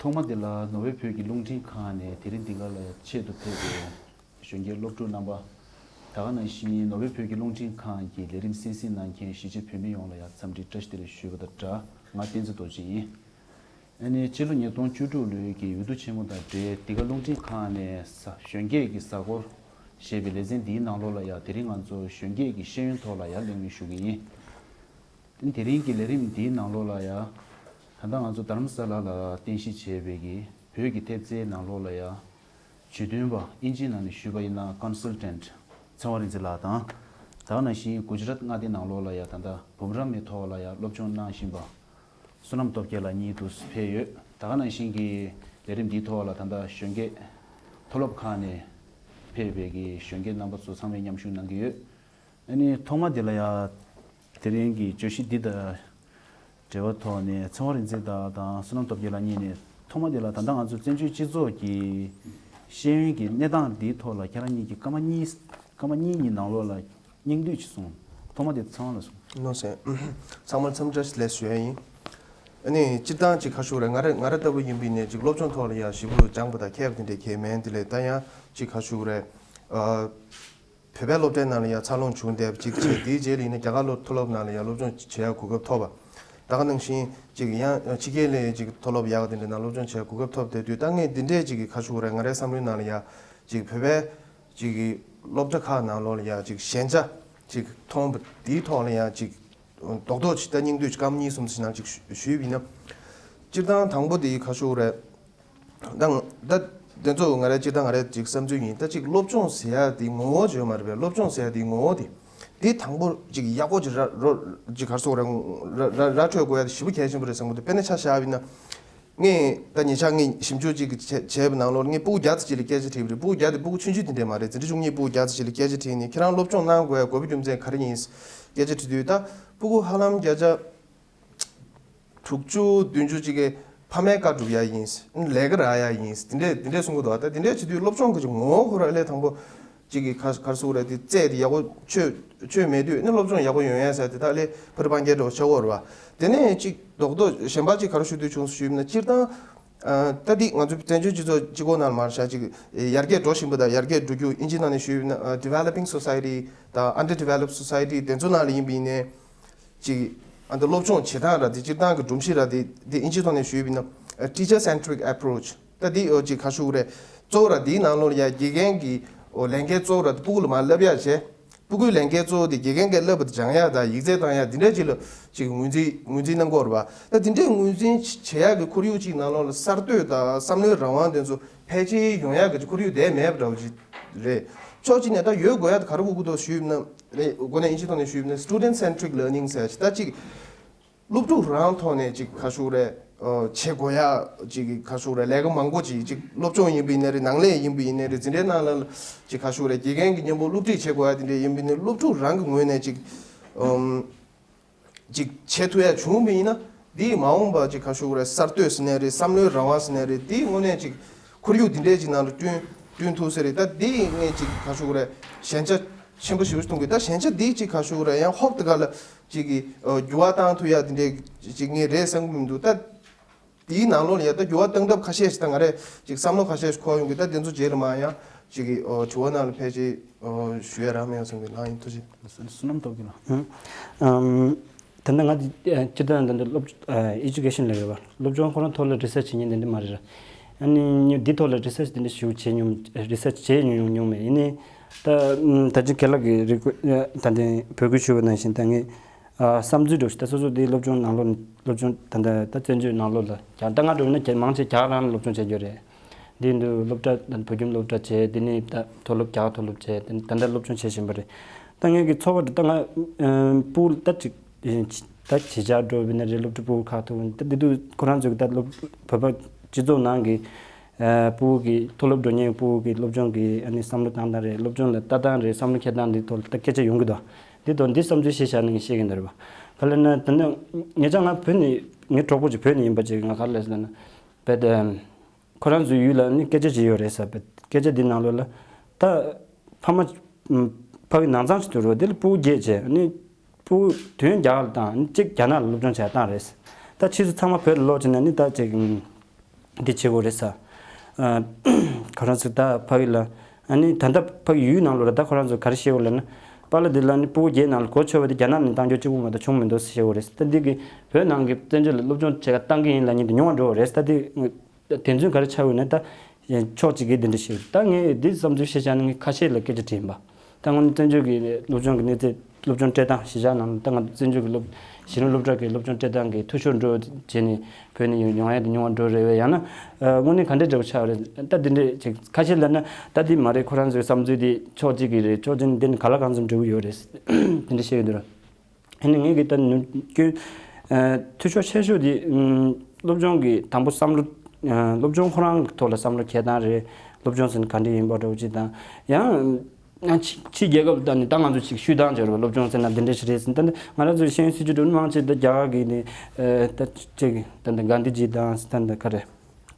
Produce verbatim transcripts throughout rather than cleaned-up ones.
ཐོག་མ་དེ་ལ་ནོར་ཝེ་བོད་ཀྱི་རླུང་འཕྲིན་ཁང་ནས་དེ་རིང་འདི་ག་ལ་ཆེད་དུ་ཕེབས་པའི་གཞོན་སྐྱེས་སློབ་ཕྲུག་རྣམ་པ། ད་ག་ནང་བཞིན་ནོར་ཝེ་བོད་ཀྱི་རླུང་འཕྲིན་ཁང་གི་ལས་རིམ་གསན་གཟིགས་གནང་མཁན་གཞིས་བྱེས་བོད་མི་ཡོངས་ལ་ཡང་འཚམས་འདྲི་བཀྲ་ཤིས་བདེ་ལེགས་ཞུ་བ་དང་སྦྲགས། ང་བསྟན་འཛིན་རྡོ་རྗེ་ཡིན། ཨ་ནི་ཕྱི་ལོ་ཉིས་སྟོང་བཅུ་དྲུག་ལོའི་གི་འོས་བསྡུ་ཆེན་མོ་དང་འབྲེལ་འདི་ག་རླུང་འཕྲིན་ཁང་ནས་གཞོན་སྐྱེས་ཀྱི་གཟའ་འཁོར་ཞེས་པའི་ལེ་ཚན་འདིའི་ནང་ལོགས་ལ་ཡང་དེ་རིང་ང་ཚོ་གཞོན་སྐྱེས་ཀྱི་ཤེས་ཡོན་ཐོག་ལ་ཡང་གླེང་མོལ་ཞུ་གི་ཡིན། དེ་རིང་གི་ལས་རིམ་འདིའི་ནང་ལོགས་ལ་ཡང་ད་ལྟ་ང་ཚོ་དྷ་རམ་ས་ལ་ལ་རྟེན་གཞི་བྱས་པའི་གི་བོད་ཀྱི་ཐེབས་རྩའི་ནང་ལོགས་ལ་ཡང་ཇུས་འདོན་པ་ཨིན་ཇིའི་ནང་ནས་ཞུས་པ་ཡིན་ན་ཀོན་སལ་ཊན་ཊི་ཚེ་དབང་རིག་འཛིན་ལགས་དང་། ད་ག་ནང་བཞིན་གུ་ཇི་རཱཏ་མངའ་སྡེའི་ནང་ལོགས་ལ་ཡང་ད་ལྟ་འབུམ་རམས་པའི་ཐོག་ལ་ཡང་སློབ་སྦྱོང་གནང་བཞིན་པ་བསོད་ནམས་སྟོབས་རྒྱལ་ལགས་གཉིས་འདུག་ཕེབས་ཡོད། ད་ག་ནང་བཞིན་གྱི་ལས་རིམ་འདིའི་ཐོག་ལ་ད་ལྟ་གཞོན་སྐྱེས་མཐོ་སློབ་ཁག་ནས་ཕེབས་པའི་གི་གཞོན་སྐྱེས་རྣམ་པ་ཚོ་ཚང་མས་མཉམ་ཞུགས་གནང་གི་ཡོད། ཨ་ནི་ཐོག་མ་འདི་ལ་ཡང་དེ་རིང་གི་བརྗོད་གཞི་འདི་དང་འབྲེལ་བ་ཐོག་ནས་ཚེ་དབང་རིག་འཛིན་ལགས་དང་བསོད་ནམས་སྟོབས་རྒྱལ་ལགས་གཉིས་ནས་ཐོག་མ་འདི་ལ་ད་ལྟ་ང་ཚོ་བཙན་བྱོལ་སྤྱི་ཚོགས་ཀྱི་ཤེས་ཡོན་གྱི་གནས་སྟངས་འདིའི་ཐོག་ལ་ཁྱེད་རང་གཉིས་ཀྱིས་སྐར་མ་གཉིས་སྐར་མ་གཉིས་གཉིས་ནང་ལོགས་ལ་སྙིང་བསྡུས་ཅིག་གསུངས། ཐོག་མ་དེ་ཚེ་དབང་ལགས་གསུངས། ནོ་སེ། ཚང་མར་འཚམས་འདྲི་ལེགས་ཞུ་ཡ་ཡིན། ཨ་ནི་སྤྱིར་བཏང་ཅིག་ཁ་ཤུག་རེད། ང་རེ་ང་རེ་ལྟ་བུ་ཡིན་པའི་ནས་ཅིག་སློབ་སྦྱོང་ཐོག་ལ་ཡ་ཞེ་པོ་སྦྱངས་པ་དང་མཁས་པ་དེ་འདྲས་གལ་མིན། དེ་ལས་ད་ཡང་ཅིག་ཁ་ཤུག་རེད། ཨ། བོད་པའི་སློབ་གྲྭའི་ནང་ལ་ཡང་འཚར་ལོངས་བྱུང་བསྡད་པ་གཅིག་བྱས། དེའི་རྗེས་ལ་ཡིན་ན་རྒྱ་གར་སློབ་མཐོ་སློབ་ནང་ལ་ཡང་སློབ་སྦྱོང་བྱེད་ཡག་གོ་སྐབས་ཐོབ་པ། ད་ག་ནང་བཞིན་ཅིག་ཡང་ཕྱི་རྒྱལ་ལ་ཅིག་མཐོ་སློབ་ཡག་དེ་འདྲ་ནང་སློབ་སྦྱོང་བྱེད་ཡག་གོ་སྐབས་ཐོབ་བསྡད་དུས། ད་ངས་འདི་འདྲས་ཅིག་གི་ཁ་ཤུག་རེད། ང་རའི་བསམ་བློའི་ནང་ལ་ཡང་ཅིག་བོད་པའི་ཅིག་གི་སློབ་གྲྭ་ཁག་ནང་ལོགས་ལ་ཡང་ཅིག་ཞན་ཆ་ཅིག་མཐོང་བ་དེའི་ཐོག་ལ་ཡང་ཅིག་རྡོག་རྡོག་ཅིག་ད་སྙིང་བསྡུས་ཅིག་སྐར་མ་གཉིས་གསུམ་ཞིག་ནང་ཅིག་ཞུས་པ་ཡིན་ན། སྤྱིར་བཏང་དང་པོ་དེ་ཁ་ཤུག་རེད། ད་ད་དེ་ཚོ་ང་རའི་སྤྱིར་བཏང་ང་རའི་ཅིག་བསམ་ཚུལ་ཡིན། ད་ཅིག་སློབ་སྦྱོང་ཟེར་ཡ་དེ་ངོ་བོ་བརྗོད་མ་རེད་པས། སློབ་སྦྱོང་ཟེར་ཡ་དེ་ངོ་བོ་དེ་དེ་དང་པོ་ཅིག་ཡག་པོ་ཅིག་ར་རོ་ཅིག་ག་རེ་ཟེར་དགོས་རེད། ར་ར་ར་འཕྲོད་དགོས་ཡ་དེ་ཞེ་པོ་གལ་ཆེན་པོ་རེད་བསམ་གི་འདུག་དཔེར་ན་ཆ་བཞག་པ་ཡིན་ན། ངས་ད་ཉེ་ཆར་ངས་ཞིབ་འཇུག་ཅིག་བྱས་བྱས་པའི་ནང་ལོགས་ངས་སྤུ་གུ་བརྒྱ་ཙམ་ཅིག་ལ་སྐད་ཆ་དྲིས་པ་རེད། སྤུ་གུ་བརྒྱ་དེ་སྤུ་གུ་ཆུང་ཆུང་དེ་འདྲས་མ་རེད། འཛིན་གྲྭ་བཅུ་གཉིས་སྤུ་གུ་བརྒྱ་ཙམ་ཅིག་ལ་སྐད་ཆ་དྲིས་ནས་ཁྱེད་རང་སློབ་སྦྱོང་གནང་དགོས་ཡ་དགོས་པའི་རྒྱུ་མཚན་ག་རེ་ཡིན་སྐད་ཆ་དྲིས་དུས། ད་སྤུ་གུ་ཧ་ལམ་བརྒྱ་ཆ་དྲུག་ཅུ་བདུན་ཅུ་ཅིག་གིས་ཕ་མའི་བཀའ་སྒྲུབ་ཡ་ཡིན། ལས་ཀ་རག་ཡ་ཡིན། དེ་འདྲས་དེ་འདྲས་གསུང་གི་འདུག་ད་དེ་འདྲས་བྱེད་དུས་སློབ་སྦྱོང་གི་ངོ་བོ་ཁོ་རང་ཨེ་ལས་དང་པོ་ཅིག་གི་ག་ག་རེ་ཟེར་དགོས་རེད། དེ་རྩལ་དེ་ཡག་པོ་ཆོད་ཆོད་མེད་དུས་ནི་སློབ་སྦྱོང་ཡག་པོ་ཡོང་ཡ་ཟེར་དེ་ད་ཨེ་ལས་ཕ་རི་སྤང་རྒྱན་འདྲ་བོ་ཆགས་ཀྱི་ཡོད་རེད་པ། དེ་ནས་ཅིག་རྡོག་རྡོག་གཞན་པ་ཅིག་ག་རེ་ཞུ་འདོད་བྱུང་སོང་ཞུས་ན། སྤྱིར་བཏང་ཨ་ད་འདི་ང་ཚོ་བཙན་བྱོལ་སྤྱི་ཚོགས་སྤྱི་ཁོག་ནང་ལ་མར་བཞག་ཅིག་ཡར་རྒྱས་འགྲོ་བཞིན་པ་དང་ཡར་རྒྱས་འགྲོ་རྒྱུ་ཨིན་ཇིའི་ནང་ནས་ཞུས་ན་ཨ་developing society་དང་underdeveloped society་དེ་ཚོ་ནང་ལ་ཡིན་པ་ཡིན་ནའི། ཅིག་ཨ་འདི་སློབ་སྦྱོང་བྱེད་སྟངས་ར་དེ་སྤྱིར་བཏང་གི་སྒྲོམ་གཞི་ར་དེ་དེ་ཨིན་ཇིའི་ཐོག་ནས་ཞུས་པ་ཡིན་ན་teacher centric approach་ད་འདི་ཨོ་ཅིག་ག་ཞུ་དགོས་རེད། གཙོ་བོ་ར་དེའི་ནང་ལོགས་ལ་ཡ་དགེ་རྒན་གྱི་ཨོ་ལས་འགན་གཙོ་བོ་ར་དེ་སྤུ་གུ་ལ་མར་བསླབ་ཡ་བྱས། སྤུ་གུའི་ལས་འགན་གཙོ་བོ་དེ་དགེ་རྒན་གྱིས་བསླབ་པ་དེ་སྦྱང་ཡ་དང་ཡིག་ཚད་བཏང་ཡ་དེ་འདྲ་ཅིག་ལ་ཅིག་ངོས་འཛིན་ངོས་འཛིན་གནང་གི་ཡོད་རེད་པ། ད་དེ་འདྲའི་ངོས་འཛིན་བྱེད་ཡག་གི་ཁོར་ཡུག་ཅིག་ནང་ལོགས་ལ་གསར་གཏོད་དང་བསམ་བློའི་རང་དབང་དེ་ཚོ་ཕལ་ཆེར་ཡོང་ཡག་གི་ཁོར་ཡུག་དེ་མེད་པ་འདྲ་བོ་ཅིག་རེད། ཕྱོགས་གཅིག་ནས་ད་ཡོད་དགོས་ཡག་དེ་ག་རེ་དགོས་ཀྱི་འདུག་ཞུས་ན། ཨེ་འགོ་ནས་ཨིན་ཇིའི་ཐོག་ནས་ཞུས་ན་student centric learning་ཟེར་ཅིག་ད་ཅིག་སློབ་ཕྲུག་རང་ཐོག་ནས་ཅིག་ག་ཞུ་དགོས་རེད། ཨ་བྱེད་དགོས་ཡག་ཅིག་ག་ཞུ་དགོས་རེད། ལས་ཀ་མང་པོ་ཅིག་ཅིག་སློབ་སྦྱོང་ཡིན་པ་ཡིན་ནའི་རེད། ནང་ལས་ཡིན་པ་ཡིན་ནའི་རེད། འཛིན་གྲྭའི་ནང་ལ་ཅིག་ག་ཞུ་དགོས་རེད། དགེ་རྒན་གྱི་མཉམ་པོ་སློབ་ཁྲིད་བྱེད་དགོས་ཡག་དེ་འདྲ་ཡིན་པ་ཡིན་ནའི་སློབ་ཕྲུག་རང་གི་ངོས་ནས་ཅིག་ཨམ། ཅིག་བྱེད་ཐུབ་ཡ་བྱུང་བ་ཡིན་ན། འདིས་མ་འོངས་པ་ཅིག་ག་ཞུ་དགོས་རེད། གསར་གཏོད་ཟེར་ནའི་རེད། བསམ་བློའི་རང་དབང་ཟེར་ནའི་རེད། འདིའི་དངོས་གནས་ཅིག་ཁོར་ཡུག་འདི་འདྲས་ཅིག་ནང་ལ་བསྐྲུན་བསྐྲུན་ཐུབ་ས་རེད། ད་འདིས་ངས་ཅིག་ག་ཞུ་དགོས་རེད། ཞན་ཆ་ཆེན་པོ་ཞེ་པོ་ཞིག་མཐོང་གི། ད་ཞན་ཆ་འདིས་ཅིག་ག་ཞུ་དགོས་རེད། ཡང་ཧོབ་དེ་ག་ལ་ཅིག་གི་འགྱུར་བ་བཏང་ཐུབ་ཡ་འདི་འདྲས་ཅིག་ངས་རེད་བསམ་གི་མི་འདུག་ད་འདིའི་ནང་ལོགས་ལ་ཡ་ད་འགྱུར་བ་བཏང་ཐབས་ཁ་ཤས་ཤིག་ད་ང་རས་ཅིག་བསམ་བློ་ཁ་ཤས་ཤིག་འཁོར་ཡོང་གི། ད་དེ་ཚོ་རྗེས་ལ་མར་ཡང་ཅིག་གི་ཨོ་དྲི་བ་ནང་ལ་ཕལ་ཆེར་ཨོ་ཞུ་ཡ་རག་མེད་ཡོད་བསམ་གི། ལགས་ཡིན། ཐུགས་རྗེ་ཆེ། བསོད་ནམས་སྟོབས་རྒྱལ་ལགས། ཨམ། ད་ལྟ་ང་འདི་སྤྱིར་བཏང་ད་ལྟ་སློབ་ཨེ་ཌུ་ཀེ་ཤན་ལབ་ཡོད་པ། སློབ་སྦྱོང་ཁོ་རང་ཐོག་ལ་རི་སར་ཆི་བྱེད་མཁན་དེ་འདྲ་མ་རེད་ར། ཨ་ནི་འདི་ཐོག་ལ་རི་སར་ཆི་དེ་འདྲ་ཞིག་བྱེད་མྱོང་རི་སར་ཆི་བྱེད་མྱོང་མྱོང་མེད། ཡིན་ནའི་ད་ད་ཅི་རྒན་ལགས་ཀྱིས་རི་ཀུ་ད་ལྟ་འབོད་སྐུལ་ཞུས་པ་ནང་བཞིན་ད་ངས་ཨ་བསམ་ཚུལ་འདྲ་ཞིག་ད་སོ་སོ་དེ་སློབ་སྦྱོང་ནང་ལོགས་སློབ་སྦྱོང་ད་ད་ད་བཙན་བྱོལ་ནང་ལོགས་ལ་རྒྱ་ད་ང་འདྲ་བོ་ན་རྒྱ་མང་ཆེ་རྒྱ་གར་ནང་སློབ་སྦྱོང་བྱེད་རྒྱུ་རེད། འདི་འདུག་སློབ་གྲྭ་བོད་ཁྱིམ་སློབ་གྲྭ་བྱས། འདི་ནས་ད་མཐོ་སློབ་རྒྱ་གར་མཐོ་སློབ་བྱས། ད་ད་ལྟ་སློབ་སྦྱོང་བྱེད་བཞིན་པ་རེད། ད་ངས་ཀྱི་ཚོར་བ་ད་ང་སྤུ་གུ་ད་ཅིག་ད་བྱེད་བྱ་འགྲོ་བའི་ནས་རེད། སློབ་ཕྲུག་སྤུ་གུ་ཁག་ཐུག་ད་འདི་འདུག་ཁོ་རང་ཚོས་ད་སློབ་བོད་པ་སྤྱི་ཚོགས་ནང་གི་སྤུ་གུ་གི་མཐོ་སློབ་འགྲོ་མཁན་སྤུ་གུ་གི་སློབ་སྦྱོང་གི་ཨ་ནི་བསམ་བློ་བཏང་སྟངས་རེད། སློབ་སྦྱོང་ལ་ལྟ་སྟངས་རེད། བསམ་བློ་འཁྱེར་སྟངས་འདི་ཐོག་ལ་ད་སྐད་ཆ་ཡོང་གི་འདུག་འདི་ཐོག་འདི་བསམ་ཚུལ་བཤད་བཞག་ན་ངས་བཤད་ཀྱི་འདུག་རེད་པ། ག་ལ་ན་ད་ནི་ངེད་ཅག་ང་བོད་ནས་ངའི་གྲོགས་པོ་ཅིག་བོད་ནས་ཡིན་པ་ཅིག་ང་ག་ལ་ཟེར་ན་བེད། ཁོ་རང་ཚོའི་ཡུལ་ལ་ནི་སྐད་ཆ་ཅིག་ཡོད་རེད་ཟེར་བས། སྐད་ཆ་འདི་ནང་ལོགས་ལ་ད་ཕ་མ་ཕ་གི་ནང་ཚང་ཞིག་ཏུ་རོ་འདི་ལ་སྤུ་གུ་བརྒྱད་བྱས་ནི་སྤུ་གུ་དོན་རྒྱ་གར་དང་ནི་གཅིག་རྒྱ་ནག་ལ་སློབ་སྦྱོང་བྱས་བཏང་རེད། ད་ཕྱིས་སུ་ཚང་མ་བོད་ལ་ལོག་བྱས་ནས་ནི་ད་ཅིག་ འདི་བྱེད་དགོས་རེད་ས། ཨ། ཁོ་རང་ཚོ་ད་ཕ་གི་ལ། ཨ་ནི་ད་ལྟ་ཕ་གི་ཡུལ་ནང་ལོགས་ལ་ད་ཁོ་རང་ཚོ་ག་རེ་བཤད་དགོས་ལབ་ན། པཱ་ལགས་འདི་ལ་ནི་སྤུ་གུ་བརྒྱད་ནང་ལ་གོ་ཆོད་པ་དེ་རྒྱ་ནག་ནས་བཏང་རྒྱུ་གཅིག་པུ་མ་གཏོགས་བྱུང་མི་འདུག་ཟེར་བཤད་དགོས་རེད། ད་འདི་གི་བོད་ནང་གི་བཙན་བྱོལ་ལ་སློབ་སྦྱོང་བྱེད་ག་བཏང་གི་ཡིན་ལབ་མཁན་དེ་ཉུང་བ་འགྲོ་བ་རེད། ད་འདི་དེ་ཚོ་ག་རེ་ཆགས་ཡོད་ན་ད་ཕྱོགས་གཅིག་གིས་འདི་འདྲ་བཤད། ད་ངས་འདི་བསམ་ཚུལ་བཤད་བྱས་ན་ངས་ཁ་ཤས་ལ་སྐད་ཆ་དྲིས་ཡིན་པ། ད་སྔོན་བཙན་བྱོལ་གྱི་སློབ་སྦྱོང་གི་གནས་ཚད། སློབ་སྦྱོང་སྤྲད་སྟངས་གཞིས་ཆགས་ནང་ལ་ད་ང་བཙན་བྱོལ་གྱི་སློབ། གཞི་རིམ་སློབ་གྲྭ་གི་སློབ་སྦྱོང་སྤྲད་སྟངས་ཀྱི་འཐུས་ཤོར་འགྲོ་བྱས་ནས་བོད་ནས་ཡོང་ཡོང་ཡ་དེ་ཉུང་བ་འགྲོ་རེད་པས། ཡང་ན་ཨ་དངོས་གནས་ག་འདྲས་འདྲ་པོ་ཆགས་རེད། ད་འདི་འདྲས་ཅིག་ཁ་ཤས་ལབ་ན་ད་འདི་མ་རེད། ཁོ་རང་ཚོའི་བསམ་ཚུལ་འདི་ཕྱོགས་གཅིག་གི་རེད། ཕྱོགས་གཅིག་ནས་འདི་ནི་ག་ལ་གང་འཚམ་འབྲས་བུ་ཡོད་རེད། དེ་འདྲས་བཤད་ཀྱི་འདུག་ར། ཨ་ནི་ངས་གི་ད་ནུ་སྐྱོན། ཨ་འཐུས་ཤོར་ཆེ་ཤོས་དེ་ཨམ་སློབ་སྦྱོང་གི་དང་པོ་བསམ་བློ། ཨ་སློབ་སྦྱོང་ཁོ་རང་གི་ཐོག་ལ་བསམ་བློ་འཁྱེར་སྟངས་རེད། སློབ་སྦྱོང་ཟེར་ན་ག་འདྲས་ཡིན་པ་འདྲ་པོ་ཅིག་དང་། ཡང་། ཕྱི་ཕྱི་རྒྱལ་ཁབ་དང་ནི་ད་ང་ཚོ་ཅིག་ཤུལ་དང་སྦྱོར་བ་སློབ་སྦྱོང་ཟེར་ན་འདི་འདྲ་ཞིག་རེད་ཟེར། ད་ནི་ང་རང་ཚོའི་ཤེས་ཡོན་སྲིད་བྱུས་འགྲོ་ནི་མང་ཆེ་ད་རྒྱ་གར་གི་ནི་ཨ་ད་ཅིག་ད་ནི་གྷན་དྷི་ཇི་དང་ད་ནི་ག་རེ།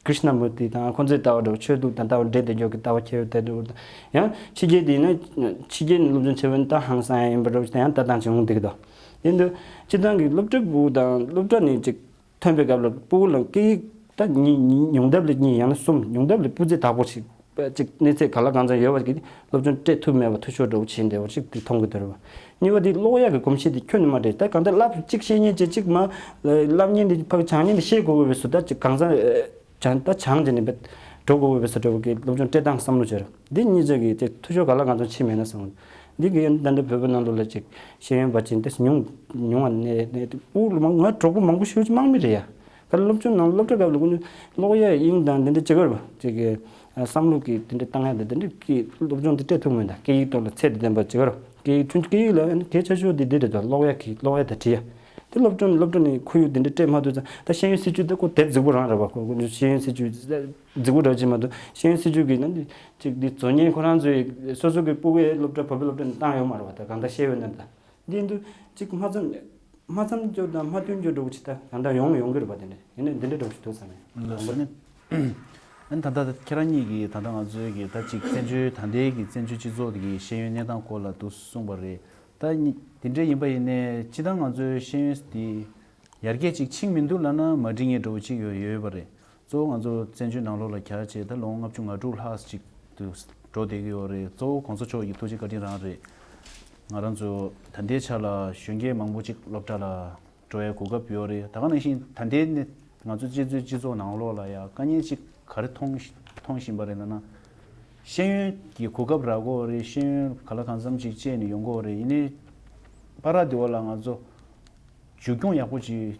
ཀྲིཤ་ན་མུར་ཏི་དང་ཁོང་ཚོའི་ལྟ་བ་འདྲ་བོ། ཆོས་ལུགས་དང་ལྟ་བ་འདྲེས་བསྡད་རྒྱུ་གི་ལྟ་བ་ཁྱེར་ཡོད་དེ་འདྲ་བོ་དང་། ཡང་ཕྱི་རྒྱལ་དེ་ནི་ཕྱི་རྒྱལ་ནས་སློབ་སྦྱོང་བྱེད་པ་ནི་ད་ཧང་སང་ཡིན་པ་འདྲ་བོ་ཞིག་དང་ཡང་ལྟ་སྟངས་ཅིག་འོང་བསྡད་ཀྱི་འདུག། ཡིན་དུས་སྤྱིར་བཏང་གི་སློབ་ཕྲུག་སྤུ་གུ་དང་སློབ་གྲྭ་ནས་ཅིག་ཐོན་པའི་སྐབས་ལ་སྤུ་གུ་ལ་སྐད་ཡིག་ད་ཉི་ཉི་ཉུང་མཐའ་ལ་གཉིས། ཡང་ན་གསུམ། ཉུང་མཐའ་ལ་སྤུས་ཚད་དག་པོ་ཞིག་ཅིག་གནས་ཚད་ག་ལ་གང་འཚམ་ཡོད་པ་ཞིག་གིས་སློབ་སྦྱོང་སྤྲད་ཐུབ་མེད་པ། འཐུས་ཤོར་འདྲ་བོ་ཕྱིན་བསྡད་པ་ཞིག་དེ་མཐོང་གི་འདུག་རེད་པ། གཉིས་པ་དེ་ཀློག་ཡག་གི་གོམས་གཤིས་དེ་ཁྱོན་ནས་མ་འདྲེས། ད་གང་ལྟར་བསླབ་གཅིག་ཤེས་མཁན་གཅིག་གཅིག་མ་བསླབ་མཁན་དེ་ཕ་གི་སྦྱང་མཁན་དེ་ཤེས་དགོས་པའི་བཟོ་ལྟ་ཅིག་གང་ཟག་སྦྱང་ད་སྦྱང་བྱས་ནས་འགྲོ་དགོས་པའི་བཟོ་འདྲ་བོ་གི་སློབ་སྦྱོང་སྤྲད་སྟངས་བསམ་བློ་བྱས་ར། འདི་གཉིས་ཆ་གི་དེ་འཐུས་ཤོར་ག་ལ་གང་འཚམ་ཕྱིན་མེད་ན་བསམ། འདི་གི་ད་ལྟ་བོད་པ་ནང་ལོགས་ལ་ཅིག་ཤེས་ཡོན་པ་ཅིག་དེ་ཉུང་ཉུང་བ་ནས་ནས་དེ་ཨུ་ལ་མང་ང་གྲོགས་པོ་མང་པོ་ཞེ་པོ་ཅིག་མང་མི་རེད་ཡ། ག་ལ་སློབ་སྦྱོང་ནང་སློབ་གྲྭ་སྐབས་ལ་ཀུན་ཀློག་ཡ་དབྱིངས་དང་འདི་འདྲ་ཅིག་གར་བ་ཅིག་གི་བསམ་བློ་གི་འདི་འདྲ་བཏང་ཡ་དང་འདི་འདྲ་གི་སློབ་སྦྱོང་འདི་སྤྲད་ཐུབ་མེད། ད་སྐད་ཡིག་ཐོག་ལ་ཚད་འདི་ལྡན་པ་ཅིག་གར་སྐད་ཡིག་ཐོན་སྐད་ཡིག་ལ་གལ་ཆེ་ཤོས་འདི་འདི་རེད། ད་ཀློག་ཡ་གི་ཀློག་ཡ་དང་འབྲི་ཡ་འདི་སློབ་སྦྱོང་སློབ་གྲྭ་ནས་ཁོར་ཡུག་འདི་འདྲ་སྤྲད་མ་ཐུབ་ཙང་ད་ཤེས་ཡོན་སྲིད་བྱུས་འདི་ཁོ་དེབ་རྫིག་པོ་རང་རེད་བ། ཁོ་ཁོ་ཚོ་ཤེས་ཡོན་སྲིད་བྱུས་རྫིག་པོ་འདྲ་ཅིག་མ་གཏོགས་ཤེས་ཡོན་སྲིད་བྱུས་གི་ནང་འདི་ཅིག་འདི་བཟོ་མཁན་ཁོ་རང་ཚོའི་སོ་སོ་གི་སྤུ་གུའི་སློབ་གྲྭ་བོད་པའི་སློབ་གྲྭ་ནས་བཏང་ཡོད་མ་རེད་བ། ད་གང་ལྟར་ཤེས་ཡོན་ནི་ད། འདི་འདུག་ཅིག་མ་ཙམ། མ་མཚམས་སྦྱོར་དང་མ་མཐུན་སྦྱོར་འདྲ་བོ་ཅིག་ད་ད་ལྟ་ཡོང་ཡོང་གི་རེད་པ། དེ་འདྲ་ཡིན་ནའི་འདི་འདྲ་འདྲ་བོ་ཞིག་འདུག་བསམ་ཡོད། ལགས་སོ། ཨ་ནི་ད་ལྟ་ཁྱེད་རང་གཉིས་ཀྱིས་ད་ལྟ་ང་ཚོའི་གི་ད་ཅིག་བཙན་བྱོལ་ད་ལྟའི་གི་བཙན་བྱོལ་སྤྱི་ཚོགས་དེ་གི་ཤེས་ཡོན་གནས་སྟངས་སྐོར་ལ་འདུག་གསུངས་པ་རེད། ད་ནི་དེ་འདྲ་ཡིན་པ་ཡིན་ནའི་སྤྱིར་བཏང་ང་ཚོའི་ཤེས་ཡོན་དེ་ཡར་རྒྱས་ཅིག་ཕྱིན་མི་འདུག་ལབ་ན་མ་འགྲིག་ངེས་འདྲ་བོ་ཅིག་ཡོད་ཡོད་པ་རེད། གཙོ་བོ་ང་ཚོ་བཙན་བྱོལ་ནང་ལོགས་ལ་གལ་ཆེ་ད་ལོ་ངོ་ལྔ་བཅུ་ང་དྲུག་ལྷག་ཅིག་ཏུ་འགྲོ་བསྡད་ཀྱི་ཡོད་རེད། གཙོ་བོ་གོང་ས་མཆོག་གི་ཐུགས་རྗེ་བཀའ་དྲིན་རང་རེད། ང་རང་ཚོ་ད་ལྟའི་ཆ་ལ་གཞོན་སྐྱེས་མང་པོ་ཅིག་སློབ་གྲྭ་ལ་འགྲོ་ཡའི་གོ་སྐབས་ཡོད་རེད། ད་ག་ནང་བཞིན་ད་ལྟའི་ནི་ང་ཚོ་སྤྱི་ཚོགས་སྤྱི་ཚོགས་ནང་ལོགས་ལ་ཡ་དཀའ་ངལ་ཅིག་ག་རེ་མཐོང་མཐོང་བཞིན་པ་རེད་ལབ་ན། ཤེས་ཡོན་གྱི་གོ་སྐབས་རག་གི་ཡོད་རེད། ཤེས་ཡོན་ག་ལ་གང་འཚམ་ཅིག་སྤྱད་ནས་ཡོང་གི་ཡོད་རེད། ཡིན་ནའི་བར་དེ་བ་ལ་ང་ཚོ་མཇུག་སྐྱོང་ཡག་པོ་ཅིག་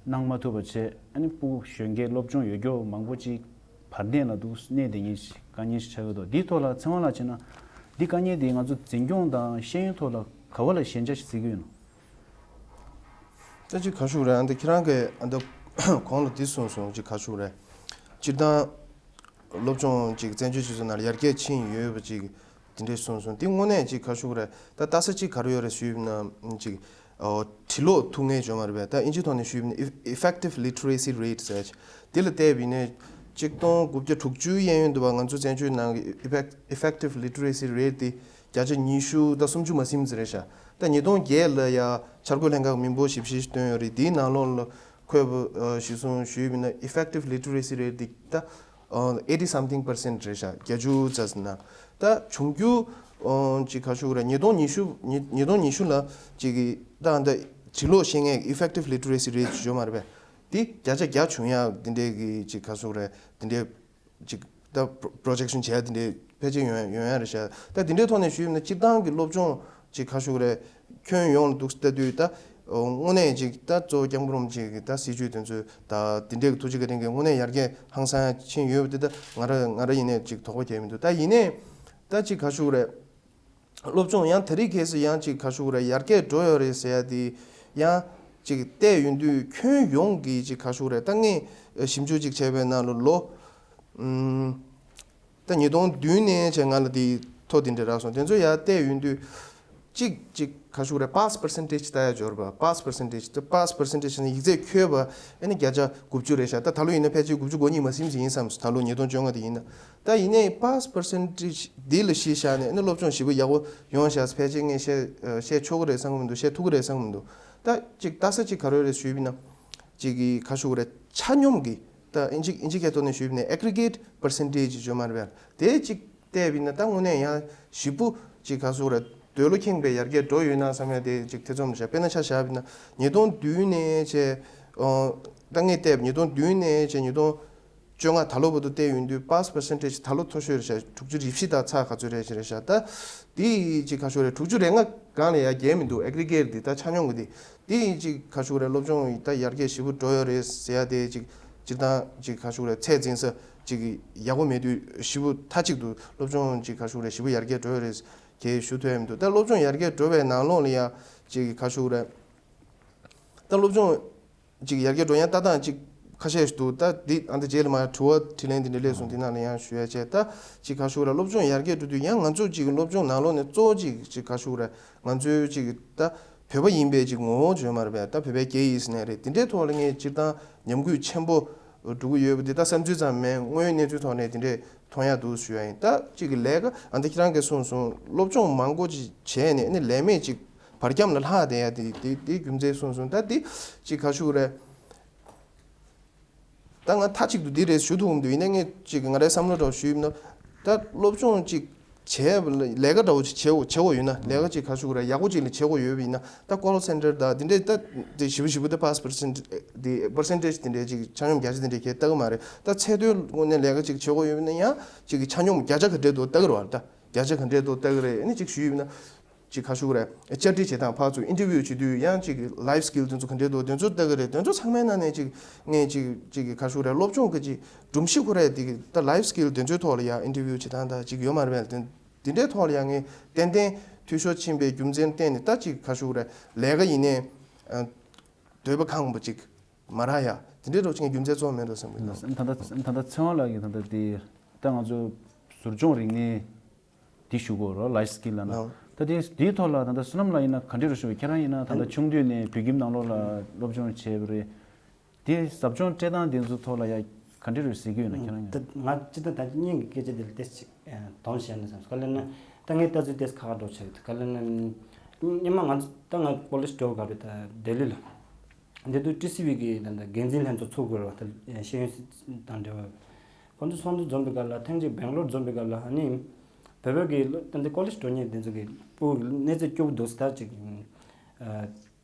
གནང་མ་ཐུབ་པ་བྱས། ཨ་ནི་སྤུ་གུ་གཞོན་སྐྱེས་སློབ་སྦྱོང་ཡོད་རྒྱུ་མང་པོ་ཅིག་བར་གནས་ལ་འདུག་གནས་བསྡད་མཁན་ཞིག་དཀའ་ངལ་ཞིག་ཆགས་ཀྱི་འདུག། འདིའི་ཐོག་ལ་ཚེ་དབང་ལགས་བྱས་ན་འདི་དཀའ་ངལ་འདི་ང་ཚོ་འཛིན་སྐྱོང་དང་ཤེས་ཡོན་ཐོག་ལ་ག་བ་ལ་ཞན་ཆ་ཞིག་བརྩི་གི་ཡོད་ན། ད་ཅིག་ག་ཞུ་རེད། ཨ་འདི་ཁྱེད་རང་གིས་ཨ་འདི་གོང་ལ་འདི་གསུངས་སོང་། ཅིག་ག་ཞུ་རེད། སྤྱིར་བཏང་སློབ་སྦྱོང་ཅིག་བཙན་བྱོལ་སྤྱི་ཚོགས་ནང་ལ་ཡར་རྒྱས་ཕྱིན་ཡོད་པ་ཅིག་དེ་འདྲས་གསུངས་སོང་། འདི་དངོས་གནས་ཅིག་ག་ཞུ་རེད། ད་ལྟ་ས་ཅིག་ག་རེ་ཡོད་རེད་ཞུས་ན་ཅིག་ཨོ་ཕྱིར་ལོག་ཐུག་མཁན་བྱུང་བ་རེད་པས། ད་ཨིན་ཇི་ཐོག་ནས་ཞུས་ན་effective literacy rate ཟེར་ཅིག་དེ་ལ་བལྟས་པ་ཡིན་ན་ཆིག་སྟོང་དགུ་བརྒྱ་དྲུག་ཅུ་གཡས་གཡོན་དུ་བ་ང་ཚོ་བཙན་བྱོལ་ནང་གི་effect- effective literacy rate དེ་བརྒྱ་ཆ་ཉི་ཤུ་དང་སུམ་ཅུ་མ་ཟིན་ཙམ་རེད་ཤག། ད་ཉིས་སྟོང་བརྒྱད་ལ་ཡ་འཆར་འགོད་ལྷན་ཁང་མི་འབོར་ཞིབ་བཤེར་བཏོན་ཡོད་རེད། དེའི་ནང་ལོགས་ལ་འཁོད་པ་གཞིར་བཟུང་ཞུས་པ་ཡིན་ན་effective literacy rate དེ་ད་eighty something percent རེད་ཤག། བརྒྱད་ཅུ་ཙམ་ཟིན་ན། ད་འབྱུང་འགྱུར་ཅིག་ག་ཞུ་རེད། ཉིས་སྟོང་ཉི་ཤུ་ཉིས་ཉིས་སྟོང་ཉི་ཤུ་ལ་ཅིག་གི་ད་ད་ཕྱིར་ལོག་ཤེས་མཁན་effective literacy rate ཅིག་ཡོད་མ་རེད་པས། དེ་བརྒྱ་ཆ་བརྒྱ་བྱུང་ཡག་འདི་འདྲའི་གི་ཅིག་ག་ཞུ་རེད། འདི་འདྲའི་ཅིག་ད་པྲོ- projection བྱས་དེ་འདྲའི་ཕལ་ཆེར་ཡོང་ཡོང་ཡ་རེད་ཤག། ད་དེ་འདྲའི་ཐོག་ནས་ཞུས་ན་སྤྱིར་བཏང་གི་སློབ་སྦྱོང་ཅིག་ག་ཞུ་རེད། ཁྱོན་ཡོངས་ལ་འདུག་ལྟ་དུས་ད་དངོས་གནས་ཅིག་ད་གཙོ་བོ་སྐྱབས་མགོན་རིན་པོ་ཆེ་གི་ད་སྲིད་བྱུས་དེ་ཚོ་ད་དེ་འདྲའི་གི་ཐུགས་རྗེ་བཀའ་དྲིན་གྱིས་དངོས་གནས་ཡར་རྒྱས་ཧང་སང་ཕྱིན་ཡོད་པ་དེ་ད་ང་ར་ང་ར་ཡིན་ནའི་ཅིག་དོགས་པ་བརྒྱབ་མི་འདུག། ད་ཡིན་ནའི་ད་ཅིག་ག་ཞུ་རེད། སློབ་སྦྱོང་ཡང་དེ་རིང་ཁ་སང་ཡང་ཅིག་ག་ཞུ་རེད། ཡར་རྒྱས་འགྲོ་ཡོད་རེད་ཟེར་ཡ་དེ་ཡང་ཅིག་བལྟས་ཡོང་དུས་ཁྱོན་ཡོངས་ཀྱི་ཅིག་ག་ཞུ་རེད། ད་ངས་ཞིབ་འཇུག་ཅིག་བྱས་པའི་ནང་ལ་ལོ། ཨུམ། ད་ཉིས་སྟོང་བདུན་ནས་བྱས་ང་ལ་དེ་ཐོ་དེ་འདྲ་རག་སོང་། དེ་ཚོ་ཡར་བལྟས་ཡོང་དུས་གཅིག་ཅིག་ག་ཞུ་རེད། pass percentage ལྟ་ཡ་འབྱོར་བ། pass percentage ད་pass percentage ནི་ཡིག་ཚད་འཁྱོལ་བ་ཨ་ནི་བརྒྱ་ཆ་དགུ་བཅུ་རེད་ཤག། ད་ད་ལོ་ཡིན་ན་ཕལ་ཆེར་དགུ་བཅུ་གོ་གཉིས་མ་ཟིན་ཙམ་ཡིན་བསམ་སོང་། ད་ལོ་ཉིས་སྟོང་བཅོ་ལྔ་དེ་ཡིན་ན། ད་ཡིན་ནའི་pass percentage འདི་ལ་གཞི་བཞག་ནས་ཨ་ནི་སློབ་སྦྱོང་ཞེ་པོ་ཡག་པོ་ཡོང་ཤག་ཟེར་ཕལ་ཆེར་ངས་བཤད་བཤད་ཆོག་གི་རེད་བསམ་གི་མི་འདུག། བཤད་ཐུབ་ཀྱི་རེད་བསམ་གི་མི་འདུག། ད་ཅིག་ལྟ་ས་ཅིག་ག་རེ་རེད་ཞུས་པ་ཡིན་ན། ཅིག་གི་ག་ཞུ་གི་རེད། ཆ་སྙོམས་ཀྱི་ ད་ཨིན་ཇི་ཨིན་ཇི་སྐད་ཐོག་ནས་ཞུས་པ་ཡིན་ན་aggregate percentage བརྗོད་མ་རེད་པས། དེ་གཅིག་བལྟས་པ་ཡིན་ན་ད་དངོས་གནས་ཡང་ཞེ་པོ་ཅིག་ག་ཟེར་དགོས་རེད། འདོད་བློ་ཁེངས་པའི་ཡར་རྒྱས་འགྲོ་ཡོད་ན་བསམ་ཡ་དེ་ཅིག་ཐེ་ཚོམ་རེད་ཤག་དཔེར་ན་ཆ་བཞག་པ་ཡིན་ན་ཉིས་སྟོང་བདུན་ནས་བྱས། ཨོ། ད་ངས་བལྟས་པ་ཉིས་སྟོང་བདུན་ནས་བྱས་ཉིས་སྟོང་བཅོ་ལྔ་ད་ལོ་བར་དུ་བལྟས་ཡོང་དུས་pass percentage ད་ལོ་མཐོ་ཤོས་རེད་ཤག་དྲུག་ཅུ་རེ་བཞི་དང་ཚེག་ག་ཚོད་རེད་ཅེས་རེད་ཤག་ད་དེ་ཅིག་ག་ཟེར་དགོས་རེད། དྲུག་ཅུ་རེ་ལྔ་སྒང་ལ་ཡར་རྒྱས་མི་འདུག aggregate དེ་ད་ཆ་སྙོམས་ཀྱི་དེ། དེ་ཅིག་ག་ཟེར་དགོས་རེད། སློབ་སྦྱོང་ད་ཡར་རྒྱས་ཞེ་པོ་འགྲོ་ཡོད་རེད་ཟེར་ཡ་དེ་ཅིག་སྤྱིར་བཏང་ཅིག་ག་ཟེར་དགོས་རེད། ཚད་འཛིན་ས་ཅིག་ཡག་པོ་མེད་དུས་ཞེ་པོ་མཐའ་གཅིག་ཏུ་སློབ་སྦྱོང་ཅིག་ག་ཟེར་དགོས་རེད། ཞེ་པོ་ཡར་རྒྱས་འགྲོ་ཡོད་རེད་ཅེས་ཞུ་ཐུབ་ཡ་མི་འདུག་ད་སློབ་སྦྱོང་ཡར་རྒྱས་འགྲོ་བའི་ནང་ལོགས་ལ་ཡ་ཅིག་ག་ཟེར་དགོས་རེད། ད་སློབ་སྦྱོང་ཅིག་ཡར་རྒྱས་འགྲོ་ཡ་ལྟ་སྟངས་ཅིག་ཁ་ཤས་ཤིག་འདུག་ད་འདི་ཨ་ད་རྗེས་ལ་མ་དྲི་བ་དྲིས་ལན་འདི་འདྲ་སླེབས་སོང་། འདི་ནང་ལ་ཡང་ཞུ་ཡ་བྱས། ད་ཅིག་ག་ཟེར་དགོས་རེད། སློབ་སྦྱོང་ཡར་རྒྱས་འགྲོ་དུས་ཡང་ང་ཚོ་ཅིག་སློབ་སྦྱོང་ནང་ལོགས་ནས་གཙོ་བོ་ཅིག་ཅིག་ག་ཟེར་དགོས་རེད། ང་ཚོའི་ཅིག་ད་བོད་པ་ཡིན་པའི་ཅིག་ངོ་བོ་བརྗོད་མ་རེད་པས། ད་བོད་པའི་སྐད་ཡིག་ཟེར་ནའི་རེད། འདི་འདྲའི་ཐོག་ལ་ངས་སྤྱིར་བཏང་ཉམས་རྒུད་ཆེན་པོ་འགྲོ་གི་ཡོད་པ་འདི་ད་བསམ་ཚུལ་ཙམ་མིན། དངོས་ཡོད་གནས་ཚུལ་ཐོག་ནས་འདི་འདྲས་མཐོང་ཡ་འདུག་ཞུ་ཡ་ཡིན། ད་ཅིག་གི་ལས་ཀ་ཨ་འདི་ཁྱེད་རང་གིས་གསུངས་སོང་། སློབ་སྦྱོང་མང་པོ་ཅིག་བྱས་ནས་ཨ་ནི་ལས་མེད་ཅིག་བར་ཁྱམས་ལ་ལྷག་བསྡད་ཡ་དེ་དེ་དེ་རྒྱུ་མཚན་གསུངས་སོང་། ད་འདི་ཅིག་ག་ཟེར་དགོས་རེད། ད་ང་མཐའ་གཅིག་ཏུ་འདི་རེད་ཞུ་ཐུབ་མི་འདུག་ཡིན་ནའི་ངས་ཅིག་ང་རའི་བསམ་བློ་འདྲ་བོ་ཞུས་ཡིན་ན། ད་སློབ་སྦྱོང་ཅིག་བྱས་ལས་ཀ་འདྲ་བོ་ཅིག་བྱེད་དགོས་བྱེད་དགོས་ཡོད་ན། ལས་ཀ་ཅིག་ག་ཟེར་དགོས་རེད། ཡག་པོ་ཅིག་ལ་བྱེད་དགོས་ཡོད་པ་ཡིན་ན། ད་call center དང་འདི་འདྲས་ད་དེ་ཞེ་པོ་ཞེ་པོ་ད་pass percent དེ་percentage དེ་འདྲས་ཅིག་ཆ་སྙོམས་བརྒྱ་ཆ་དེ་འདྲས་ཁྱེད་ལྟ་གི་མ་རེད། ད་ཚད་མཐོའི་ངོས་ནས་ལས་ཀ་ཅིག་བྱེད་དགོས་ཡོད་པ་ཡིན་ན་ཡང་ཅིག་གི་ཆ་སྙོམས་བརྒྱ་ཆ་ག་འདྲས་འདུག་ལྟ་གི་རེད་པ། ད་བརྒྱ་ཆ་ག་འདྲས་འདུག་ལྟ་གི་རེད། ཨ་ནི་ཅིག་ཞུས་ཡིན་ན། ཅིག་ག་ཟེར་དགོས་རེད། བཅར་འདྲི་བྱེད་སྟངས་ཕར་ཚུར་interview བྱེད་དུས་ཡང་ཅིག་life skill དེ་ཚོ་ག་འདྲས་འདུག་དེ་ཚོ་ལྟ་གི་རེད། དེ་ཚོ་ཚང་མའི་ནང་ནས་ཅིག་ངས་ཅིག་ཅིག་ག་ཟེར་དགོས་རེད། སློབ་སྦྱོང་གི་ཅིག་སྒྲོམ་གཞི་ཁོ་ར་དེ་གི་ད་life skill དེ་ཚོའི་ཐོག་ལ་ཡང་interview བྱེད་སྟངས་ད་ཅིག་ཡོད་མ་རེད་པས། དེ་དེ་འདྲའི་ཐོག་ལ་ཡང་ངས་ཏན་ཏན་འཐུས་ཤོར་ཕྱིན་པའི་རྒྱུ་མཚན་བརྟེན་ནས་ད་ཅིག་ག་ཟེར་དགོས་རེད། ལས་ཀ་ཡིན་ནའི་ཨ་འདོད་པ་ཁེངས་པ་ཅིག་མ་རག་ཡ་དེ་འདྲའི་རོགས་ཅིག་ངས་རྒྱུ་མཚན་གཙོ་བོ་མེད་འགྲོ་བསམ་གི་འདུག་ད་ལྟ་ད་ལྟ་ཚེ་དབང་ལགས་ཀྱིས་ད་ལྟ་དེ་ད་ང་ཚོ་ཟུར་སྦྱོང་རིག་གནས། དེ་ཞུ་དགོས་རེད། life skill ལབ་ན། ལགས། ད་དེ་དེའི་ཐོག་ལ་ད་ལྟ་བསོད་ནམས་ལགས་ཡིན་ན་ག་འདྲ་རེད་ཞུ་བ། ཁྱེད་རང་ཡིན་ན་ད་ལྟ་ཆུང་དུས་ནས་བོད་ཁྱིམ་ནང་ལོགས་ལ་སློབ་སྦྱོང་བྱས་པ་རེད། དེ་ཟབ་སྦྱོང་སྤྲད་སྟངས་དེ་ཚོ་ཐོག་ལ་ཡ་ག་འདྲ་རེད་ཟེར་གྱི་ཡོད་ན་ཁྱེད་རང་ཡིན་ད་ན། ང་སྤྱིར་བཏང་ད་སྙིང་གི་སྐད་ཆ་དེ་ལ་ཏོག་ཙམ་དོན་བྱས་ན་བསམ་སོང་། ག་ལབ་ན་ད་ངའི་ལྟ་ཚུལ་ཏོག་ཙམ་ཁག་ཁག་འགྲོ་ཆགས་ཀྱི་འདུག་ག་ལབ་ན་སྔོན་མ་ང་ཚོ་ད་ང་ཀོ་ལེཇ་འགྲོ་ག་རེད། ད་ལྡི་ལི་ལ་འདི་དུས་ཊི་སི་ཝི་གི་ད་ད་འགན་འཛིན་ལྷན་ཚོགས་ཚུགས་དགོས་རེད་པ། ད་ཤེས་ཡོན་སྲིད་དང་འབྲེལ་བ། ཁོང་ཚོ་ཚོགས་འདུ་འཛོམས་པའི་སྐབས་ལ་ཐེངས་གཅིག་སྦེང་ལོར་འཛོམས་པའི་སྐབས་ལ་ཨ་ནི་བོད་པའི་གི་ད་འདི་ཀོ་ལེཇ་འགྲོ་མཁན་དེ་ཚོ་གི་སྤུ་གུ་གནས་ཚད་སྐྱོ་པོ་འདུག་ཟེར། ད་ཅིག་ཨ་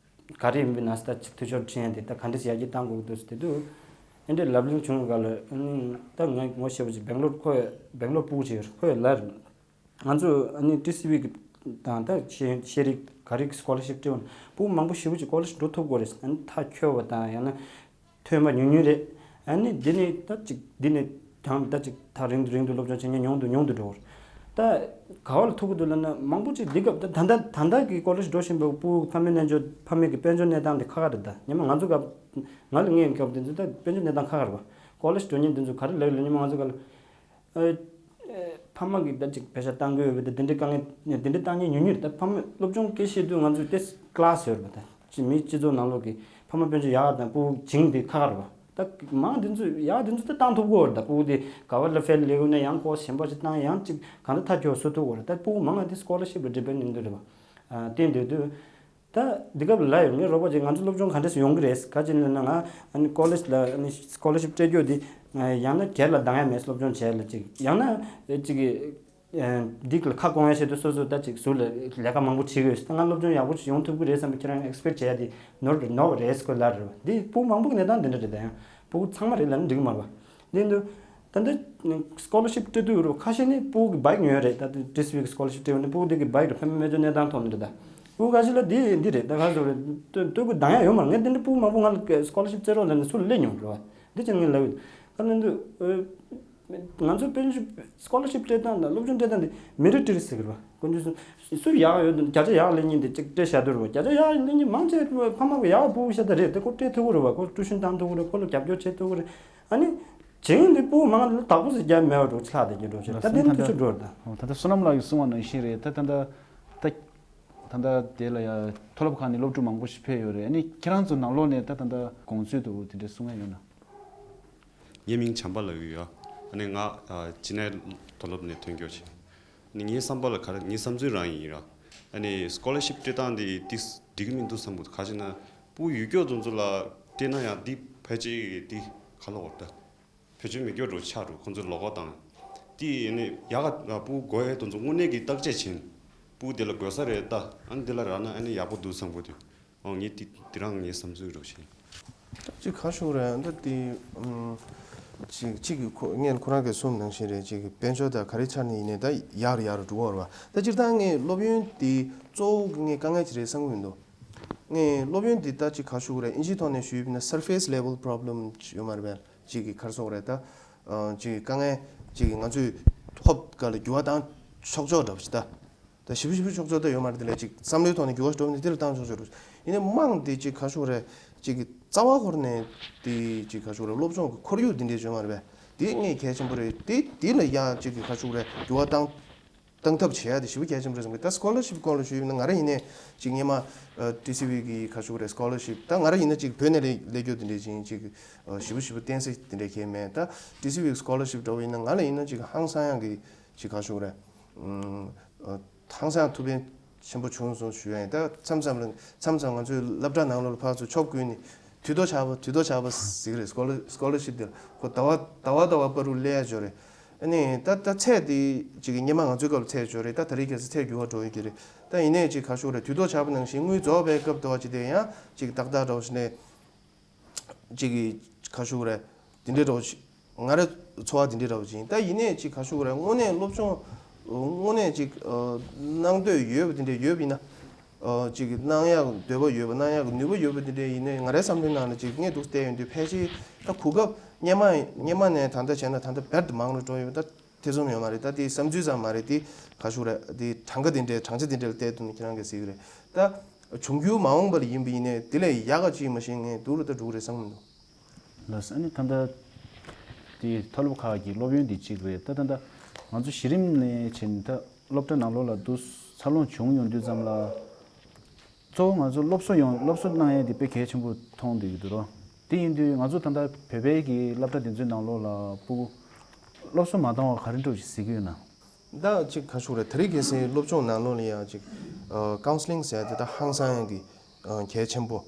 ག་རེ་ཡིན་པའི་ན་ཟེར། ད་ཅིག་འཐུས་ཤོར་ཕྱིན་ཡ་དེ་ད་ག་འདྲས་ཡར་རྒྱས་གཏང་དགོས་ཀྱི་འདུག་ཟེར། དེ་དུས་ཨེ་འདྲས་ལབ་གླེང་བྱུང་བའི་སྐབས་ལ་ཨ་ནི་ད་ངས་ངོ་ཤེས་པ་ཅིག་སྦེང་ལོར་ཁོ་ཡ་སྦེང་ལོར་སྤུ་གུ་ཅིག་ཡོད་རེད། ཁོ་ཡ་ལབ་རེད། ང་ཚོ་ཨ་ནི་ཊི་སི་ཝི་གི་དང་ད་ཤེས་ཤེས་རིག་ག་རེ་གི་སི་ཀོ་ལར་ཤིབ་སྤྲད་འོང་། སྤུ་གུ་མང་པོ་ཞེ་པོ་ཅིག་ཀོ་ལེཇ་འགྲོ་ཐུབ་ཀྱི་རེད། ཨ་ནི་མཐའ་འཁྱོལ་བ་དང་ཡང་ན་ཐོན་པ་ཉུང་ཉུང་རེད། ཨ་ནི་འདི་ནས་ད་ཅིག་འདི་ནས་ཀྱང་ད་ཅིག་ཐག་རིང་དུ་རིང་དུ་སློབ་སྦྱོང་བྱེད་མཁན་ཉུང་དུ་ཉུང་དུ་འགྲོ་གི་རེད། ད་ག་བ་ལ་ཐུག་གི་འདུག་ལབ་ན་མང་པོ་ཅིག་འདི་སྐབས་ད་ད་ད་ད་ལྟ་གི་ཀོ་ལེཇ་འགྲོ་བཞིན་པའི་སྤུ་གུ་ཕ་མའི་རྣལ་འབྱོར་ཕ་མའི་གི་དཔལ་འབྱོར་གནས་སྟངས་དེ་ཁག་ཁག་རེད། ད་སྔོན་མ་ང་ཚོ་སྐབས་ང་ལ་ངའི་སྐབས་དེ་ཚོ་ད་དཔལ་འབྱོར་གནས་སྟངས་ཁག་ཁག་རེད་པ། ཀོ་ལེཇ་འགྲོ་མཁན་དེ་ཚོ་ག་རེ་ལབ་ལབ་སྔོན་མ་ང་ཚོ་སྐབས་ལ། ཨ། ཨ། ཕ་མ་གིས་ད་ཅིག་པེ་ཤ་བཏང་གི་ཡོད་པ་དང་དེ་འདྲའི་དཀའ་ངལ་དེ་འདྲའི་བཏང་མཁན་ཉུང་ཉུང་རེད། ད་ཕ་མ་སློབ་སྦྱོང་སྐད་བཤད་དུས་ང་ཚོས་ཏེ་ཀླ་ཟེར་བ་ད་ཅིག་མིའི་སྤྱི་ཚོགས་ནང་ལོགས་ཀྱི་ཕ་མ་དཔལ་འབྱོར་ཡག་དང་སྤུ་གུ་བྱིངས་དེ་ཁག་ཁག་རེད་པ། ད་མང་དེ་ཚོས་ཡག་དེ་ཚོ་ད་བཏང་ཐུབ་ཀྱི་ཡོད་རེད། ད་སྤུ་གུ་དེ་ག་བ་ལ་ཕེལ་ལས་ཀྱི་ཡོད་ན་ཡང་ཀོ་སི་གཞན་པ་ཞིག་བཏང་ཡང་ཅིག་གང་ལྟར་མཐའ་འཁྱོལ་བཟོ་ཐུབ་ཀྱི་ཡོད་རེད། ད་སྤུ་གུ་མང་ང་དེ་སི་ཀོ་ལར་ཤིབ་ལ་ཌི་པེན་ཌི་ཡིན་འདུག་རེད་པ། ཨ། བལྟས་འདོད་དུས། ད་འདི་སྐབས་ལ་ཡོད་ངའི་རོགས་པ་ཅིག་ང་ཚོ་སློབ་སྦྱོང་ག་འདྲས་སེ་ཡོང་གི་རེད། ག་ཅི་ལབ་ན་ང་ཨ་ནི་ཀོ་ལེཇ་ལ་ཨ་ནི་སི་ཀོ་ལར་ཤིབ་སྤྲད་རྒྱུ་འདི་ཡང་ན་སྒེར་ལ་འདང་ཡ་མེད། སློབ་སྦྱོང་བྱས་ལ་ཅིག་ཡང་ན་ཅིག་གི་འདི་ལ་ཁ་སྐོང་ཡ་ཆེད་དུ་སོ་སོ་ད་ཅིག་ཟུར་ལ་ལས་ཀ་མང་པོ་བྱེད་དགོས། ད་ང་སློབ་སྦྱོང་ཡག་པོ་ཅིག་ཡོང་ཐུབ་ཀྱི་རེད་བསམ་པ་ཁྱེད་རང་ཨེག་སི་པེག་བྱེད་ཡ་འདི་ནོར་ནོར་བ་རེད་ཟེར་ཁོས་ལབ་རེད་པ། འདི་སྤུ་གུ་མང་པོ་གི་གནས་སྟངས་འདི་འདྲ་རེད། ད་ཡང་སྤུ་གུ་ཚང་མ་རེད་ལབ་ན་འགྲིག་གི་མ་རེད་པ། འདི་འདུག་ད་འདི་སི་ཀོ་ལར་ཤིབ་སྤྲད་དུས་རུ་ཁ་ཤས་ནི་སྤུ་གུ་གི་བའིག་ཉོས་རེད། ད་ཊི་སི་ཝི་གི་སི་ཀོ་ལར་ཤིབ་སྤྲད་པ་ནི་སྤུ་གུ་དེ་གི་བའིག་རེད། ཕ་མའི་དཔལ་འབྱོར་གནས་སྟངས་ཐོག་ནས་རེད། ད་སྤུ་གུ་ཁ་ཤས་ལ་འདི་འདི་རེད། ད་ག་ཟེར་རེད། སྟོད་སྟོད་གོས་འདང་ཡ་ཡོད་མ་རེད། ངས་འདི་འདྲ་སྤུ་གུ་མང་པོ་ང་ལ་སི་ཀོ་ལར་ཤིབ་བཙལ་རོགས་ལབ་ནས་ཚུར་སླེབས་མྱོང་རེད་པ། འདི་ཅན་ངས་ལབ་ཡོད། ད་ལན་འདི་ཨོ། ང་ཚོའི་དཔལ་འབྱོར་སི་ཀོ་ལར་ཤིབ་སྤྲད་སྟངས་དང་སློབ་སྦྱོང་སྤྲད་སྟངས་དེ་མེ་རི་ཊི་རི་ཟེར་གི་རེད་པ། དཀོན་མཆོག་གསུམ། སུ་ཡག་ཡོད་དུས་བརྒྱ་ཆ་ཡག་སླེབས་མཁན་དེ་གཅིག་སྤྲད་བཞག་དུས་རེད་པ། བརྒྱ་ཆ་ཡག་སླེབས་མཁན་མང་ཆེ་ཕ་མ་གི་ཡག་སྤུ་གུ་ཤ་སྟག་རེད། དེ་ཁོ་སྤྲད་ཐུབ་ཀྱི་རེད་པ། ཁོ་ཊི་ཡུ་ཤན་བཏང་ཐུབ་ཀྱི་རེད། ཁོ་ལ་རྒྱབ་སྐྱོར་བྱེད་ཐུབ་ཀྱི་རེད། ཨ་ནི་བྱེད་མཁན་དེ་སྤུ་གུ་མང་ང་ལ་བདག་པོ་ཟེར་རྒྱག་མེད་པ་འགྲོ་ཆགས་བསྡད་ཀྱི་འགྲོ་ཆེ། ད་དེ་ནི་ཐུགས་ཆུ་འགྲོ་རེད། ད་ད་ལྟ་བསོད་ནམས་ལགས་ཀྱིས་གསུངས་པ་ནང་བཞིན་རེད། ད་ད་ལྟ་ད་ད་ལྟ་དེ་ལ་ཡ་མཐོ་སློབ་ཁག་ནས་སློབ་ཕྲུག་མང་པོ་ཞིག་ཕེབས་ཡོད་རེད། ཨ་ནི་ཁྱེད་རང་ཚོ་ནང་ལོགས་ནས་ད་ད་ལྟ་དགོངས་ཚུལ་འདུག་དེ་འདྲ་གསུང་ཡ་ཡོད་ན། ངའི་མིང་བྱམས་པ་ལབ་ཀྱི་ཡོད། ཨ་ནི་ང་ཨ་ཅི་ནའི་མཐོ་སློབ་ནས་ཐོན་སྐྱོད་བྱས། ཨ་ནི་ངའི་བསམ་པ་ལ་ག་རེ་ངའི་བསམ་ཚུལ་རང་ཡིན་ར། ཨ་ནི་སི་ཀོ་ལར་ཤིབ་སྤྲད་སྟངས་འདི་འདི་འགྲིག་གི་མི་འདུག་བསམ་གི་འདུག་ག་ཅི་ན་སྤུ་གུ་ཡུལ་སྐྱོག་དེ་ཚོ་ལ་སྤྲད་ན་ཡང་འདི་ཕལ་ཆེར་འདི་ག་ལ་འོར་ད། བེད་སྤྱོད་མི་སྐྱོར་འགྲོ་ཆགས་འགྲོ་ཁོང་ཚོ་ལོག་གོ་དང་། དེ་ཡིན་ནི་ཡག་ག་ཕྲུ་གུ་དགོས་ཡས་དེ་ཚོ་དངོས་གནས་ཀྱི་བརྟག་དཔྱད་བྱེད། ཕྲུ་གུ་དེ་ལ་དགོས་ས་རེད་ད། ཨ་ནི་དེ་ལ་རག་ན་ཨ་ནི་ཡག་པོ་འདུག་བསམ་གི་འདུག་ཨོ་ངས་དེ་དེ་རང་ངའི་བསམ་ཚུལ་རོ་ཞེས། ཅིག་ག་ཞུ་རེད་ད་དེ། ཨམ། ཅིག་ཅིག་གི་ཁོ་ངས་ཁོ་རང་གི་གསུང་ནང་བཞིན་རེད། ཅིག་གི་དཔལ་འབྱོར་དང་ག་རེ་ཆགས་ནས་ཡིན་ནའི་ད་ཡག་རུ་ཡག་རུ་འགྲོ་གི་རེད་བ། ད་སྤྱིར་བཏང་ངས་སློབ་ཡོན་དེ་གཙོ་བོ་གི་ངས་དཀའ་ངལ་ཅིག་རེད་བསམ་གི་མི་འདུག་ངས་སློབ་ཡོན་དེ་ད་ཅིག་ག་ཞུ་རེད། ཨིན་ཇིའི་ཐོག་ནས་ཞུས་ཡིན་ན་surface level problem ཡོད་མ་རེད་པས། ཅིག་གི་ག་རེ་ཟེར་དགོས་རེད་ད། ཨ་ཅིག་དཀའ་ངལ་ཅིག་ང་ཚོས་ཧོབ་ག་ལ་འགྱུར་བ་བཏང་ཆོག་ཆོག་འདྲ་པོ་ཞིག་ད། ད་ཞིབ་ཞིབ་ཆོག་ཆོག་ད་ཡོད་མ་རེད། དེ་ལས་ཅིག་བསམ་བློའི་ཐོག་ནས་འགྱུར་བ་འགྲོ་ནས་དེ་ལ་བཏང་ཆོག་ཆོག་འདྲ་པོ་ཞིག་ཡིན་ནའི་མང་དེ་ཅིག་ག་ཞུ་རེད། ཅིག་གི་རྩ་བ་འཁོར་ནས་དེ་ཅིག་ག་ཞུ་རེད། སློབ་སྦྱོང་གི་ཁོར་ཡུག་དེ་འདྲས་ཡོད་མ་རེད་པས། དེ་ངས་གལ་ཆེན་པོ་རེད། དེ་དེ་ལ་ཡ་ཅིག་གི་ག་ཞུ་རེད། འགྱུར་བ་བཏང་བཏང་ཐབས་བྱེད་ཡ་དེ་ཞེ་པོ་གལ་ཆེན་པོ་རེད་བསམ་གི། ད་scholarship སྐོར་ལ་ཞུས་ཡིན་ན་ང་རང་ཡིན་ནའི་ཅིག་སྔོན་མ་ཨ་ཊི་སི་ཝི་གི་ག་ཞུ་རེད། scholarship ད་ང་རང་ཡིན་ན་ཅིག་བོད་ནས་སླེབས་སླེབས་རྒྱུ་དེ་འདྲས་ཅིག་ཅིག་ཨ་ཞེ་པོ་ཞེ་པོ་བརྟེན་ས་དེ་འདྲས་གལ་མེད། ད་ཊི་སི་ཝི་གི་scholarship འདྲ་བོ་ཡིན་ན་ང་ལ་ཡིན་ན་ཅིག་ཧང་སང་ཡང་གི་ཅིག་ག་ཞུ་རེད། ཨ་ཧང་སང་ཐུགས་ཕན་ཆེན་པོ་བྱུང་སོང་ཞུ་ཡ་ཡིན། ད་མཚམས་མཚམས་ལ་མཚམས་མཚམས་ང་ཚོའི་སློབ་གྲྭ་ནང་ལོགས་ལ་ཕར་ཚུར་ཕྱོགས་ཀུན་ནས་དུས་ཐོག་ཆར་པ་དུས་ཐོག་ཆར་པ་ཟེར་གི་རེད། scholar- scholarship དེ་ལ་ཁོ་ཟླ་བ་ཟླ་བ་ཟླ་བ་བར་དུ་སླེབས་ཡ་ཅིག་ཡོད་རེད། ཨ་ནི་ད་ད་ཚད་དེ་ཅིག་གི་སྔོན་མ་ང་ཚོའི་སྐབས་ལ་ཚད་ཅིག་ཡོད་རེད། ད་དེ་རིང་ཁ་སང་ཚད་འགྱུར་བ་འགྲོ་ཡོད་ཀྱི་རེད། ད་ཡིན་ནའི་ཅིག་ག་ཞུ་རེད། དུས་ཐོག་ཆར་པ་ནང་བཞིན་དངུལ་རྫོགས་པའི་སྐབས་དུ་བ་ཅིག་དེ་ཡང་ཅིག་ཏག་ཏག་འདྲ་བོ་ཞིག་ནས་ཅིག་གི་ག་ཞུ་རེད། དེ་འདྲའི་འདྲ་བོ་ཞིག་ང་རའི་ཚོར་བ་དེ་འདྲའི་འདྲ་བོ་ཅིག་ཡིན། ད་ཡིན་ནའི་ཅིག་ག་ཞུ་རེད། དངོས་གནས་སློབ་སྦྱོང་དངོས་གནས་ཅིག་ཨ་གནང་འདོད་ཡོད་པ་དེ་འདྲ་ཡོད་པ་ཡིན་ན། ཨ་ཅིག་གནང་ཡག་འདོད་པ་ཡོད་པ་གནང་ཡག་གི་ནུས་པ་ཡོད་པ་དེ་འདྲ་ཡིན་ནའི་ང་རའི་བསམ་བློའི་ནང་ལ་ཅིག་ངས་འདུག་བལྟས་ཡོང་དུས་ཕལ་ཆེར་ད་གོ་སྐབས་སྔོན་མ་སྔོན་མ་ནས་ད་ལྟ་བྱས་ན་ད་ལྟ་བེད་མང་རུ་འགྲོ་ཡོད་པ་ད་ཐེ་ཚོམ་ཡོད་མ་རེད། ད་དེ་བསམ་ཚུལ་ཙམ་མ་རེད། དེ་ག་ཞུ་རེད། དེ་གྲངས་ཀ་དེ་འདྲའི་གྲངས་ཆ་དེ་འདྲ་ལ་བལྟས་དུས་ནས་ཁྱེད་རང་གིས་གཟིགས་ཀྱི་རེད། ད་འབྱུང་འགྱུར་མ་འོངས་པ་ལ་ཡིན་པ་ཡིན་ནའི་དེ་ལས་ཡག་ག་ཅིག་མ་ཤེས་ངས་སྡུག་རུ་ད་འགྲོ་གི་རེད་བསམ་གི་མི་འདུག་ལགས་སོ། ཨ་ནི་ད་ལྟ་དེ་མཐོ་སློབ་ཁག་གི་སློབ་ཡོན་དེ་གཅིག་རེད། ད་ད་ད་ང་ཚོ་གཞི་རིམ་ནས་བྱས་ནས་ད་སློབ་གྲྭ་ནང་ལོགས་ལ་འདུག་འཚར་ལོངས་བྱུང་ཡོང་དུས་ཙམ་ལ། གཙོ་བོ་ང་ཚོ་སློབ་གསོ་ཡོང་སློབ་གསོ་གནང་ཡས་དེ་དཔེ་གལ་ཆེན་པོ་མཐོང་བསྡད་ཀྱི་འདུག་རོ། དེ་ཡིན་དུས་ང་ཚོ་ད་ལྟ་བོད་པའི་གི་སློབ་གྲྭ་དེ་ཚོའི་ནང་ལོགས་ལ་ཕྲུ་གུ་སློབ་གསོ་མ་བཏང་བ་ག་རེ་འདྲ་ཞིག་གཟིགས་ཀྱི་ཡོད་ན། ད་ཅིག་ག་ཞུ་རེད། དེ་རིང་ཁ་སང་སློབ་སྦྱོང་ནང་ལོགས་ལ་ཡང་ཅིག་ཨ་counselling ཟེར་ཡ་དེ་ད་ཧང་སང་ཡང་གི་ཨ་གལ་ཆེན་པོ་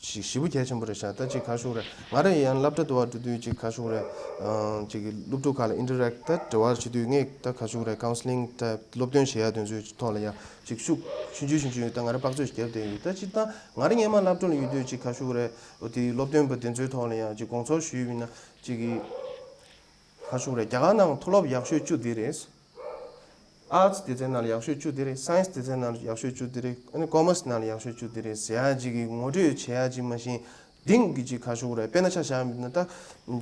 ཞིག་ཞེ་པོ་གལ་ཆེན་པོ་རེད་ཤག་ད་ཅིག་ག་ཞུ་རེད། ང་རང་ཡང་སློབ་གྲྭ་དུ་བ་འགྲོ་དུས་ཅིག་ག་ཞུ་རེད། ཨ་ཅིག་གི་སློབ་ཕྲུག་ཁག་ལ་interact ད་འབྲེལ་བ་བྱེད་དུས་ངས་ད་ག་ཞུ་རེད། counselling ད་སློབ་སྟོན་བྱེད་ཡ་དེ་ཚོའི་ཐོག་ལ་ཡང་ཅིག་ཤུགས་ཆུང་ཆུང་ཆུང་ཆུང་ད་ང་རང་དཔག་ཚོད་བརྒྱབ་བསྡད་ཡོད། ད་ཅིག་ད་ང་རང་སྔོན་མ་སློབ་གྲྭ་ལ་ཡོད་དུས་ཅིག་ག་ཞུ་རེད། འོ་དེ་སློབ་སྟོན་པ་དེ་ཚོའི་ཐོག་ལ་ཡང་ཅིག་དགོངས་ཚུལ་ཞུས་པ་ཡིན་ན་ཅིག་གི་ག་ཞུ་རེད། རྒྱ་གར་ནང་མཐོ་སློབ་ཡག་ཤོས་བཅུ་འདི་རེད། Arts སྡེ་ཚན་ནང་ལ་ཡག་ཤོས་བཅུ་འདི་རེད། Science སྡེ་ཚན་ནང་ལ་ཡག་ཤོས་བཅུ་འདི་རེད། ཨ་ནི་Commerce ནང་ལ་ཡག་ཤོས་བཅུ་འདི་རེད་ཟེར་ཡ་ཅིག་གི་ངོ་སྤྲོད་བྱེད་ཡ་ཅིག་མ་གཞི་གཏིང་གི་ཅིག་ག་ཞུ་རེད། དཔེར་ན་ཆ་བཞག་ཡིན་ན་ད་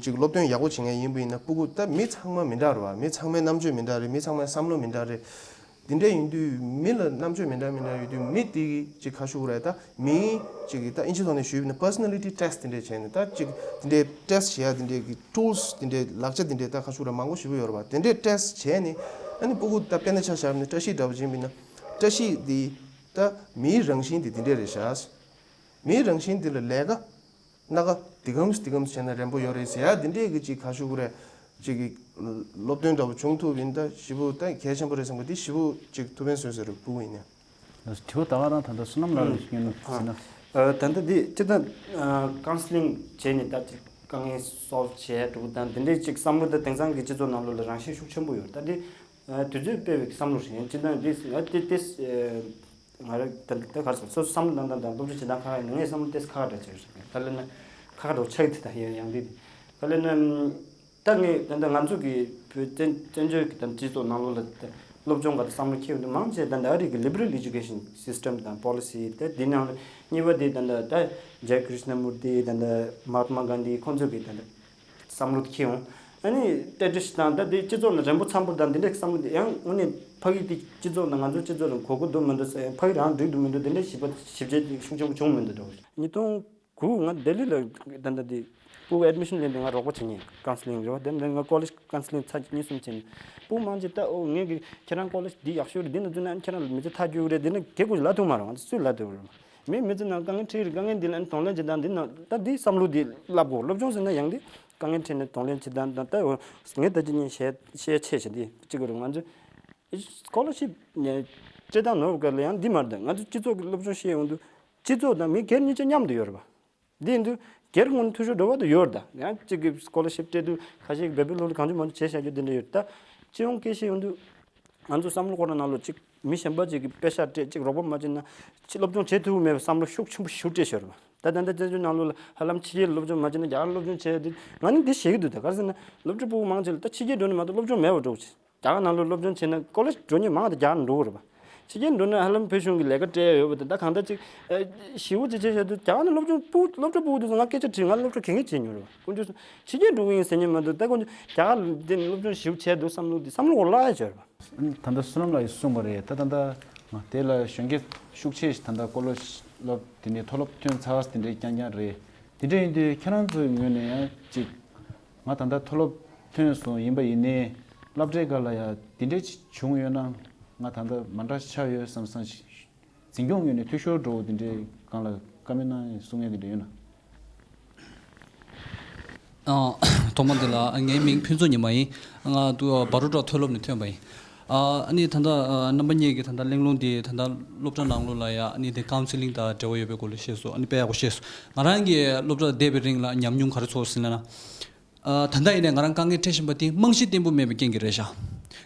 ཅིག་སློབ་སྟོན་ཡག་པོ་བྱེད་མཁན་ཡིན་པ་ཡིན་ན་ཕྲུ་གུ་ད་མི་ཚང་མ་མི་འདྲ་རེད་བ། མི་ཚང་མའི་རྣམ་དཔྱོད་མི་འདྲ་རེད། མི་ཚང་མའི་བསམ་བློ་མི་འདྲ་རེད། དེ་འདྲ་ཡིན་དུས་མི་ལ་རྣམ་དཔྱོད་མི་འདྲ་མི་འདྲ་ཡོད་དུས་མི་དེ་གི་ཅིག་ག་ཞུ་རེད། ད་མིའི་ཅིག་གི་ད་ཨིན་ཇི་ཐོག་ནས་ཞུས་ན་personality test དེ་འདྲ་བྱས་ནས་ད་ཅིག་དེ་འདྲའི་test བྱེད་ཡ་དེ་འདྲའི་གི་tools དེ་འདྲའི་ལག་ཆ་དེ་འདྲའི་ད་ག་ཞུ་རེད། མང་པོ་ཞེ་པོ་ཡོད་རེད་བ། དེ་འདྲའི་test བྱས་ནས་ཨ་ནི་ཕྲུ་གུ་ད་དཔེར་ན་ཆ་བཞག་ན་བཀྲ་ཤིས་འདྲ་པོ་བྱིན་པ་ཡིན་ན་བཀྲ་ཤིས་དེ་ད་མིའི་རང་བཞིན་དེ་དེ་འདྲ་རེད་ཤག་མིའི་རང་བཞིན་དེ་ལ་ལས་ཀ་སྣ་ཁ་འདི་གམ་འདི་གམ་བྱས་ན་རན་པོ་ཡོད་རེད་ཟེར་ཡ་འདི་འདྲས་ཀྱི་ཅིག་ག་ཞུ་དགོས་རེད། ཅིག་གི་སློབ་སྟོན་འདྲ་པོ་བྱུང་ཐུབ་ཡིན་ད་ཞེ་པོ་ད་གལ་ཆེན་པོ་རེད་བསམ་གི། འདི་ཞེ་པོ་ཅིག་ཐུགས་ཕན་གསོས་ཟེར་རེད་ཕྲུ་གུ་ཡིན་ན། དྲི་བ་ད་ག་རང་ད་ལྟ་བསོད་ནམས་ལགས་ལ་ཞུ་ཡིན་ཟེར་ན། ཨ་ད་ལྟ་འདི་སྤྱིར་བཏང་ཨ་counselling བྱས་ནས་ད་ཅིག་དཀའ་ངལ་solve བྱས་འགྲོ་དང་འདི་འདྲས་ཅིག་བསམ་བློ་ད་དེང་སང་གི་སྤྱི་ཚོགས་ནང་ལོགས་ལ་རང་བཞིན་ཤུགས་ཆེན་པོ་ཡོད་ད་འདི། ཨ་དུས་ཚོད་སྤེལ་བའི་བསམ་བློ་ཞིག་ཡིན། སྤྱིར་བཏང་འདི་ང་དེ་དེ་ཨ། ང་རང་ད་ད་གར་སོང་སོ་སོ་བསམ་བློ་བཏང་སྟངས་དང་སློབ་ཁྲིད་བྱེད་སྟངས་ཁག་ཡིན་ན་ངས་བསམ་བློ་ཏོག་ཙམ་ཁག་ཁག་འདྲ་བྱས་ཡོད་ས་རེད། ག་ལ་ན་ཁག་ཁག་འདྲ་བོ་ཆགས་ཀྱི་འདུག་ད་ཡང་ཡང་འདི་ག་ལ་ན་ད་ངས་ད་ད་ང་ཚོ་གི་བོད་བཙན་བཙན་བྱོལ་གྱི་ད་སྤྱི་ཚོགས་ནང་ལོགས་ལ་ད་སློབ་སྦྱོང་ག་ད་བསམ་བློ་འཁྱེར་ཡོང་དུས་མང་ཆེ་ད་ད་ཨ་རི་གི་liberal education system དང་policy ད་འདི་ནང་ལ་གཉིས་པ་དེ་ད་ད་ད་Jay Krishnamurti ད་ད་Mahatma Gandhi ཁོང་ཚོ་གི་ད་ད་བསམ་བློ་དེ་འཁྱེར་ཡོང་། ཨ་ནི་ཏྲེ་ཏྲེ་ཞིག་དང་ད་དེ་སྤྱི་ཚོགས་ནང་རན་པོ་འཚམ་པོ་དང་དེ་འདྲའི་བསམ་བློ་དེ་ཡང་དངོས་གནས་ཕ་གི་དེ་སྤྱི་ཚོགས་ནང་ང་ཚོ་སྤྱི་ཚོགས་ལ་གོ་གི་འདུག་མི་འདུག་ཟེར་ཕ་གི་རང་འགྲིག་འདུག་མི་འདུག་དེ་འདྲའི་ཞིབ་པ་ཞིབ་དཔྱད་ཤུགས་ཆེན་པོ་བྱུང་མི་འདུག་འགྲོ། ཉིས་སྟོང་དགུ་ང་ལྡི་ལི་ལ་ད་ད་དེ་ཕྲུ་གུ་admission ལེན་དུས་ང་རོགས་པ་བྱེད་མཁན་counselling རེད་བ། དེ་འདྲ་ང་college counselling ཚར་གཉིས་གསུམ་བྱས་ནས་ཕྲུ་གུ་མང་ཆེ་ད་ཨོ་ངས་གི་ཁྱེད་རང་college འདི་ཡག་ཤོས་རེད། འདི་ནང་འཛུལ་ན་ཁྱེད་རང་ལ་མི་ཚེ་མཐའ་འཁྱོལ་གི་རེད། འདི་ནི་གེ་གོ་ལབ་ཐུབ་མ་རེད། ང་ཚོ་སུས་ལབ་ཐུབ་རེད། མི་མི་ཚེ་ནང་དཀའ་ངལ་འཕྲད་རེད། དཀའ་ངལ་འདི་ལ་གདོང་ལེན་བྱེད་སྟངས་འདི་ནང་ད་འདི་བསམ་བློ་འདི་བསླབ་དགོས། སློབ་སྦྱོང་ཟེར་ན་ཡང་འདི་དཀའ་ངལ་འཕྲད་ནས་གདོང་ལེན་བྱེད་སྟངས་དང་ད་ངས་ད་ཅི་ཉིན་བཤད་བཤད་ཆེ་ཞེ་འདི་གཅིག་གི་རེད། ང་ཚོ་scholarship སྤྲད་སྟངས་ནོར་བ་ག་ལ་ཡང་འདི་མ་རེད། ང་ཚོ་སྤྱི་ཚོགས་ཀྱི་སློབ་སྦྱོང་བཤད་ཡོང་དུས་སྤྱི་ཚོགས་དང་མི་སྒེར་གཉིས་ཆ་མཉམ་དུ་ཡོད་རེད་པ། འདི་ཡིན་དུས་ སྒེར་ངོས་ནས་འཐུས་ཤོར་འགྲོ་བ་དེ་ཡོད་རེད། ད་ཡང་གཅིག་གི་སྐོ་ལར་ཤིབ་སྤྲད་དུས་ཁ་ཤས་ཀྱིས་བོད་པའི་སློབ་ཕྲུག་གང་བྱུང་མང་བྱུང་བྱས་བཞག་རྒྱུ་དེ་འདྲ་ཡོད། ད་སྤྱི་ཡོངས་སྐད་ཆ་ཡོང་དུས་ང་ཚོ་བསམ་བློ་འཁོར་ནང་ལོགས་གཅིག་མི་གཞན་པ་ཅིག་གིས་པེ་ཤག་སྤྲད་ཅིག་རོགས་པ་མ་བྱས་ན་ཅིག་སློབ་སྦྱོང་བྱེད་ཐུབ་མེད་པའི་བསམ་བློ་ཤུགས་ཆེན་པོ་ཞེ་པོ་སྤྲད་ཤོར་བ། ད་ད་ལྟ་བཙན་བྱོལ་ནང་ལོགས་ལ་ཧ་ལམ་ཕྱི་རྒྱལ་སློབ་སྦྱོང་མ་བྱས་ན་རྒྱ་གར་སློབ་སྦྱོང་བྱས་ཡོད་དུས་ང་ནི་འདི་ཞེད་ཀྱི་འདུག་ད་ག་རེ་ཟེར་ན་སློབ་ཕྲུག་ཕྲུ་གུ་མང་ཆེ་ལ་ད་ཕྱི་རྒྱལ་འགྲོ་ནས་མ་གཏོགས་སློབ་སྦྱོང་མེད་པ་འགྲོ་གི་རེད། རྒྱ་གར་ནང་ལོགས་སློབ་སྦྱོང་བྱས་ན་ཀོ་ལེཇ་འགྲོ་མཁན་མང་བ་དེ་རྒྱ་གར་ནས་འགྲོ་གི་རེད་པ། ཕྱི་རྒྱལ་འགྲོ་ན་ཧ་ལམ་བོད་གཞུང་གི་ལས་ཀ་སྤྲད་ཡོད་པ་དེ་ད་གང་ལྟར་ཅིག་ཨ་ཞེ་པོ་ཅིག་བྱས་བཞག་དུས་རྒྱ་གར་ནས་སློབ་སྦྱོང་ཕྲུ་གུ་སློབ་གྲྭ་ཕྲུ་གུ་དེ་ཚོ་ང་སྐད་ཆ་དྲིས། ང་སློབ་གྲྭ་གང་ག་བྱེད་མྱོང་རེད་པ། དཀོན་མཆོག་གསུམ་ཕྱི་རྒྱལ་འགྲོ་གི་ཡིན་ཟེར་མཁན་མ་གཏོགས་ད་དཀོན་མཆོག་རྒྱ་གར་ལ་དེ་ནས་སློབ་སྦྱོང་ཞེ་པོ་བྱས་འདུག་བསམ་བློ་དེ་བསམ་བློ་འོར་ལ་ཡ་བྱས་རེད་པ། ད་ད་ལྟ་བསོད་ནམས་ལགས་ཀྱིས་གསུངས་པ་རེད། ད་ད་ལྟ་ང་དེ་ལ་གཞོན་སྐྱེས་ཤུགས་ཆེ་ཞིག་ད་ལྟ་ཀོ་ལེཇ་སློབ་དེ་ནས་མཐོ་སློབ་ཐོན་ཚར་དེ་འདྲའི་རྐྱང་རྐྱང་རེད། དེ་འདྲ་ཡིན་དུས་ཁྱེད་རང་ཚོའི་ངོས་ནས་ཡང་ཅིག་ང་ད་ལྟ་མཐོ་སློབ་ཐོན་སོང་ཡིན་པ་ཡིན་ནའི་སློབ་གྲྭའི་སྒང་ལ་ཡང་དེ་འདྲ་ཅིག་བྱུང་ཡོད་ན་ང་ད་ལྟ་མ་འདྲ་ཆགས་ཡོད་བསམ་བསམ་ཞིག་འཛིན་སྐྱོང་ངོས་ནས་འཐུས་ཤོར་འགྲོ་དེ་འདྲའི་སྒང་ལ་བཀའ་མོལ་གནང་གསུང་ཡ་དེ་འདྲ་ཡོད་ན། ཨ། ཐོག་མ་འདི་ལ་ངའི་མིང་ཕུན་ཚོགས་ཉི་མ་ཡིན། ང་དུ་བ་རོ་ཊ་མཐོ་སློབ་ནས་ཐོན་པ་ཡིན། ཨ་ནི་ད་ལྟ་ཨ་རྣམ་པ་གཉིས་ཀྱིས་ད་ལྟ་གླེང་སློང་འདི་ད་ལྟ་སློབ་གྲྭ་ནང་ལོགས་ལ་ཡ་ཨ་ནི་དེ་ཀའུན་སི་ལིང་དང་འབྲེལ་བ་ཡོད་པའི་སྐོར་ལ་བཤད་སོང་། ཨ་ནི་དཔེ་ཡག་པོ་བཤད་སོང་། ང་རང་གིས་སློབ་གྲྭ་བསྡད་པའི་རིང་ལ་ཉམས་མྱོང་ག་རེ་ཚོར་ཟིན་ལ་ན། ཨ་ད་ལྟ་ཡིན་ནའི་ང་རང་དཀའ་ངལ་འཕྲད་བཞིན་པ་དེ་རྨང་གཞི་བརྟན་པོ་མེད་པའི་རྐྱེན་གྱིས་རེད་ཤག་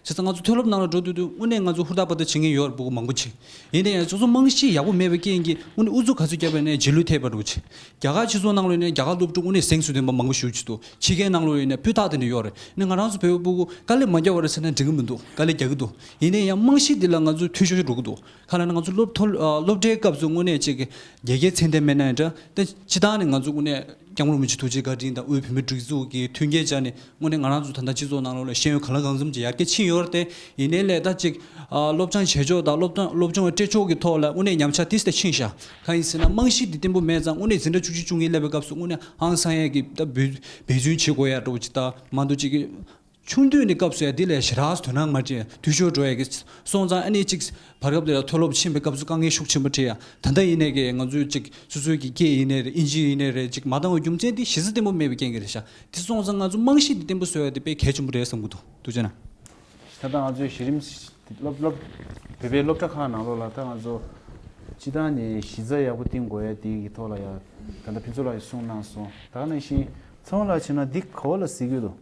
བྱས་ཙང་ང་ཚོ་མཐོ་སློབ་ནང་ལ་འགྲོ་དུས་དུས་དངོས་གནས་ང་ཚོ་ཧུར་ཐག་པ་ཐག་བྱེད་མཁན་ཡོད་རེད། ཕྲུ་གུ་མང་པོ་ཅིག་ཡིན་ནའི་ཡང་སོ་སོ་རྨང་གཞི་ཡག་པོ་མེད་པའི་རྐྱེན་གྱིས་དངོས་གནས་ཨུ་ཚུགས་ག་ཚོད་བརྒྱབ་པ་ཡིན་ནའི་རྗེས་ལུས་ཐེབས་པ་འགྲོ་ཅིག་རྒྱ་གར་སྤྱི་ཚོགས་ནང་ལ་ཡིན་ནའི་རྒྱ་གར་སློབ་ཕྲུག་དངོས་གནས་གཟེངས་སུ་ཐོན་པ་མང་པོ་ཞེ་པོ་ཅིག་འདུག་ཕྱི་རྒྱལ་ནང་ལ་ཡིན་ནའི་སྤུས་དག་དེ་འདྲ་ཡོད་རེད། ནི་ང་རང་ཚོ་བོད་པའི་ཕྲུ་གུ་དཀའ་ལས་མ་བརྒྱབ་པ་རེད་ཟེར་ན་འགྲིག་གི་མི་འདུག་དཀའ་ལས་རྒྱག་གི་འདུག་ཡིན་ནའི་ཡང་རྨང་གཞི་འདི་ལ་ང་ཚོ་འཐུས་ཤོར་ཞིག་འགྲོ་གི་འདུག་ག་ལ་ན་ང་ཚོ་སློབ་ཐོ་ཨ་སློབ་གྲྭའི་སྐབས་སུ་དངོས་གནས་ཅིག་གི་རྒྱལ་ཁའི་མཚན་ལྡན་མེད་ན་ཡང་འདྲ། ད་སྤྱིར་བཏང་ནས་ང་ཚོ་དངོས་གནས་སྐྱབས་མགོན་རིན་པོ་ཆེ་ཐུགས་རྗེ་བཀའ་དྲིན་དང་དབུས་བོད་མིའི་སྒྲིག་འཛུགས་ཀྱི་མཐུན་རྐྱེན་སྦྱར་ནས་དངོས་གནས་ང་རང་ཚོ་ད་ལྟ་སྤྱི་ཚོགས་ནང་ལོགས་ལ་ཤེས་ཡོན་གང་ལ་གང་འཚམ་ཅིག་ཡར་རྒྱས་ཕྱིན་ཡོད་རེད་དེ། ཡིན་ནའི་ལས་ད་ཅིག་ཨ་སློབ་སྦྱོང་བྱེད་ཕྱོགས་དང་སློབ་སྟོན་སློབ་སྦྱོང་སྤྲད་ཕྱོགས་ཀྱི་ཐོག་ལ་དངོས་གནས་ཉམས་ཆག་ཏིས་ཏ་ཕྱིན་ཤག་གང་ཡིན་ཟེར་ན་རྨང་གཞི་འདི་བརྟན་པོ་མེད་ཙང་དངོས་གནས་འཛིན་གྲྭ་བཅུ་གཅིག་བཅུ་གཉིས་སླེབས་པའི་སྐབས་སུ་དངོས་གནས་ཧང་སང་ཡས་ཀྱི་ད་འབད་འབད་བརྩོན་བྱེད་དགོས་ཡ་འདྲ་བོ་ཅིག་ད་མ་གཏོགས་ཅིག་གི་ཆུང་དུས་ནས་སྐབས་སུ་ཡ་འདི་ལས་ཞེ་དྲག་དོ་སྣང་མ་སྤྲད་འཐུས་ཤོར་འགྲོ་ཡ་གི་སོང་ཙང་ཨ་ནི་ཅིག་བར་སྐབས་དེ་ལ་མཐོ་སློབ་ཕྱིན་པའི་སྐབས་སུ་དཀའ་ངལ་ཤུགས་ཆེན་པོ་འཕྲད་ཡ། ད་ལྟ་ཡིན་ནའི་གི་ང་ཚོའི་ཅིག་སོ་སོའི་གི་སྐད་ཡིན་ནའི་རེད། ཨིན་ཇི་ཡིན་ནའི་རེད། ཅིག་མ་འདང་བའི་རྒྱུ་མཚན་དེ་གཞི་རྩ་བརྟན་པོ་མེད་པའི་རྐྱེན་གྱིས་རེད་ཤག་དེ་སོང་ཙང་ང་ཚོ་རྨང་གཞི་དེ་བརྟན་པོ་བཟོ་ཡ་དེ་དཔེ་གལ་ཆེན་པོ་རེད་བསམ་གྱི་འདུག་ཐུགས་རྗེ་གནང་། ད་ལྟ་ང་ཚོའི་གཞི་རིམ་སློབ་སློབ་བོད་པའི་སློབ་གྲྭ་ཁག་ནང་ལོགས་ལ་ད་ང་ཚོ་སྤྱི་བཏང་ནས་གཞི་རྩ་ཡག་པོ་བཏིང་དགོས་ཡ་དེ་གི་ཐོག་ལ་ཡ་ད་ལྟ་ཕུན་ཚོགས་ལགས་ཀྱིས་གསུངས་གནང་སོང་། ད་ག་ནང་བཞིན་ཚེ་དབང་ལགས་བྱས་ན་འདི་ག་བ་ལ་གཟིགས་ཀྱི་འདུག་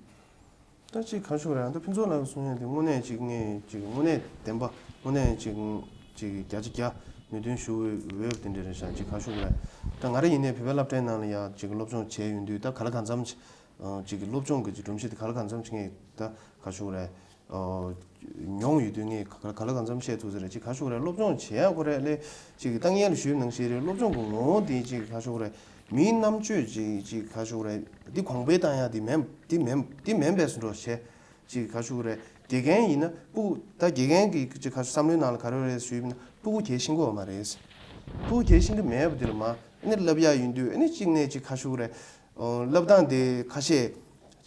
ད་ཅིག་ག་ཞུ་རེད། ད་ཕུན་ཚོགས་ལགས་གསུང་ཡ་དེ་དངོས་གནས་ཅིག་ངས་ཅིག་དངོས་གནས་བདེན་པ་དངོས་གནས་ཅིག་ཅིག་བརྒྱ་ཆ་བརྒྱ་མོས་མཐུན་ཞུ་འོས་འོས་དེ་འདྲ་རེད་ཤག་ཅིག་ག་ཞུ་རེད། ད་ང་རང་ཡིན་ནའི་བོད་པའི་སློབ་གྲྭའི་ནང་ལ་ཡ་ཅིག་སློབ་སྦྱོང་བྱས་ཡོང་དུས་ད་ག་ལ་གང་འཚམ་ཅིག་ཅིག་སློབ་སྦྱོང་གི་ཅིག་སྒྲོམ་གཞི་དེ་ག་ལ་གང་འཚམ་ཅིག་ངས་ད་ག་ཞུ་རེད། མྱོང་ཡོད་དུས་ངས་ག་ག་ལ་གང་འཚམ་བཤད་ཐུབ་ས་རེད། ཅིག་ག་ཞུ་རེད། སློབ་སྦྱོང་བྱེད་ཡག་ཁོ་རེ་ལས་ཅིག་ཏང་ཡན་ལ་ཞུས་ནང་བཞིན་རེད། སློབ་སྦྱོང་གི་ངོ་བོ་དེ་ཅིག་ག་ཞུ་རེད། མིའི་རྣམ་དཔྱོད་ཅིག་ཅིག་ག་ཞུ་རེད། འདི་གོང་འཕེལ་བཏང་ཡག་འདི་མིན་འདི་མིན་འདི་མིན་པས་སུ་འགྲོ་བྱས། ཅིག་ག་ཞུ་རེད། དགེ་རྒན་ཡིན་ན་སྤུ་གུ་ད་དགེ་རྒན་གྱི་ཅིག་ག་བསམ་བློའི་ནང་ལ་ག་རེ་རེད་ཞུས་ན་སྤུ་གུ་གལ་ཤེས་ཀྱི་ཡོད་མ་རེད། སྤུ་གུ་གལ་ཤེས་ཀྱི་མེད་པ་འདི་ལ་མ་ཨ་ནི་བསླབ་ཡག་ཡིན་དུས་ཨ་ནི་གཅིག་ནས་ཅིག་ག་ཞུ་རེད། བསླབ་སྟངས་དེ་ཁ་ཤས་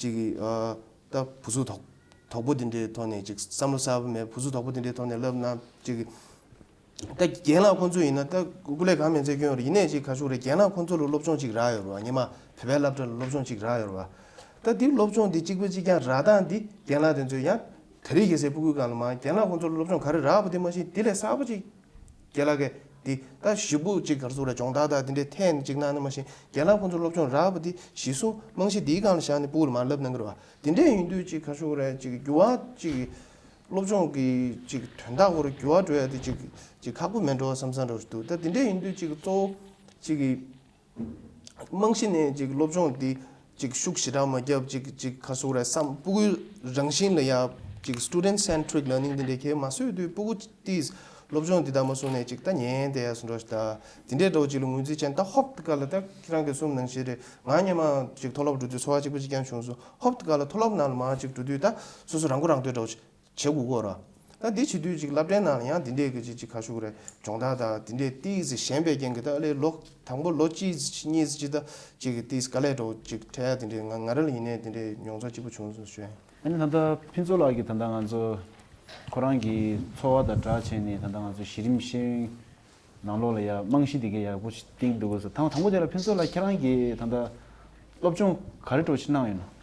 ཅིག་ད་བུ་ཚུགས་དོག་དོག་པོ་དེ་འདྲའི་ཐོག་ནས་ཅིག་བསམ་བློ་གསར་པ་མེད། བུ་ཚུགས་དོག་པོ་དེ་འདྲའི་ཐོག་ནས་བསླབ་ན་ཅིག་ད་རྒན་ལགས་ཁོང་ཚོ་ཡིན་ན་ད་སྐུ་ལས་གང་མེད་ཚད་སྐྱོན་རེད། ཡིན་ནའི་ཅིག་ག་ཞུ་རེད། རྒན་ལགས་ཁོང་ཚོ་ལ་སློབ་སྦྱོང་ཅིག་རག་ཡོད་རེད་བ། ཉི་མ་བོད་པའི་སློབ་གྲྭ་ལ་སློབ་སྦྱོང་ཅིག་རག་ཡོད་རེད་བ། ད་འདི་སློབ་སྦྱོང་འདི་གཅིག་པ་གཅིག་རྐྱང་རག་སྟངས་འདི་རྒན་ལགས་དེ་ཚོས་ཡང་དེ་རིང་ཁ་སང་སྤུ་གུའི་སྒང་ལ་མ་རྒན་ལགས་ཁོང་ཚོ་ལ་སློབ་སྦྱོང་ག་རེ་རག་པ་དེ་མ་ཤེས། འདི་ལས་གསར་པ་ཅིག་རྒན་ལགས་ཀྱིས་འདི་ད་ཞིབ་པོ་ཅིག་ག་རེ་ཟེར་རེད། སྦྱོང་བརྡར་དང་འདི་འདྲའི་ཐད་ནས་ཅིག་གནང་ན་མ་ཤེས། རྒན་ལགས་ཁོང་ཚོ་སློབ་སྦྱོང་རག་པ་འདི་གཞི་བཟུང་རྨང་གཞི་འདིའི་སྒང་ལ་བཞག་ནས་སྤུ་གུ་ལ་མར་བསླབ་གནང་གི་རེད་བ། དེ་འདྲས་ཡིན་དུས་ཅིག་ག་ཞུ་དགོས་རེད། ཅིག་འགྱུར་བ་ཅིག་སློབ་སྦྱོང་གི་ཅིག་དོན་དག་སྐོར་འགྱུར་བ་འགྲོ་ཡ་དེ་ཅིག་ཅིག་ཁག་པོ་མེད་འགྲོ་བསམ་བསམ་འདྲ་ཞིག་འདུག་ད་དེ་འདྲས་ཡིན་དུས་ཅིག་གཙོ་བོ་ཅིག་རྨང་གཞི་ནས་ཅིག་སློབ་སྦྱོང་འདི་ཅིག་ཤུགས་ཞེ་དྲག་མ་བརྒྱབ། ཅིག་ཅིག་ག་ཞུ་དགོས་རེད། བསམ་སྤུ་གུའི་རང་བཞིན་ལ་ཡ་ཅིག་student centric learning དེ་འདྲས་གལ་མ་བཟོས་དུས་སྤུ་གུ་དེས་སློབ་སྦྱོང་འདི་ལྟ་མ་སོང་ནས་ཅིག་ད་ཉན་བསྡད་ཡ་སུ་འགྲོ་ཞིག་ད་དེ་འདྲས་འདྲ་བོ་ཅིག་ལ་ངོས་འཛིན་བྱས། ད་ཧོབ་ཏེ་ག་ལ་ད་ཁྱེད་རང་གིས་གསུངས་ནང་བཞིན་རེད། ང་སྔོན་མ་ཅིག་མཐོ་སློབ་འགྲོ་དུས་ཚོར་བ་གཅིག་པ་གཅིག་རྐྱང་བྱུང་སོང་། ཧོབ་ཏེ་ག་ལ་མཐོ་སློབ་ནང་ལ་མར་ཅིག་འགྲོ་དུས་ད་སོ་སོ་རང་མགོ་རང་ཐོན་འདྲ་བོ་ཅིག་བྱེད་དགོས་ཀྱི་ཡོད་རེད། ད་འདི་བྱེད་དུས་ཅིག་སློབ་གྲྭའི་ནང་ལ་ཡང་འདི་འདྲས་ཀྱི་ཅིག་ཅིག་ག་ཞུ་དགོས་རེད། སྦྱོང་བརྡར་དང་འདི་འདྲས་ཏོག་ཙམ་ཞན་པའི་རྐྱེན་གྱིས་ད་ཨ་ལས་ལོ་དང་པོ་ལོ་གཅིག་གཉིས་ཅིག་ད་ཅིག་ཏོག་ཙམ་དཀའ་ལས་འདྲ་བོ་ཅིག་འཕྲད་ཡ་དེ་འདྲས་ང་ང་རང་ལ་ཡིན་ནའི་དེ་འདྲས་མྱོང་ཚོར་གཅིག་པ་བྱུང་སོང་ཞུ་ཡ་ཡིན། ཨ་ནི་ད་ལྟ་ཕུན་ཚོགས་ལགས་ཀྱིས་ད་ལྟ་ང་ཚོ་ཁོ་རང་གི་ཚོར་བ་དང་སྦྲགས་བྱས་ནས་ད་ལྟ་ང་ཚོ་གཞི་རིམ་ཤེས་ཡོན་ནང་ལོགས་ལ་ཡ་རྨང་གཞི་དེ་གའི་ཡག་པོ་ཞིག་བཏིང་འདུག་ཟེར། དང་དང་པོ་དེ་ལ་ཕུན་ཚོགས་ལགས་ཁྱེད་རང་གིས་ད་ལྟ་སློབ་སྦྱོང་ག་རེ་འདྲ་ཞིག་གནང་ཡོད་ན།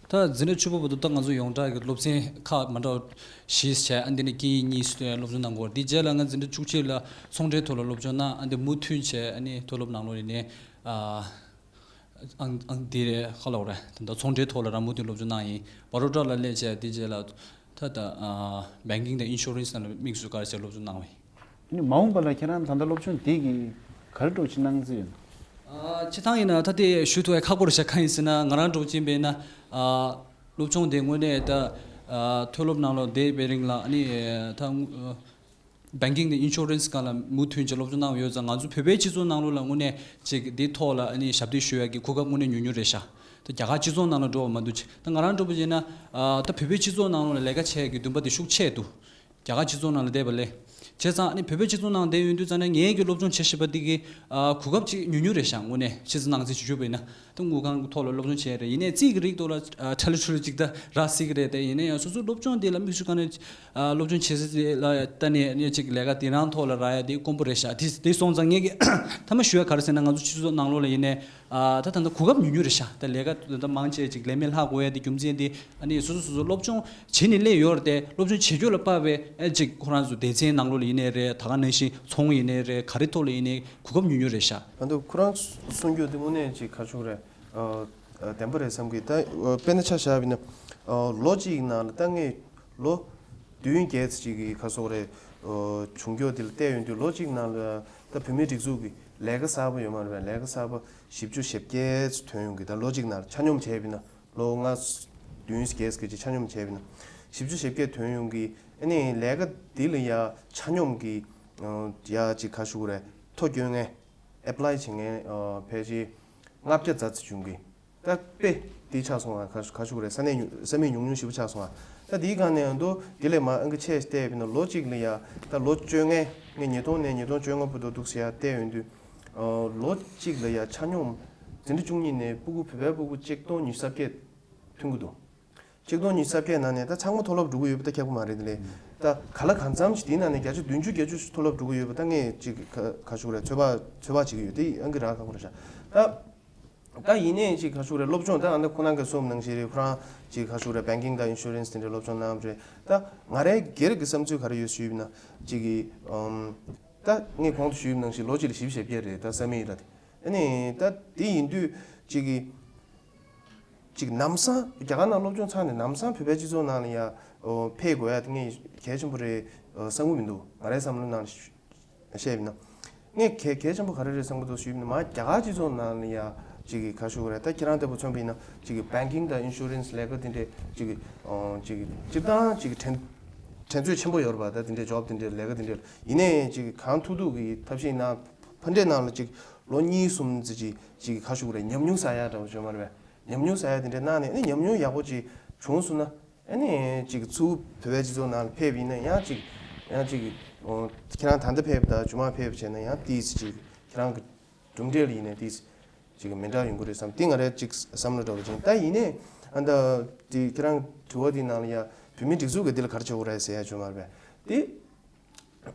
ད་འཛིན་གྲྭ་བཅུ་པ་བར་དུ་ད་ང་ཚོ་ཡོངས་གྲགས་ཀྱི་སློབ་ཚན་ཁག་མ་འདྲ་བ་བཞི་བྱས། ཨ་འདི་ནས་སྐད་ཡིག་གཉིས་སློབ་སྦྱོང་གནང་དགོས། འདི་རྗེས་ལ་ང་འཛིན་གྲྭ་བཅུ་གཅིག་ལ་ཚོང་འབྲེལ་ཐོག་ལ་སློབ་སྦྱོང་གནང་། ཨ་འདི་མུ་མཐུད་བྱས་ཨ་ནི་མཐོ་སློབ་ནང་ལོགས་ཡིན་ནའི་ཨ་ ཨང་ཨང་དེ་རེད་ཁ་ལོག་རེད། ད་ལྟ་ཚོང་འབྲེལ་ཐོག་ལ་རང་མུ་མཐུད་སློབ་སྦྱོང་གནང་ཡིན། བ་རོ་ཊ་ལ་སླེབས་བྱས་དེ་རྗེས་ལ་ད་ལྟ་ཨ་banking་དང་insurance་ནང་ལ་དམིགས་སུ་བཀར་བྱས་སློབ་སྦྱོང་གནང་བ་ཡིན། ཨ་ནི་མ་འོངས་པ་ལ་ཁྱེད་རང་ད་ལྟ་སློབ་སྦྱོང་དེ་གི་ག་རེ་འདྲ་བོ་ཅིག་གནང་རྩིས་ཡོད་ན། ཨ་སྤྱིར་བཏང་ཡིན་ན་ད་དེ་ཞུ་ཐུབ་ཡ་ཁག་པོ་རེད་ཤག་གང་ཡིན་ཟེར་ན་ང་རང་འདྲ་བོ་ཅིག་ཡིན་པ་ཡིན་ན་ཨ་སློབ་སྦྱོང་དེ་དངོས་གནས་ད་ཨ་མཐོ་སློབ་ནང་ལོགས་བསྡད་པའི་རིང་ལ་ཨ་ནི་ད་banking་དང་insurance་སྒང་ལ་མུ་མཐུད་ཀྱི་སློབ་སྦྱོང་གནང་བ་ཡོད་ཙང་ང་ཚོ་བོད་པའི་སྤྱི་ཚོགས་ནང་ལོགས་ལ་དངོས་གནས་ཅིག་འདི་ཐོག་ལ་ཨ་ནི་ཞབས་འདེགས་ཞུ་ཡ་གི་གོ་སྐབས་དངོས་གནས་ཉུང་ཉུང་རེད་ཤག་ད་རྒྱ་གར་སྤྱི་ཚོགས་ནང་ལ་འགྲོ་བ་མ་གཏོགས་ཅིག་ད་ང་རང་འདྲ་བོ་ཡིན་ན་ཨ་ད་བོད་པའི་སྤྱི་ཚོགས་ནང་ལོགས་ལ་ལས་ཀ་བྱེད་ཡ་གི་འདུན་པ་དེ་ཤུགས་ཆེ་འདུག་རྒྱ་གར་སྤྱི་ཚོགས་ནང་ལ་བསྡད་པ་ལས། བྱས་ཙང་ཨ་ནི་བོད་པའི་སྤྱི་ཚོགས་ནང་བསྡད་ཡོང་དུས་ཙང་ནས་ངས་ཀྱི་སློབ་སྦྱོང་བྱེད་བཞིན་པ་འདི་གི་ཨ་གོ་སྐབས་ཅིག་ཉུང་ཉུང་རེད་ཤག་དངོས་གནས་ཕྱི་ཚེ་ནང་ཚེ་ཞུ་རྒྱུ་ཡིན་ན་ད་དངུལ་ཁང་གི་ཐོག་ལ་སློབ་སྦྱོང་བྱས་རེད། ཡིན་ནའི་རྩིས་ཀྱི་རིགས་ཐོག་ལ་ཨ་ཁྲ་ལི་ཁྲུ་ལི་ཅིག་ད་རག་སྲིད་ཀྱི་རེད། དེ་ཡིན་ན་ཡང་སོ་སོའི་སློབ་སྦྱོང་དེ་ལ་དམིགས་སུ་བཀར་ནས་ཨ་སློབ་སྦྱོང་བྱེད་ས་དེ་ལ་ལྟ་ནས་ཨ་ནི་ཅིག་ལས་ཀ་དེ་རང་ཐོག་ལ་རག་ཡ་དེ་དཀོན་པོ་རེད་ཤག་དེ་དེ་སོང་ཙང་ངས་ཀྱི་མཐའ་མ་ཞུ་ཡ་ག་རེ་ཟེར་ན་ང་ཚོ་སྤྱི་ཚོགས་ནང་ལོགས་ལ་ཡིན་ནའི་ཨ་ད་ད་ལྟ་གོ་སྐབས་ཉུང་ཉུང་རེད་ཤག་ད་ལས་ཀ་ད་ལྟ་མང་ཆེ་ཅིག་ལས་མེད་ལྷག་དགོས་ཡ་དེ་རྒྱུ་མཚན་དེ་ཨ་ནི་སོ་སོ་སོ་སོ་སློབ་སྦྱོང་བྱེད་ནས་སླེབས་ཡོད་རེད་དེ། སློབ་སྦྱོང་བྱེད་རྒྱུ་ལ་དཔག་པའི་ཨ་ཅིག་ཁོ་རང་ཚོ་སྡེ་ཚན་ནང་ལོགས་ལ་ཡིན་ནའི་རེད། ད་ག་ནང་བཞིན་ཚོང་ཡིན་ནའི་རེད། ག་རེ་ཐོག་ལ་ཡིན་ནའི་གོ་སྐབས་ཉུང་ཉུང་རེད་ཤག་ད་ལྟ་ཁོ་རང་གསུང་རྒྱུ་དེ་དངོས་གནས་ཅིག་ག་ཆུང་རེད། ཨ་ཨ་བདེན་པ་རེད་བསམ་གི། ད་ཨ་དཔེར་ན་ཆ་བཞག་པ་ཡིན་ན་ཨ་ལོ་གཅིག་ནང་ལ་ད་ངས་ལོ་བདུན་བརྒྱད་ཅིག་གི་ག་སོག་རེད། ཨ་བྱུང་རྒྱུ་དེ་ལ་བལྟས་ཡོང་དུས་ལོ་གཅིག་ནང་ལ་ད་བོད་མིའི་སྒྲིག་འཛུགས་ཀྱི་ལས་ཀ་གསར་པ་ཡོད་མ་རེད་པས། ལས་ཀ་གསར་པ་བཞི་བཅུ་ཞེ་བརྒྱད་ཙམ་ཐོན་ཡོང་གི། ད་ལོ་གཅིག་ནང་ལ་ཆ་སྙོམས་བྱས་པ་ཡིན་ན། ལོ་ལྔ་བདུན་བརྒྱད་ཀྱི་ཆ་སྙོམས་བྱས་པ་ཡིན་ན་བཞི་བཅུ་ཞེ་བརྒྱད་ཐོན་ཡོང་གི། ཨ་ནི་ལས་ཀ་འདི་ལ་ཡ་ཆ་སྙོམས་ཀྱི་ཡ་ཅིག་ག་ཞུ་དགོས་རེད། ཐོ་སྐྱོན་མཁན་apply་བྱེད་མཁན་ཕལ་ཆེར་ལྔ་བརྒྱ་ཙམ་ཅིག་བྱུང་གི། ད་དཔེ་འདི་ཆགས་སོང་ང་། ག་ག་ཞུ་དགོས་རེད། ས་གནས་ཉུང་ས་མིག་ཉུང་ཉུང་ཞེ་པོ་ཆགས་སོང་ང་། ད་འདིའི་སྒང་ནས་ཡང་དུ་འདི་ལས་མ་ཨང་ཀི་ཆེ་བལྟས་པ་ཡིན་ན་ལོ་གཅིག་ལ་ཡ་ད་ལོ་བཅོ་ལྔ། ངས་ཉིས་སྟོང་ནས་ཉིས་སྟོང་བཅོ་ལྔ་བར་དུ་འདུག་ཟེར་ཡ་བལྟས་ཡོང་དུས། ཨ་ལོ་གཅིག་ལ་ཡ་ཆ་སྙོམས་འཛིན་གྲྭ་བཅུ་གཉིས་ནས་སྤུ་གུ་བོད་པའི་སྤུ་གུ་ཆིག་སྟོང་ཉི་ཤུ་རྩ་བརྒྱད་ཐོན་གྱི་འདུག་ཆིག་སྟོང་ཉི་ཤུ་རྩ་བརྒྱད་ནང་ནས་ད་ཚང་མ་མཐོ་སློབ་འགྲོ་གི་ཡོད་པ་ད་ཁྱབ་ཀྱི་མ་རེད། དེ་ལས་ད་ག་ལ་གང་འཚམ་ཞིག་དེའི་ནང་ནས་བརྒྱ་ཆ་བདུན་ཅུ་བརྒྱད་ཅུ་ཞིག་མཐོ་སློབ་འགྲོ་གི་ཡོད་པ་ད་ངས་ཅིག་ག་ག་ཞུ་རེད། ཚོད་དཔག་ཚོད་དཔག་བྱེད་ཀྱི་ཡོད། དེ་ཨང་ཀི་རག་ཁག་པོ་རེད་ཤག་ད་ད་ཡིན་ནའི་ཅིག་ག་ཞུ་རེད། སློབ་སྦྱོང་ད་ཨ་ནི་ཁོ་རང་གིས་གསུངས་ནང་བཞིན་རེད། ཁོ་རང་ཅིག་ག་ཞུ་རེད། banking་དང་insurance་དེ་འདྲའི་སློབ་སྦྱོང་གནང་བ་རེད། ད་ང་རའི་སྒེར་གྱི་བསམ་ཚུལ་ག་རེ་ཡོད་ཞུས་ན་ཅིག་གི་ཨམ། ད་ངས་གོང་དུ་ཞུས་ནང་བཞིན་ལོ་གཅིག་ལ་བཞི་བཅུ་ཞེ་བརྒྱད་རེད། ད་ས་མིག་ལ་དེ། ཨ་ནི་ད་དེ་ཡིན་དུས་ཅིག་གི་ཅིག་ལམ་སང་རྒྱ་གར་ནང་སློབ་སྦྱོང་ཚར་ནས་ལམ་སང་བོད་པའི་སྤྱི་ཚོགས་ནང་ལ་ཡ་ཨོ་ཕེབས་དགོས་ཡ་དེ་ངས་གལ་ཆེན་པོ་རེད་བསམ་གྱི་མི་འདུག་ང་རའི་བསམ་བློ་ནང་ལ་བཤད་པ་ཡིན་ན། ངས་གལ་གལ་ཆེན་པོ་ག་རེ་རེད་བསམ་གྱི་འདུག་ཞུས་པ་ཡིན་ན། མ་རྒྱ་གར་སྤྱི་ཚོགས་ནང་ལ་ཡ་ཅིག་གི་ག་ཞུ་དགོས་རེད། ད་ཁྱེད་རང་ལྟ་བུ་མཚོན་པ་ཡིན་ན་ཅིག་གི་banking་དང་insurance་ལས་ཀ་དེ་འདྲས་ཅིག་གི་ཨོ་ཅིག་གི་སྤྱིར་བཏང་ཅིག་གི་དྲན་དྲན་ཚོད་ཆེན་པོ་ཡོད་རེད་པ། ད་དེ་འདྲས་job་དེ་འདྲས་ལས་ཀ་དེ་འདྲས་ཡིན་ནའི་ཅིག་གང་ཐུབ་ཐུབ་གི་ཐབས་ཤེས་གནང་། ཕ་འདྲེ་ནང་ལ་ཅིག་ལོ་གཉིས་གསུམ་ཙམ་ཅིག་ཅིག་ག་ཞུ་དགོས་རེད། ཉམས་མྱོང་བསགས་ཡག་འདྲ་བོ་བྱུང་མ་རེད་པས། ཉམས་མྱོང་བསགས་ཡག་དེ་འདྲ་གནང་ནས་ཨ་ནི་ཉམས་མྱོང་ཡག་པོ་ཅིག་བྱུང་སོང་ན་ཨ་ནི་ཅིག་ཚུར་བོད་པའི་སྤྱི་ཚོགས་ནང་ལ་ཕེབས་ཡིན་ན་ཡང་ཅིག་ཡང་ཅིག་ཨོ་ཁྱེད་རང་ད་ལྟ་ཕེབས་དང་རྗེས་མ་ཕེབས་བྱས་ན་ཡང་ཏིས་ཅིག་ཁྱེད་རང་གི་གྲུབ་འབྲས་ལ་ཡིན་ན་ཏིས་ཅིག་མི་འདྲ་ཡོང་གི་རེད་བསམ། དེ་ང་རའི་ཅིག་བསམ་བློ་འདྲ་བོ་ཅིག་ད་ཡིན་ནའི་ཨ་ད་དེ་ཁྱེད་རང་དྲི་བ་དེ་ནང་ལ་ཡ་བོད་མིའི་སྒྲིག་འཛུགས་ཀྱིས་འདི་ལ་ག་རེ་བྱེད་དགོས་རེད་ཟེར་ཡ་བྱུང་མ་རེད་པས། དེ།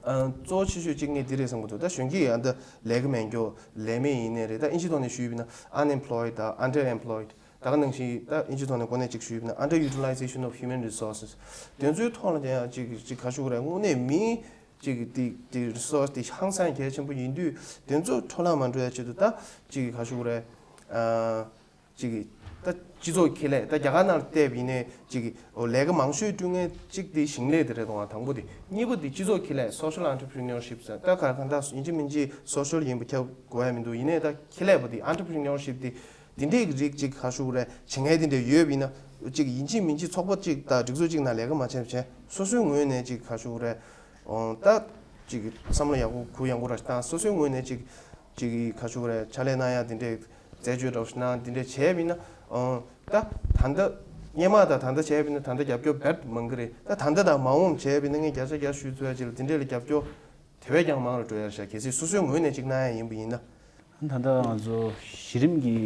ཨ་གཙོ་བོ་ཆེ་ཤོས་གཅིག་ངས་འདི་རེད་བསམ་གྱི་འདུག་ད་གཞོན་སྐྱེས་ཨ་འདི་ལས་ཀ་མེད་མཁན་ལས་མེད་ཡིན་ནའི་རེད། ད་ཨིན་ཇིའི་ཐོག་ནས་ཞུས་པ་ཡིན་ན་unemployed་དང་underemployed། ད་ག་ནང་བཞིན་ད་ཨིན་ཇིའི་ཐོག་ནས་གོ་གནས་གཅིག་ཞུས་པ་ཡིན་ན་underutilization of human resources། དེ་ཚོའི་ཐོག་ལ་ཡང་ཅིག་ཅིག་ག་ཞུ་དགོས་རེད། དངོས་གནས་མིའི་ཅིག་དེ་དེ་resource་དེ་ཧང་སང་གལ་ཆེན་པོ་ཡིན་དུས་དེ་ཚོ་འཕྲོ་བརླག་མ་འགྲོ་ཡ་ཆེད་དུ་ད་ཅིག་ག་ཞུ་དགོས་རེད། ཨ། ཅིག་ད་སྤྱི་ཚོགས་ཁེ་ལས་ད་རྒྱ་གར་ནང་ལ་བལྟས་པ་ཡིན་ནའི་ཅིག་ཨོ་ལས་ཀ་མང་ཤོས་བསྐྲུན་མཁན་གཅིག་དེ་ཞིང་ལས་དེ་རེད་དང་། དང་པོ་དེ། གཉིས་པ་དེ་སྤྱི་ཚོགས་ཁེ་ལས་social entrepreneurship་ཟེར། ད་ག་གང་ལྟར་ཡིན་གཅིག་མིན་གཅིག་social་ཡིན་པ་ཁྱབ་དགོས་ཡ་མི་འདུག་ཡིན་ནའི་ད་ཁེ་ལས་པ་དེ་entrepreneurship་དེ་དེ་འདྲའི་རིགས་ཅིག་ག་ཞུ་དགོས་རེད། བྱེད་མཁན་དེ་འདྲ་ཡོད་པ་ཡིན་ན་ཅིག་ཡིན་གཅིག་མིན་གཅིག་ཚོགས་པ་གཅིག་དང་སྒྲིག་འཛུགས་གཅིག་ནང་ལས་ཀ་མ་བྱས་བྱས་སོ་སོའི་ངོས་ནས་ཅིག་ག་ཞུ་དགོས་རེད། ཨོ་ད་ཅིག་བསམ་བློ་ཡག་པོ་གུ་ཡངས་པོ་ར་བཏང་། སོ་སོའི་ངོས་ནས་ཅིག་ཅིག་གི་ག་ཞུ་དགོས་རེད། ཕྱག་ལས་གནང་ཡ་དེ་འདྲས་རྩད་གཅོད་འདྲ་བོ་ཞིག་གནང་། དེ་འདྲས་བྱས་པ་ཡིན་ན་ཨོ་ད་ད་ལྟ་སྔོན་མ་དང་ད་ལྟ་བྱས་པ་ཡིན་ན་ད་ལྟ་རྒྱབ་སྐྱོར་བེད་མང་གི་རེད། ད་ད་ལྟ་དང་མ་འོངས་བྱས་པ་ཡིན་ན་ངས་བརྒྱ་ཆ་བརྒྱ་ཞུ་ཐུབ་ཡ་ཅིག་ལ་དེ་འདྲས་ལ་རྒྱབ་སྐྱོར་དེ་བས་ཀྱང་མང་རུ་འགྲོ་ཡ་རེད་ཤག་གལ་སྲིད་སོ་སོའི་ངོས་ནས་ཅིག་གནང་ཡ་ཡིན་པ་ཡིན་ན། ད་ལྟ་ང་ཚོ་གཞི་རིམ་གྱི་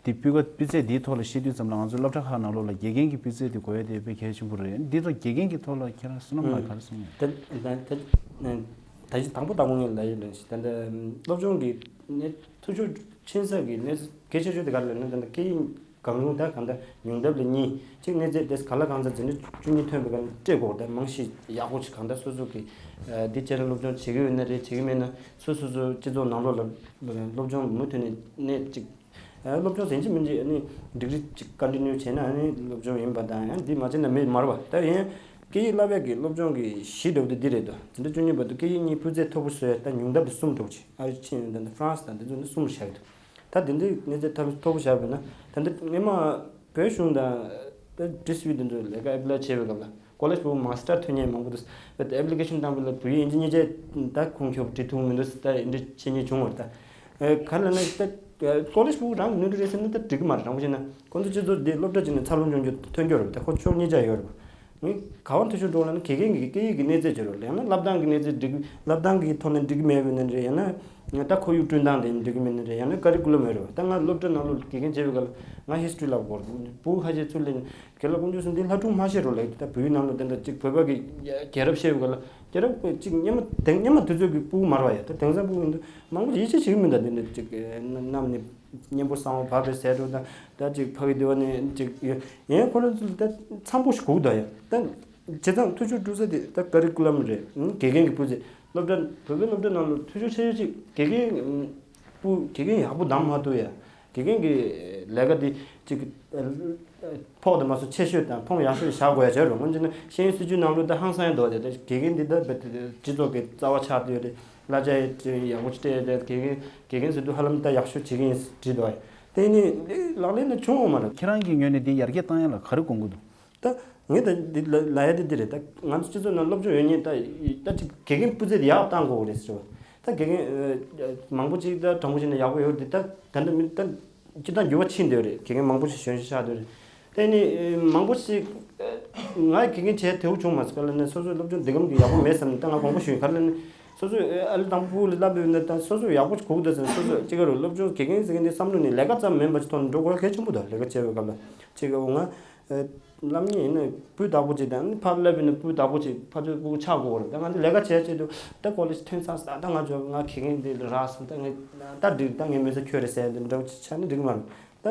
དེ་སྤུས་ཀ་སྤུས་ཚད་འདིའི་ཐོག་ལ་བཤད་དུས་ཙམ་ལ་ང་ཚོ་སློབ་གྲྭ་ཁག་ནང་ལོགས་ལ་དགེ་རྒན་གྱི་སྤུས་ཚད་དེ་དགོས་ཡ་དེ་དཔེ་གལ་ཆེན་པོ་རེད། འདི་ཐོག་དགེ་རྒན་གྱི་ཐོག་ལ་ཁྱེད་རང་བསོད་ནམས་ལགས་ག་རེ་གསུང་ཡོད། ད་ད་ད་ད་གཞི་དང་པོ་དང་པོ་ངས་ལབ་ཡོད་ལབ་ཞིག་ད་ལྟ་སློབ་སྦྱོང་གི་གནས་འཐུས་ཤོར་ཕྱིན་ས་གི་གནས་གལ་ཆེ་ཤོས་དེ་ག་རེ་ལབ་ན་ད་ལྟ་སྐད་ཡིག་གང་རུང་ད་གང་ལྟར་ཉུང་མཐའ་ལ་གཉིས་གཅིག་གནས་ཚད་དེ་ག་ལ་གང་འཚམ་འཛིན་གྲྭ་བཅུ་གཉིས་ཐོན་པའི་སྒང་སྤྲད་དགོས། ད་རྨང་གཞི་ཡག་པོ་ཞིག་གང་ལྟར་སོ་སོ་གི་འདི་བྱས་ན་སློབ་སྦྱོང་བྱེད་ཀྱི་ཡོད་ན་རེད། བྱེད་ཀྱི་མེད་ན་སོ་སོ་སོ་སྤྱི་ཚོགས་ནང་ལོགས་ལ་སློབ་སྦྱོང་མུ་མཐུད་ནས་གནས་གཅིག་ ཨ། སློབ་སྦྱོང་ཟིན་གཅིག་མིན་གཅིག་ཨ་ནི་ཌིག་རི་གཅིག་ཀོན་ཊི་ནིའུ་བྱས་ན་ཨ་ནི་སློབ་སྦྱོང་ཡིན་པ་དང་། ཡང་འདི་མ་བྱས་ན་མི་མ་རེད་པ། ད་ཡང་སྐད་ཡིག་བསླབ་ཡག་གི་སློབ་སྦྱོང་གི་གཞི་འདྲ་བོ་དེ་འདི་རེད་དོ། དེ་འདྲ་བཅུ་གཉིས་བར་དུ་སྐད་ཡིག་གཉིས་སྤུས་ཚད་མཐོ་པོ་བཟོ་ཡག་ད་ཉུང་མཐའ་དེ་གསུམ་འདྲ་བོ་ཅིག་ཨ་རི་ཕྱིན་ཡོང་ད་ད་ཧྥ་རན་སི་དང་དེ་ཚོ་ནི་གསུམ་རེ་བཞག་གི་འདུག་ད་དེ་འདྲའི་གནས་ཚད་མཐོ་པོ་བཞག་པ་ཡིན་ན། ད་འདི་སྔོན་མ་བོད་གཞུང་དང་ད་ཌི་སི་ཝི་དེ་ཚོ་ལས་ཀ་ཨེབ་ལའི་བྱེད་པའི་སྐབས་ལ་ཀོ་ལེཇ་ཕྲུ་གུ་མ་སི་ཊར་ཐོན་མཁན་མང་པོ་འདུག་ཨེབ་ལི་ཀེ་ཤན་བཏང་བ་ལ་བོད་ཡིག་ཨིན་ཇི་གཉིས་ཆ་ད་ཁུངས་འཁྱོལ་བྲིས་ཐུབ་མི་འདུག་ད་འདི་འདྲ་བྱེད་མཁན་བྱུང་བ་རེད། ད་ག་རེ་ལབ་ན་ད་ཀོ་ལེཇ་ཕྲུ་གུ་རང་གི་ནོར་འཁྲུལ་རེད་ཟེར་ན་ད་འགྲིག་གི་མ་རེད། རང་དབང་བྱས་ན་ཁོ་ཚོ་སྤྱི་ཚོགས་འདི་སློབ་གྲྭ་གཅིག་ནས་འཚར་ལོངས་བྱུང་རྒྱུ་ཐོན་རྒྱུ་རེད། ད་ཁོ་ཕྱོགས་གཉིས་ཆ་ཡོད་རེད། ངས་ག་པར་འཐུས་ཤོར་འགྲོ་ལབ་ན་དགེ་རྒན་གྱི་སྐད་ཡིག་གི་གནས་ཚད་བྱེད་རོགས། ཡང་ན་བསླབ་སྟངས་ཀྱི་གནས་ཚད་འགྲིག་བསླབ་སྟངས་ཀྱི་ཐོག་ནས་འགྲིག་གི་མེད་པ་ཡིན་ན་རེད། ཡང་ན་ད་ཁོར་ཡུག་བསྐྲུན་སྟངས་དེ་འགྲིག་གི་མེད་ན་རེད། ཡང་ན་ཀ་རི་ཀུ་ལམ་ཡོད་རེད་པ། ད་ང་སློབ་གྲྭ་ནང་ལོགས་དགེ་རྒན་བྱེད་པའི་སྐབས་ལ་ང་ཧི་སི་ཊོ་རི་བསླབ་དགོས་རེད། བུ་ཁ་ཤས་ཚུར་ལེན་རྒན་ལགས་དཀོན་མཆོག་གསུམ་འདི་སློབ་ཕྲུག་མ་བཤད་རོགས་ལབ་ཀྱི་འདུག་ད་བོད་ཡིག་ནང་ལོགས་དེ་འདྲ་གཅིག་བོད་པ་གི་རྒྱལ་རབས་བཤད་པའི་སྐབས་ལ་རྒྱལ་རབས་གཅིག་སྔོན་མ་དེ་སྔོན་མ་དུས་ཚོད་ཀྱི་ཕྲུ་གུ་མ་རེད་པ། ཡ་ད་དེང་སང་ཕྲུ་གུ་འདི་མང་པོ་ཡིད་ཆེས་བྱེད་ཀྱི་མི་འདུག་དེ་འདྲ་གཅིག་གནམ་ནས་གཉན་པོ་སྲང་བ་བབས་པའི་ཟས་འགྲོ་དང་། ད་ཅིག་ཕ་གི་སྡེ་བ་ནས་ཅིག་ཡོད་ཡིན། ཁོ་རང་ཚོ་ལ་ད་འཚམ་པོ་ཞིག་དགོས་ད། ཡ་ད་བྱས་ཙང་འཐུས་ཤོར་འགྲོ་ས་དེ་ད་ཀ་རི་ཀུ་ལམ་རེད། དགེ་རྒན་གྱི་སྤུས་ཚད། སློབ་གྲྭ་བོད་པའི་སློབ་གྲྭ་ནང་ལ་འཐུས་ཤོར་ཆེ་ཤོས་ཅིག་དགེ་རྒན་སྤུས་དགེ་རྒན་ཡག་པོ་གདམ་མ་ཐུབ་ཡ། དགེ་རྒན་གྱི་ལས་ཀ་དེ་ཅིག་ཕོགས་དེ་མ་སོང་ཆེ་ཤོས་དང་ཕོངས་ཡག་ཤོས་བཞག་དགོས་ཡ་བྱས་རོགས། སྔོན་ཆད་ན་ཤེས་ཡོན་སྲིད་བྱུས་ནང་ལོགས་ད་ཧང་སང་ཡ་འདུག་དེ་ད་དགེ་རྒན་འདི་ད་སྤྱི་ཚོགས་ཀྱི་རྩ་བ་ཆགས་བསྡད་ཡོད་རེད། གླ་ཆ་ཡག་པོ་ཅིག་སྤྲད་ཡོད་རེད། དགེ་རྒན་དགེ་རྒན་ཟེར་དུས་ཧ་ལམ་ད་ཡག་ཤོས་བྱེད་ཀྱི་ཡིན་བྲིས་འདུག་དེ་ནི་ལག་ལེན་ན་བྱུང་ཡོད་མ་རེད། ཁྱེད་རང་གི་ངོས་ནས་འདི་ཡར་རྒྱས་བཏང་ཡ་ལ་ག་རེ་དགོངས་ཀྱི་འདུག་ད་ངས་ད་འདི་ལ་ལ་ཡ་དེ་འདི་རེད། ད་ང་ཚོ་སྤྱི་ཚོགས་ནང་སློབ་སྦྱོང་ཡོད་མཁན་ད་ད་ཅིག་དགེ་རྒན་སྤུས་ཚད་དེ་ཡག་བཏང་དགོས་རེད་ཟེར་བ། ད་དགེ་རྒན་མང་པོ་ཅིག་ད་དྲང་པོ་བྱས་ན་ཡག་པོ་ཡོད་རེད། ད་ད་འདི་མི་ད་སྤྱིར་བཏང་འགྱུར་བ་ཕྱིན་བསྡད་རེད། དགེ་རྒན་མང་པོ་ཞིག་གཞོན་ཤོས་ཆགས་བསྡད་རེད། དེ་ནི་མང་པོ་ཞིག་ང་དགེ་རྒན་བྱས་དེ་བོ་བྱུང་མ་སོང་། ག་ལ་ནི་སོ་སོའི་སློབ་སྦྱོང་འདི་གམ་གྱི་ཡག་པོ་མེད་བསམ་ནས་ད་ང་དགོངས་པ་ཞུ་ཡིན། ག་ལ་ནི་སོ་སོས་ཨ་ལི་དང་པོ་ལ་བསླབ་པའི་ནི་ད་སོ་སོ་ཡག་པོ་ཞིག་གོ་གི་འདུག་ཟེར་ན། སོ་སོ་ཅི་ག་རུ་སློབ་སྦྱོང་དགེ་རྒན་ཟེར་མཁན་དེ་བསམ་བློ་ནི་ལས་ཀ་ཙམ་མིན་པ་ཞིག་ཐོག་ནས་འགྲོ་དགོས་གལ་ཆེན་པོ་འདུག་ལས་ཀ་བྱེད་པའི་སྐབས་ལ་ཅི་ག་འོ་ང་སློབ་གཉེར་ཡིན་ན་སྤུས་དག་པོ་ཅིག་དང་ཕར་སླེབས་ཡིན་ན་སྤུས་དག་པོ་ཅིག་ཕར་ཚུར་སྤུ་གུ་ཆགས་དགོས་རེད། ད་ང་ཚོ་ལས་ཀ་བྱས་བྱས་དུས་ད་ཀོ་ལེཇ་ཐོན་ཚར་ས། ད་ང་ཚོ་ང་དགེ་རྒན་འདི་ལ་རག་སོང་། ད་ངས་ད་འགྲིག་ད་ངའི་མི་ཚེ་འཁྱོལ་རེད་ཟེར་འདི་འདྲ་བོ་ཅིག་ཆགས་ན་འགྲིག་གི་མ་རེད། ད་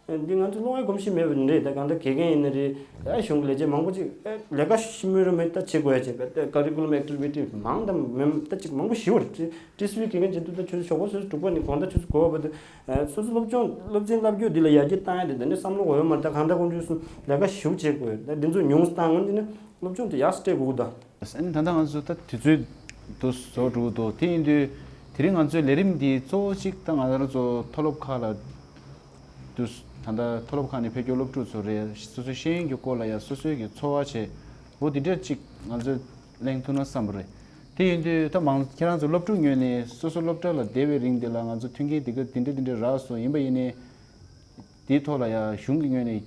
འདི་ང་ཚོ་སློབ་གཉེར་གོམས་གཤིས་མེད་པ་ནི་རེད། ད་གང་ལྟར་དགེ་རྒན་ཡིན་ན་རེད། ཨ་གཞུང་གི་ལས་བྱེད་མང་པོ་ཅིག་ཨ་ལས་ཀ་ཞིབ་མོ་རུ་མེད་ད་བྱེད་དགོས་ཡ་བྱེད་པ། ད་ཀ་རི་ཀུ་ལམ་ཨེག་ཊི་བི་ཊི་མང་དང་མེད་ད་ཅིག་མང་པོ་ཞིག་ཡོད་རེད། ཊི་སི་ཝི་དགེ་རྒན་བྱེད་དུས་ད་ཆུ་ཚོད་ཞོགས་པ་ཆུ་ཚོད་དྲུག་པ་ནས་དགོང་དག་ཆུ་ཚོད་དགུ་པ་བར་དུ་ཨ་སོ་སོ་སློབ་སྦྱོང་སློབ་ཚན་བསླབ་རྒྱུ་འདི་ལ་ཡར་རྒྱས་བཏང་ཡ་དེ་ད་ནི་བསམ་བློ་འོས་མ་རེད། ད་གང་ལྟར་དཀོན་མཆོག་གསུམ་ལས་ཀ་ཞིབ་བྱེད་དགོས་ཡོད། ད་འདི་ཚོ་ཉུང་བཏང་ངོ་འདི་ནི་སློབ་སྦྱོང་དེ་ཡག་སེ་སྤྲད་དགོས་ཀྱི་འདུག་ཨ་ནི་ད་ལྟ་ང་ཚོ་ད་དུས་ཚོད་དུ་བཟོ་འགྲོ་གི་འདུག་དེ་ཡིན་དུས་དེ་རིང་ང་ཚོའི་ལས་རིམ་འདི་གཙོ་བོ་གཅིག་ད་ང་རང་ཚོ་མཐོ་སློབ་ཁག་ལ་དུས་ད་ལྟ་མཐོ་སློབ་ཁག་ནས་ཕེབས་མཁན་སློབ་ཕྲུག་ཚོ་རེད། སོ་སོའི་ཤེས་ཡོན་གྱི་སྐོར་ལ་ཡང་སོ་སོའི་གི་ཚོར་བ་བྱས་འོ་འདི་འདྲ་གཅིག་ང་ཚོས་གླེང་ཐུབ་ན་བསམ་པ་རེད། དེ་ཡིན་དུས་ད་མང་ཁྱེད་རང་ཚོ་སློབ་ཕྲུག་ངོས་ནས་སོ་སོ་སློབ་གྲྭ་ལ་བསྡད་པའི་རིང་འདི་ལ་ང་ཚོ་མཐུན་རྐྱེན་འདི་ག་འདི་འདྲ་འདི་འདྲ་རག་སོང་། ཡིན་པ་ཡིན་ནའི་དེའི་ཐོག་ལ་ཡང་གཞུང་གི་ངོས་ནས་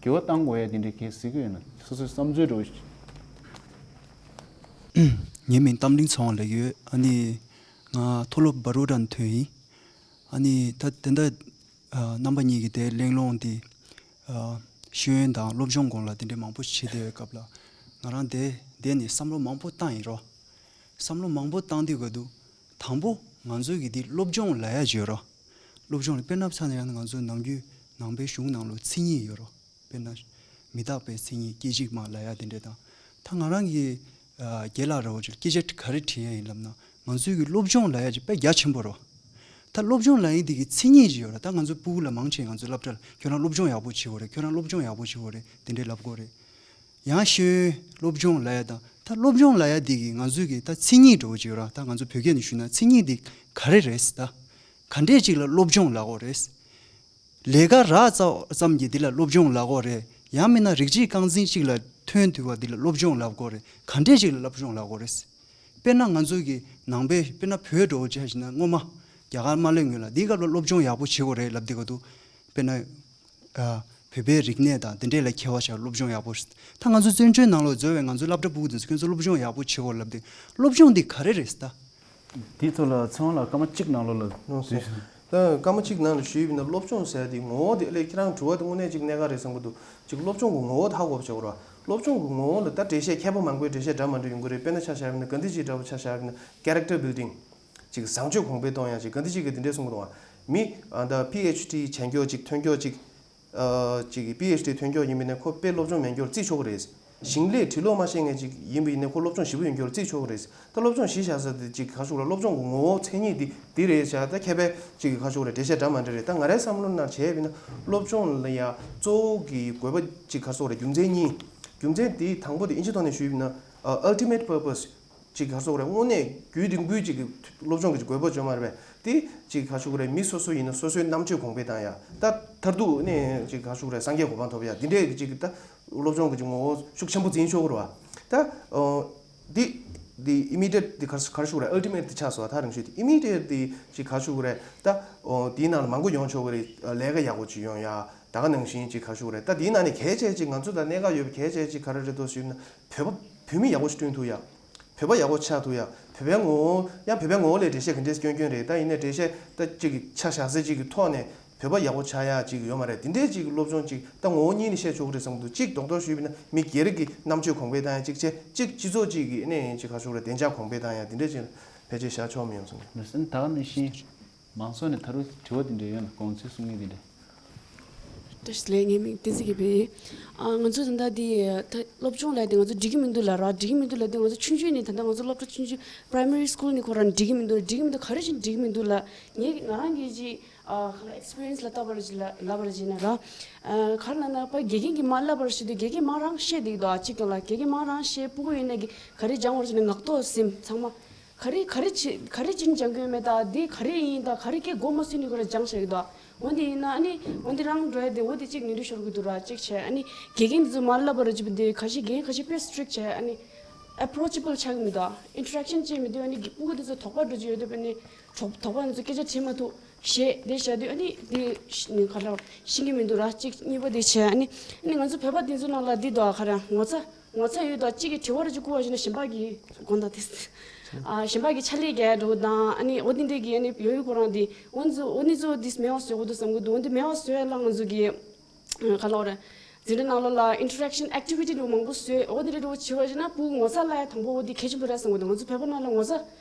འགྱུར་བ་གཏང་དགོས་ཡ་དེ་འདྲའི་གལ་སྲིད་ཀྱི་ཡོད་ན་སོ་སོའི་བསམ་ཚུལ་འདྲ་བོ་ཞིག་ངའི་མིང་གཏམ་གླིང་ཚེ་དབང་ལབ་ཀྱི་ཡོད། ཨ་ནི་ང་མཐོ་སློབ་བྷ་རོ་ཌ་ནས་ཐོན་ཡིན། ཨ་ནི་ད་དེ་འདྲ་ཨ་རྣམ་པ་གཉིས་ཀྱིས་དེ་གླེང་སློང་དེ་ཨ་ཤེས་ཡོན་དང་སློབ་སྦྱོང་སྐོར་ལ་དེ་འདྲའི་མང་པོ་ཞིག་བྱེད་བསྡད་པའི་སྐབས་ལ་ང་རང་དེ་དེ་ནས་བསམ་བློ་མང་པོ་བཏང་ཡིན་རོ། བསམ་བློ་མང་པོ་བཏང་དུས་ག་དུས་དང་པོ་ང་ཚོའི་གི་འདི་སློབ་སྦྱོང་ལབ་ཡ་ཅིག་ཡོད་རོ། སློབ་སྦྱོང་ལ་དཔེར་ན་ཆ་ནས་ཡང་ང་ཚོ་ནམ་རྒྱུན་ནང་པའི་གཞུང་ནང་ལོགས་མཚན་ཉིད་ཡོད་རོ། དཔེར་ན། མི་རྟག་པའི་མཚན་ཉིད་སྐད་ཅིག་མ་ལབ་ཡ་དེ་འདྲ་དང་། ད་ང་རང་གི་ཨ་རྒན་ལགས་ར་བ་ཅིག་སྐད་ཆ་ག་རེ་དྲིས་ཡ་ཡིན་ལབ་ན། ང་ཚོའི་གི་སློབ་སྦྱོང་ལབ་ཡ་ཅིག་དཔེ་རྒྱ་ཆེན་པོ་རོ། ད་སློབ་སྦྱོང་ལབ་ཡིན་དེ་གི་མཚན་ཉིད་ཅིག་ཡོད་ར། ད་ང་ཚོ་སྤུ་གུ་ལ་མང་ཆེ་ང་ཚོ་སློབ་གྲྭ་ལ་ཁྱོད་རང་སློབ་སྦྱོང་ཡག་པོ་བྱེད་དགོས་རེད། ཁྱོད་རང་སློབ་སྦྱོང་ཡག་པོ་བྱེད་དགོས་རེད། དེ་འདྲས་ལབ་དགོས་རེད། ཡང་ཤེས་ཡོན་སློབ་སྦྱོང་ལབ་ཡ་དང་ད་སློབ་སྦྱོང་ལབ་ཡ་དེ་གི་ང་ཚོའི་གི་ད་མཚན་ཉིད་འདྲ་བོ་ཅིག་ཡོད་ར། ད་ང་ཚོ་བོད་སྐད་ནས་ཞུས་ན་མཚན་ཉིད་དེ་ག་རེ་རེད་ད། ག་འདྲས་ཅིག་ལ་སློབ་སྦྱོང་ལབ་དགོས་རེད། ལས་ཀ་རག་ཙ་ཙམ་གྱིས་འདི་ལ་སློབ་སྦྱོང་ལབ་དགོས་རེད། ཡང་མིན་ན་རིགས་གཅིག་རྐང་འཛིན་གཅིག་ལ་ཐོན་ཐུབ་པ་འདི་ལ་སློབ་སྦྱོང་ལབ་དགོས་རེད། ག་འདྲས་ཅིག་ལ་སློབ་སྦྱོང་ལབ་དགོས་རེད། དཔེར་ན་ང་ཚོ་གི་ནང་པའི་དཔེར་ན་བོད་འགྲོ་བྱས་ཞིག་ན་སྔོན་མ་རྒྱ་གར་མ་སླེབས་སྔོན་ལ་འདིའི་སྐབས་ལ་སློབ་སྦྱོང་ཡག་པོ་བྱེད་དགོས་རེད་ལབ་དེ་ག་དུས་དཔེར་ན་ཨ་བོད་པའི་རིག་གནས་དང་དེ་འདྲས་ལ་མཁས་པ་ཞིག་སློབ་སྦྱོང་ཡག་པོ་རེད། ད་ང་ཚོ་བཙན་བྱོལ་ནང་ལ་འཛུལ་བའི་ང་ཚོ་སློབ་གྲྭ་ཕྲུ་གུ་དེ་ཚོ་ཁྱོད་ཚོ་སློབ་སྦྱོང་ཡག་པོ་བྱེད་དགོས་ལབ་དེ་སློབ་སྦྱོང་འདི་ག་རེ་རེད་ད། དེའི་ཐོག་ལ་ཚེ་དབང་ལགས་སྐར་མ་གཅིག་ནང་ལོགས་ལ་ལགས་སོ། ད་སྐར་མ་གཅིག་ནང་ལ་ཞུས་པ་ཡིན་ན་སློབ་སྦྱོང་ཟེར་ཡ་དེ་ངོ་བོ་དེ་ཨ་ལས་ཁྱེད་རང་དྲི་བ་དེ་དངོས་གནས་གཅིག་གནད་འགག་རེད་བསམ་གྱི་འདུག་གཅིག་སློབ་སྦྱོང་གི་ངོ་བོ་དེ་ཧ་གོ་བ་བྱེད་དགོས་ར། སློབ་སྦྱོང་གི་ངོ་བོ་ལ་ད་འགྲེལ་བཤད་མཁས་པ་མང་པོས་འགྲེལ་བཤད་འདྲ་མ་འདྲ་ཡོང་གི་རེད། དཔེར་ན་ཆ་བཞག་པ་ཡིན་ན་གྷན་དྷི་ཇི་འདྲ་བོ་ཆ་བཞག་པ་ཡིན་ན་character building གཅིག་བཟང་སྤྱོད་གོང་འཕེལ་གཏོང་ཡ་གཅིག་གྷན་དྷི་ཇི་གིས་དེ་འདྲས་གསུང་གི་འདུག་བ། མི་ཨ་ད་པི་ཨེཆ་ཌི་བྱས་མཁན་གཅིག་ཐོན་མཁན་གཅིག་ཨ་ཅིག་པི་ཨེཆ་ཌི་ཐོན་མཁན་ཡིན་པ་ཡིན་ན་ཁོ་དཔེ་སློབ་སྦྱོང་མེད་མཁན་ལ་བརྩི་ཆོག་གི་རེད། ཞིང་ལས་འབྲི་ཀློག་མ་ཤེས་མཁན་ཅིག་ཡིན་པ་ཡིན་ན་ཁོ་སློབ་སྦྱོང་ཞེ་པོ་ཡོད་རྒྱུ་ལ་བརྩི་ཆོག་གི་རེད། ད་སློབ་སྦྱོང་གཞི་བཞག་ས་དེ་ཅིག་ག་ཞུ་རེད། སློབ་སྦྱོང་གི་ངོ་བོ་མཚན་ཉིད་དེ་འདི་རེད་བྱ། ད་མཁས་པའི་ཅིག་ག་ཞུ་རེད། འགྲེལ་བཤད་འདྲ་མ་འདྲ་རེད། ད་ང་རའི་བསམ་བློ་ནང་བྱས་པ་ཡིན་ན་སློབ་སྦྱོང་ལ་ཡ་གཙོ་བོ་གི་དགོས་པ་ཅིག་ག་ཞུ་རེད། རྒྱུ་མཚན་གཉིས། རྒྱུ་མཚན་དེ་དང་པོ་དེ་ཨིན་ཇི་ཐོག་ནས་ཞུས་པ་ཡིན་ན་ultimate purpose ཅིག་ག་ཞུ་རེད། དངོས་གནས་རྒྱུན་རིང་པོའི་ཅིག་སློབ་སྦྱོང་གི་དགོས་པ་བརྗོད་མ་རེད་པས། དེ་ཅིག་ག་ཞུ་རེད། མི་སོ་སོ་ཡིན་ན་སོ་སོའི་རྣམ་དཔྱོད་གོང་འཕེལ་བཏང་ཡ། ད་མཐར་ཐུག་ནས་ཅིག་ག་ཞུ་རེད། སངས་རྒྱས་གོ་འཕང་ཐོབ་ཡ། དེ་འདྲའི་ཅིག་ད་སློབ་སྦྱོང་གི་ཅིག་ངོ་བོ་ཤུགས་ཆེན་པོ་འཛིན་ཆོག་གི་རེད་བ། ད་འདི་འདི་immediate འདི་ག་ག་ཞུ་རེད། ultimate འདི་ཆགས་སོང་བ། ད་རང་ཤུགས་དེ་immediate འདི་ཅིག་ག་ཞུ་རེད། ད་འདིའི་ནང་ལ་མང་པོ་ཡོང་ཆོག་གི་རེད། ལས་ཀ་ཡག་པོ་ཅིག་ཡོང་ཡ། ད་ག་ནང་བཞིན་ཅིག་ག་ཞུ་རེད། ད་འདིའི་ནང་ནས་གལ་ཆེ་ཅིག་ང་ཚོ་ད་གནད་འགག་ཡོད་པ་གལ་ཆེ་ཅིག་ག་རེ་རེད་འདུག་ཞུས་ན་བོད་པ་བོད་མི་ཡག་པོ་ཞིག་བསྐྲུན་ཐུབ་ཡ། བོད་པ་ཡག་པོ་ཆགས་ཐུབ་ཡ། བོད་པའི་ངོ་བོ་ཡང་བོད་པའི་ངོ་བོ་ལས་འགྲེལ་བཤད་ག་འདྲས་སྐྱོན་སྐྱོན་རེད། ད་ཡིན་ནའི་འགྲེལ་བཤད་ད་ཅིག་ཆ་བཞག་ས་ཅིག་གི་ཐོག་ནས་བོད་པ་ཡག་པོ་ཆགས་ཡ་ཅིག་ཡོད་མ་རེད། དེ་འདྲས་ཅིག་གི་སློབ་སྦྱོང་ཅིག་ད་ངོ་བོ་གཉིས་ནས་བཤད་ཆོག་གི་རེད་བསམ་གི་འདུག་གཅིག་རྡོག་རྡོག་ཞུས་པ་ཡིན་ན་མི་སྒེར་གྱི་རྣམ་དཔྱོད་གོང་འཕེལ་བཏང་ཡ་གཅིག་བྱས། གཅིག་སྤྱི་ཚོགས་ཅིག་གི་ཨ་ནི་ཅིག་ག་ཞུ་རེད། བདེ་འཇགས་གོང་འཕེལ་བཏང་ཡ་དེ་འདྲས་ཅིག་ཕལ་ཆེར་བཞག་ཆོག་མི་ཡོང་བསམ་གི། ལགས་སོ། ད་ག་ནང་བཞིན་མང་ཚོགས་ནས་ད་རུང་དྲི་བ་དེ་འདྲས་ཡོད་ན་དགོངས་ཚུལ་གསུང་མཁན་དེ་འདྲས། བཀྲ་ཤིས་བདེ་ལེགས། ངའི་མིང་བསྟན་འཛིན་དགེ་འཕེལ་ཡིན། ཨ་ང་ཚོ་ད་ལྟ་འདི་ད་སློབ་སྦྱོང་ལབ་དེ་ང་ཚོ་འགྲིག་གི་མི་འདུག་ལབ་ར། འགྲིག་གི་མི་འདུག་ལབ་དེ་ང་ཚོ་ཆུང་ཆུང་ནས་ད་ལྟ་ང་ཚོ་སློབ་གྲྭ་ཆུང་ཆུང་primary school ནས་ཁོ་རང་འགྲིག་གི་མི་འདུག་འགྲིག་གི་མི་འདུག་ག་རེ་བྱས་ནས་འགྲིག་གི་མི་འདུག་ལབ། ངས་ང་རང་གི་ཅིག་ཨ་ག་ལ་experience ལ་ལྟ་བར་ཅིག་ལབ་ལབ་པར་བྱས་ན་ར། ཨ་ག་རེ་ལབ་ན་ཕ་དགེ་རྒན་གྱིས་མར་ལབ་པར་བྱེད་དུས་དགེ་རྒན་མར་རང་བཤད་བསྡད་ཀྱི་འདུག་ཨ་གཅིག་ཀྱང་ལ་དགེ་རྒན་མར་རང་བཤད། སྤུ་གུ་ཡིན་ན་གི་ག་རེ་སྦྱང་བར་བྱས་ན་ངག་ཐོག་སེམས་ཚང་མ། ག་རེ་ག་རེ་བྱེད་ག་རེ་བྱེད་ནས་སྦྱང་གི་ཡོད་མེད། ད་འདི་ག་རེ་ཡིན། ད་ག་རེ་སྐད་གོ་མ་སོན་ནས་ཁོ་རང་སྦྱངས་བཞག་གི་འདུག་འོ་འདི་ཡིན་ན་ཨ་ནི་འོ་འདི་རང་འགྲོ་ཡ་དེ་འོ་དེ་གཅིག་ནོར་འཁྲུལ་ཤོར་གི་འདུག་ར། གཅིག་བྱས་ཨ་ནི་དགེ་རྒན་འདི་ཚོ་མར་བསླབ་པ་ར་བྱེད་པ་འདི་ཁ་ཤས་དགེ་རྒན་ཁ་ཤས་དཔེ་strict བྱས། ཨ་ནི་approachable ཆགས་ཀྱི་མི་འདུག interaction བྱེད་མི་འདུག་ཨ་ནི་སྤུ་གུ་འདི་ཚོ་དོགས་པ་འགྲོ་རྒྱུ་ཡོད་དུས་ཨ་ནི་དོགས་དོགས་པ་འདི་ཚོ་སྐད་ཆ་དྲིས་མ་ཐུབ་ཞེས་དེ་བྱ་དུས་ཨ་ནི་འདི་ཤ་ནི་ག་ལ་ཤེས་ཀྱི་མི་འདུག་ར། གཅིག་གཉིས་པ་དེ་བྱས་ཨ་ནི་ཨ་ནི་ང་ཚོ་བོད་པ་འདི་ཚོ་ནང་ལ་འདི་འདུག་ཨ་ག་ར་ངོ་ཚ། ངོ་ཚ་ཡོད་དོ། གཅིག་གིས་དྲི་བ་ར་ཅིག་བསྐུར་བ་ཞིག་ན་གཞན་པ་གིས་དགོངས་དག་དེ། ཨ་གཞན་པ་གིས་ཕྱག་ལས་རྒྱག་འགྲོ་དང་ཨ་ནི་འོ་དེ་འདྲས་ཀྱི་ཨ་ནི་ཡོད་ཡོད་ཁོ་རང་དེ་འོ་འདི་འོ་འདི་ཚོ་དེ་མེད་པ་བཟོ་དགོས་འདུག་བསམ་གི་འདུག་འོ་འདི་མེད་པ་བཟོ་ཡ་ལ་ང་ཚོ་གི་ག་ལ་འོ་རེད། འཛིན་གྲྭ་ནང་ལོགས་ལ་interaction activity འདྲ་མང་པོ་བཟོས། འོ་དེ་འདྲས་འགྲོ་བྱེད་པ་ཞིག་ན་སྤུ་གུ་ངོ་ཚ་ལ་ཡ་དང་པོ་འོ་དེ་གལ་ཆེན་པོ་རེད་བསམ་གི་འདུག་ང་ཚོ་བོད་པ་ནང་ལ་ངོ་ཚ་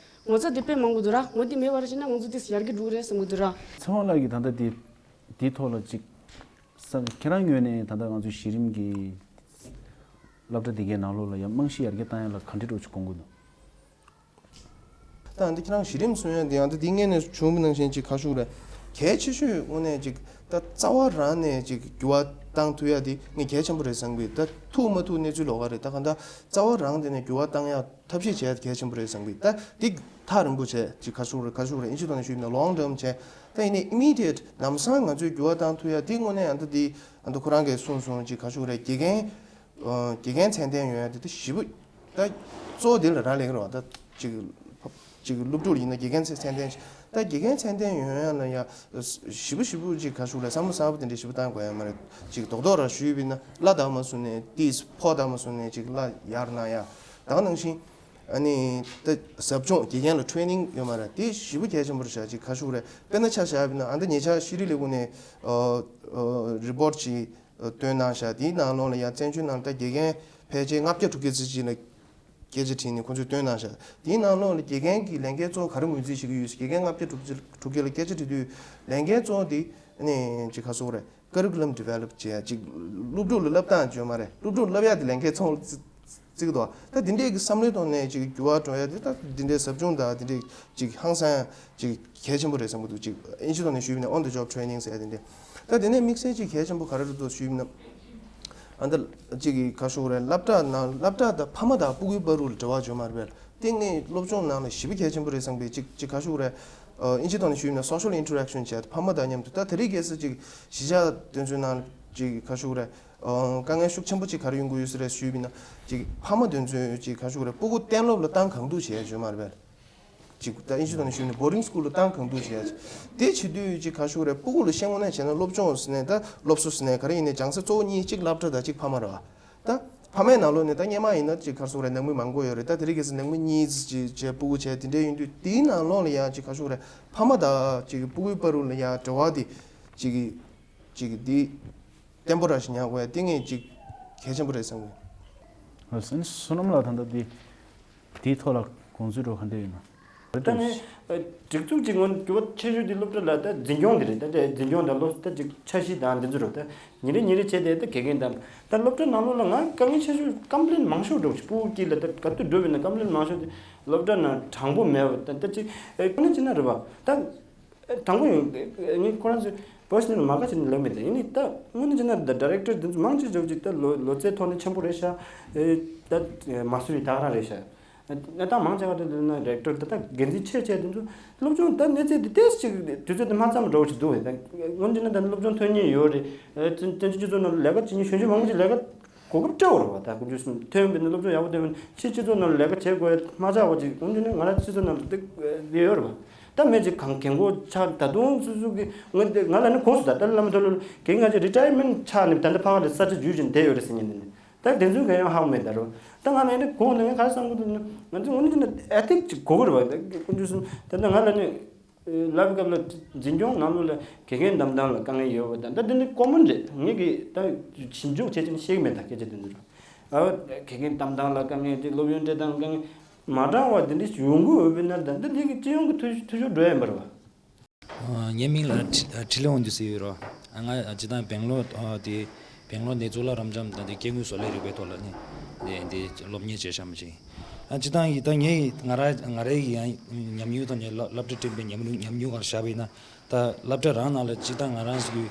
ངོ་ཚ་དེ་དཔེ་མང་པོ་འདུག་ར། འོ་དེ་མེད་པ་ར་ཞིག་ན་ང་ཚོ་དེ་ཡར་རྒྱས་འགྲོ་གི་རེད་བསམ་གི་འདུག་ར། ཚེ་དབང་ལགས་ཀྱིས་ད་ལྟ་དེ་དེའི་ཐོག་ལ་ཅིག་ས་ཁྱེད་རང་ངོས་ནས་ད་ལྟ་ང་ཚོའི་གཞི་རིམ་གྱི་སློབ་གྲྭ་དེ་གའི་ནང་ལོགས་ལ་ཡང་རྨང་གཞི་ཡར་རྒྱས་བཏང་ཡ་ལ་ག་འདྲ་འདྲ་ཅིག་དགོངས་ཀྱི་འདུག་ད་འདི་ཁྱེད་རང་གཞི་རིམ་གསུང་ཡ་འདི་ཡང་ད་འདི་སྔོན་ནས་བྱུང་བའི་ནང་བཞིན་ཅིག་ག་ཞུ་རེད། གལ་ཆེ་ཤོས་དངོས་གནས་ཅིག་ད་རྩ་བ་རང་ནས་ཅིག་འགྱུར་བ་བཏང་ཐུབ་ཡ་འདི་ངས་གལ་ཆེན་པོ་རེད་བསམ་གི། ད་ཐུབ་མ་ཐུབ་གནས་ཚུལ་ལོགས་ཀ་རེད། ད་གང་ལྟར་རྩ་བ་རང་དེ་ནས་འགྱུར་བ་བཏང་ཡ་ཐབས་ཤེས་བྱས་གལ་ཆེན་པོ་རེད་བསམ་གི། ད་འདི་ཐག་རིང་པོ་བྱས་ཅིག་ག་ཞུ་རེད། ག་ཞུ་རེད། ཨིན་ཇི་ཐོག་ནས་ཞུས་ན་long term བྱས། ད་ཡིན་ནའི་immediate ལམ་སང་ང་ཚོས་འགྱུར་བ་བཏང་ཐུབ་ཡ་འདི་དངོས་གནས་ཨ་ད་འདི་ཨ་ད་ཁོ་རང་གིས་གསུངས་སོང་། ཅིག་ག་ཞུ་རེད། དགེ་རྒན་ཨ་དགེ་རྒན་ཚད་ལྡན་ཡོང་ཡ་འདི་ད་ཞེ་པོ་ད་གཙོ་བོ་འདི་ལ་རག་ལས་ཀྱི་རེད་བ། ད་ཅིག་ཅིག་སློབ་ཕྲུག་ཡིན་ན་དགེ་རྒན་ཚད་ཚད་ལྡན་ད་དགེ་རྒན་ཚད་ལྡན་ཡོང་ཡ་ལ་ཡ་ཞེ་པོ་ཞེ་པོ་ཅིག་ག་ཞུ་རེད། བསམ་བློ་གསར་པ་དེ་འདྲ་ཞེ་པོ་བཏང་དགོས་ཡ་མ་རེད། ཅིག་རྡོག་རྡོག་ར་ཞུས་པ་ཡིན་ན་གླ་དང་མ་བཟུང་ནས་ཏིས་ཕོགས་དང་མ་བཟུང་ནས་ཅིག་གླ་ཡར་གནང་ཡ། ད་ག་ནང་བཞིན་ཨ་ནི་ད་ཟབ་སྦྱོང་དགེ་རྒན་ལ་training ཡོད་མ་རེད། དེ་ཞེ་པོ་གལ་ཆེན་པོ་རེད་ཤག་ཅིག་ག་ཞུ་རེད། དཔེར་ན་ཆ་བཞག་པ་ཡིན་ན་ཨ་ད་ཉེ་ཆར་ཤེས་རིག་ལས་ཁུངས་ནས་ཨ་ཨ་report ཅིག་བཏོན་གནང་ཤག་དེའི་ནང་ལོགས་ལ་ཡང་བཙན་བྱོལ་ནང་ད་དགེ་རྒན་ཕལ་ཆེར་ལྔ་བརྒྱ་དྲུག་བརྒྱ་ཙམ་ཅིག་ལ་སྐད་ཆ་དྲིས་ནས་ཁོང་ཚོས་བཏོན་གནང་ཤག་དེའི་ནང་ལོགས་ལ་དགེ་རྒན་གྱི་ལས་འགན་གཙོ་བོ་ག་རེ་ངོས་འཛིན་བྱེད་ཀྱི་ཡོད་ཟེར། དགེ་རྒན་ལྔ་བརྒྱ་དྲུག་བརྒྱ་དྲུག་བརྒྱ་ལ་སྐད་ཆ་དྲིས་དུས་ལས་འགན་གཙོ་བོ་དེ་ནི་ཅིག་ག་ཟེར་དགོས་རེད། curriculum develop བྱེད་ཡ། ཅིག་སློབ་ཕྲུག་ལ་བསླབ་སྟངས་བརྗོད་མ་རེད། སློབ་ཕྲུག་ལ་བསླབ་ཡ་དེ་ལས་འགན་ཚོང་ལ་བརྩི་བརྩི་གི་འདུག་ད་འདི་འདྲས་ཀྱི་བསམ་བློའི་ཐོག་ནས་ཅིག་འགྱུར་བ་འགྲོ་ཡ་དེ་ད་འདི་འདྲས་ཟབ་སྦྱོང་དང་འདི་འདྲས་ཅིག་ཧང་སང་ཡ་ཅིག་གལ་ཆེན་པོ་རེད་བསམ་གི་འདུག་ཅིག་ཨིན་ཇི་ཐོག་ནས་ཞུས་པ་ཡིན་ན་on the job training ཟེར་ཡ་དེ་འདྲས། ད་དེ་ནས་དམིགས་བསལ་ཅིག་གལ་ཆེན་པོ་ག་རེ་རེད་འདུག་ཞུས་པ་ཡིན་ན། ཨ་ད་ཅིག་གི་ག་ཞུ་རེད། སློབ་གྲྭ་ནང་སློབ་གྲྭ་དང་ཕ་མ་དང་སྤུ་གུའི་བར་དུ་ལ་འབྲེལ་བ་བརྗོད་མ་རེད་པས། དེ་ངས་སློབ་སྦྱོང་ནང་ལ་ཞེ་པོ་གལ་ཆེན་པོ་རེད་བསམ་པའི་ཅིག་ཅིག་ག་ཞུ་རེད། ཨིན་ཇི་ཐོག་ནས་ཞུས་ན་social interaction བྱས་ཕ་མ་དང་མཉམ་དུ། ད་དེ་རིང་ཁ་སང་ཅིག་གཞིས་ཆགས་དེ་ཚོའི་ནང་ཅིག་ག་ཞུ་རེད། དཀའ་ངལ་ཤུགས་ཆེན་པོ་ཅིག་ག་རེ་ཡོང་གི་ཡོད་ས་རེད་ཞུས་པ་ཡིན་ན། ཅིག་ཕ་མ་དེ་ཚོས་ཅིག་ག་ཞུ་རེད། སྤུ་གུ་གཏན་སློབ་ལ་བཏང་གང་ཐུབ་བྱས་བརྗོད་མ་རེད་པས། ཅིག་ད་ཨིན་ཇི་ཐོག་ནས་ཞུས་ན་boarding school ལ་བཏང་གང་ཐུབ་བྱས། དེ་བྱེད་དུས་ཅིག་ག་ཞུ་རེད། སྤུ་གུ་ལ་བཤད་དངོས་གནས་བྱས་ན་སློབ་སྦྱོང་ཟེར་ནས་ད་སློབ་གསོ་ཟེར་ནས་ག་རེ་ཡིན་ནའི་སྦྱང་ས་གཙོ་བོ་གཉིས། གཅིག་སློབ་གྲྭ་དང་གཅིག་ཕ་མ་རེད་པ། ད་ཕ་མའི་ནང་ལོགས་ནས་ད་སྔོན་མ་ཡིན་ན་ཅིག་ག་རེ་ཟེར་དགོས་རེད། ནང་མི་མང་པོ་ཡོད་རེད། ད་དེ་རིང་ཁ་སང་ནང་མི་གཉིས་ཅིག་བྱས་སྤུ་གུ་བྱས་དེ་འདྲས་ཡིན་དུས་དེའི་ནང་ལོགས་ལ་ཡང་ཅིག་ག་རེ་ཟེར་དགོས་རེད། ཕ་མ་དང་ཅིག་སྤུ་གུའི་བར་དུ་ལ་ཡང་འབྲེལ་བ་དེ་ཅིག་ཅིག་འདི་བརྟན་པོ་རང་ཞིག་ཉར་དགོས་ཡ་དེ་ངས་ཅིག་གལ་ཆེན་པོ་རེད་བསམ་གི། ཨ་བསོད་ནམས་ལགས་ད་ལྟ་འདི་དེའི་ཐོག་ལ་དགོངས་ཚུལ་འདྲ་བོ་ག་འདྲ་ཡོད་ན། ད་ནི་སྒྲིག་འཛུགས་ཀྱི་ངོས་ནས་འགྱུར་བ་ཆེ་ཤོས་དེ་སློབ་གྲྭ་ལ་ད་འཛིན་སྐྱོང་དེ་རེད། ད་དེ་འཛིན་སྐྱོང་དང་སློབ་ད་ཅིག་འཆར་གཞི་དང་འདི་ཚོ་རེད། ད་ཉིན་རེ་ཉིན་རེ་བྱས་ཏེ་ད་དགེ་རྒན་དང་ད་སློབ་གྲྭ་ནང་ལོགས་ལ་ང་དཀའ་ངལ་ཆེ་ཤོས་ཀམ་པི་ལེན་མང་ཤོས་འགྲོ་ཕྲུ་གུ་དཀྱིལ་ལ་ད་ག་དུས་འགྲོ་བས་ན་ཀམ་པི་ལེན་མང་ཤོས་དེ་སློབ་གྲྭ་ནང་དྲང་པོ་མེད་པ་ད་ད་ཅིག་ཨེ་ཁོ་ན་ཅི་ན་རེད་པ། ད་དྲང་པོ་ཡིན། ངས་ཁོ་རང་ཚོའི་པར་སོ་ནལ་མ་ག་ཅིག་ནས་ལབ་མེད། ད་ཡིན་ནི་ད་དངོས་གནས་བྱས་ན་ད་ཌའི་རེག་ཊར་འདི་ཚོ་མང་ཆེ་ཆེ་ཅིག་ད་ལོ་ལོ་ཚད་ཐོག་ནས་ཆེན་པོ་རེད་ཤག་ཨེ་ད་མ་སུ་རི་ད་ག་རང་རེད་ཤག་གནས་སྟངས་མང་ཆེ་བ་དེ་ལ་ན་ཌའི་རེག་ཊར་ད་ལྟ་འགན་འཛིན་ཆེ་ཆེ་དེ་ཚོ་སློབ་སྦྱོང་ད་གནས་ཚད་དེ་ཏོག་ཙམ་ཅིག་དུས་ཚོད་དེ་མ་ཚང་བ་འདྲ་བོ་ཞིག་འདུག་བས། ད་ངོ་མ་བྱས་ན་ད་སློབ་སྦྱོང་ཐོན་མཁན་ཡོད་རེད། ཨེ་བཙན་བཙན་བྱོལ་སྤྱི་ཚོགས་ནང་ལ་ལས་ཀ་བྱེད་མཁན་གཞོན་གཞོན་མང་པོ་ཅིག་ལས་ཀ་གོ་སྐབས་སྤྲད་ཡོད་རེད་པ། ད་དགུ་བཅུ་གསུམ་ཐོན་པའི་ནི་སློབ་སྦྱོང་ཡག་པོ་ཐོན་པའི་ཕྱིའི་སྤྱི་ཚོགས་ནང་ལ་ལས་ཀ་བྱེད་དགོས་མ་ཆགས་པ་ཅིག་ངོ་མ་བྱས་ན་ང་རང་སྤྱི་ཚོགས་ནང་ལ་དེ་ཡོད་རེད་པ། ད་མི་ཅིག་གང་གལ་འགོ་ཆགས་ད་དུང་སོ་སོ་གི་ང་དེ་ང་ལ་ནི་གོ་སོང་། ད་ལྟ་བླ་མ་མཐོ་སློབ་ལ་གལ་ང་ཅིག་རི་ཊ་ཡར་མེན་ཊི་ཆགས་ནས་ད་ལྟ་ཕ་ག་ལ་ས་ཆ་བརྒྱུད་བཞིན་བསྡད་ཡོད་རེད་ཟེར་མཁན་དེ་ནི། ད་དེ་ཚོའི་གང་ཡང་ཧ་གོ་མེད་ད་རུང་། ད་ང་ལ་ཡིན་ན་གོ་ནས་ངས་ག་རེ་བསམ་གྱི་འདུག་ན། ང་ཚོ་འོ་ན་ཅི་ན་ཨེ་ཐིག་ཅིག་དགོས་ཀྱི་རེད་པ། ད་ཀུན་སྤྱོད་གསུམ་ད་ལྟ་ང་ལ་ནི་ལབ་སྐབས་ལ་འཛིན་སྐྱོང་ནང་ལོགས་ལ་དགེ་རྒན་བདམས་སྟངས་ལ་དཀའ་ངལ་ཡོད་པ་དང་། ད་འདི་ནི་ཀོ་མོན་རེད། ངས་གི་ད་ཞིབ་འཇུག་བྱས་ཅིག་ཤེས་ཀྱི་མེད། ད་སྐད་ཆ་དེ་འདི་རུ་ཨ་དགེ་རྒན་བདམས་སྟངས་ལ་དཀའ་ངལ་དེ་སློབ་ཡོན་སྤྲད་སྟངས་དཀའ་ངལ་མ་འདྲ་བ་དེ་འདྲ་ཡོང་གི་ཡོད་པའི་ན། ད་འདི་འདི་གི་སྤྱི་ཡོངས་ཀྱི་འཐུས་འཐུས་ཤོར་འགྲོ་ཡ་ཡིན་པ་རེད་པ། ངའི་མིང་ལ་ཁྲི་ཁྲི་ལོ་འོང་དུས་ཟེར་ཡོད་རོ། ང་སྤྱི་བཏང་སྦེང་ལོར་དེ་སྦེང་ལོར་ནས་གཙུག་ལག་རབ་འབྱམས་དང་དེ་སྐྱེ་དངོས་བཟོ་ལས་རིག་པའི་ཐོག་ལ་ནི་དེ་དེ་སློབ་གཉེར་བྱས་བཞག་མ་ཅིག་ཨ་སྤྱི་བཏང་ཡིན་ད་ངའི་ང་ར་ང་རའི་ཡང་ཉམས་མྱོང་ཐོག་ནས་སློབ་སློབ་གྲྭ་སྤྲིན་པའི་ཉམས་མྱོང་ཉམས་མྱོང་ག་རེ་བཞག་པ་ཡིན་ན། ད་སློབ་གྲྭ་རང་ནང་ལ་སྤྱི་བཏང་ང་རང་ཚོ་གི་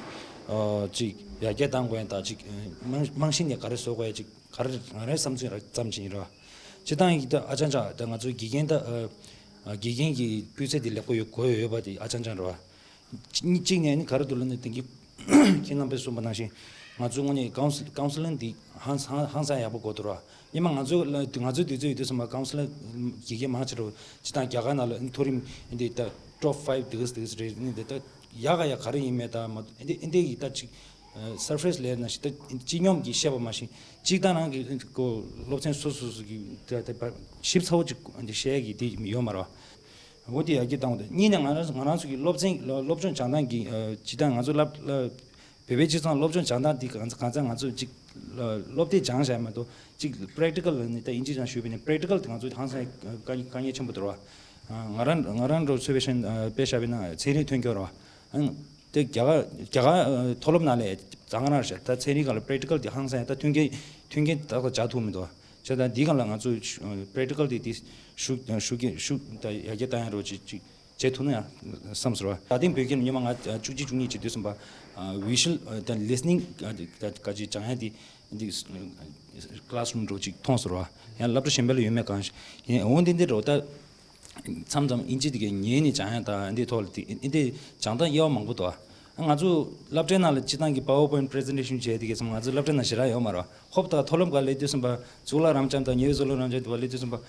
ཅིག་ཡར་རྒྱས་གཏང་དགོས་ཡ་དང་ཅིག་རྨང་རྨང་གཞི་ནས་ག་རེ་བཟོ་དགོས་ཡ་ཅིག་ག་རེ་ང་རའི་བསམ་ཚུལ་ར་ཙམ་ཅིག་ཡིན་རོ། སྤྱི་བཏང་ཡིན་ད་ཨ་ཅང་ཅང་ད་ང་ཚོའི་དགེ་རྒན་ད་ཨ་དགེ་རྒན་གྱི་སྤུས་ཚད་དེ་ལེགས་པོ་ཡོད་དགོས་ཡོད་པ་དེ་ཨ་ཅང་ཅང་རེད་བ། གཅིག་གཅིག་ནས་ནི་ག་རེ་འདུག་ལབ་ན་དེང་གི་ཁྱེད་རྣམ་པས་གསུངས་པ་ནང་བཞིན་ང་ཚོ་དངོས་གནས་ཀའུན་སི་ཀའུན་སི་ལིང་འདི་ཧང་སང་ཧང་སང་ཡག་པོ་དགོས་འདུག་ར། སྔོན་མ་ང་ཚོ་ལ་ང་ཚོའི་དུས་ཚོད་ཡོད་དུས་ཙམ་པ་ཀའུན་སི་ལིང་དགེ་རྒན་མང་ཆེ་རུ་སྤྱི་བཏང་རྒྱ་གར་ནང་ལ་མཐོ་རིམ་འདི་ད་ཊོབ་ཕའིབ་དེ་ག་དེ་ག་རེད་ནི་འདི་ད་ཡག་ག་ཡག་ག་རེ་ཡིན་མེད་ད་མ་འདི་འདི་ཡི་ད་ཅིག་སར་ཕེ་སི་ལེ་ཡར་ནང་བཞིན་ད་སྤྱི་སྙོམས་ཀྱིས་བཤད་པ་མ་གཞི་གཅིག་ད་རང་གི་ཀོ་སློབ་ཚན་སོ་སོ་སོ་གི་ད་ད་ཞིབ་ཚགས་པོ་ཅིག་འདི་བཤད་ཀྱི་འདི་ཡོད་མ་རེད། འོ་དེ་ཡར་རྒྱས་བཏང་བ་དང་གཉིས་ནས་ང་རང་ང་རང་ཚོ་གི་སློབ་ཚན་སློབ་སྦྱོང་སྦྱང་སྟངས་ཀྱི་ཨ་ཇི་ལྟར་ང་ཚོ་སློབ་སློབ་བོད་པའི་སྤྱི་ཚོགས་སློབ་སྦྱོང་སྦྱང་སྟངས་འདི་གང་གང་ཚང་ང་ཚོ་གཅིག་སློབ་དེབ་སྦྱང་བཞག་མ་གཏོགས་གཅིག་པེ་རེག་ཊི་ཀལ་ལ་ནི་ད་ཨིན་ཇི་ནང་ཞུས་པ་ཡིན་ན་པེ་རེག་ཊི་ཀལ་དེ་ང་ཚོ་ཧང་སང་དཀའ་ངལ་དཀའ་ངལ་ཆེན་པོ་འདུག་ར། ང་རང་ང་རང་འགྲོ་ཚོད་དཔེ་བཞིན་དཔེ་བཞག་པ་ཡིན་ན་ཚན་རིག་ཐོན་སྐྱོར་ར། དེ་རྒྱ་གར་རྒྱ་གར་མཐོ་སློབ་ནང་ལས་ད་ག་རང་རེད་ད་ཚན་རིག་སྒང་ལ་པེ་རེག་ཊི་ཀལ་དེ་ཧང་སང་ཡང་ད་མཐུན་རྐྱེན་མཐུན་རྐྱེན་ཏག་ཏག་སྦྱར་ཐུབ་མི་འདུག་བྱས་ཙང་འདི་སྒང་ལ་ང་ཚོས་པེ་རེག་ཊི་ཀལ་དེ་དེ་ཤུགས་ཤུགས་རྐྱེན་ཤུགས་ད་ཡར་རྒྱས་བཏང་ཡ་རོགས་ཅིག་ཅིག་བྱེད་ཐུབ་ན་ཡང་བསམ་ཟེར་བ། ད་ཐེངས་བོད་སྐད་ནས་སྔོན་མ་ང་བཅུ་གཅིག་བཅུ་གཉིས་བྱེད་དུས་ཙམ་པ་བི་ཞུ་ཨལ་དང་ལི་སི་ནིང་ག་ཅིག་སྦྱང་ཡ་དེ་འདི་ཀླ་སི་རུམ་རོགས་ཅིག་མཐོང་ཟེར་བ། ཡང་སློབ་གྲྭ་གཞན་པ་ལ་ཡོད་མེད་གང་ཡིན་འོང་དེ་འདི་རོགས་ད། མཚམས་མཚམས་ཨིན་ཇི་དེ་གའི་ཉན་ནས་སྦྱང་ཡ་དང་འདི་ཐོག་ལ་དེ་འདི་སྦྱང་སྟངས་དབྱེ་བ་མང་པོ་འདུག་ང་ཚོ་སློབ་གྲྭའི་ནང་ལ་སྤྱི་བཏང་གི་པ་ཝར་པོ་ཡིན་པི་རི་ཛེན་ཊེ་ཤན་བྱས་དེ་གའི་ཚང་མ་ང་ཚོ་སློབ་གྲྭའི་ནང་ཞེ་དྲག་ཡོད་མ་རེད། ཧོབ་ད་མཐོ་སློབ་སྒང་སླེབས་དུས་ཙམ་པ་གཙུག་ལག་རབ་འབྱམས་དང་ཉེ་བའི་གཙུག་ལག་རབ་འབྱམས་དེ་བ་སླེབས་དུས་ཙམ་པ་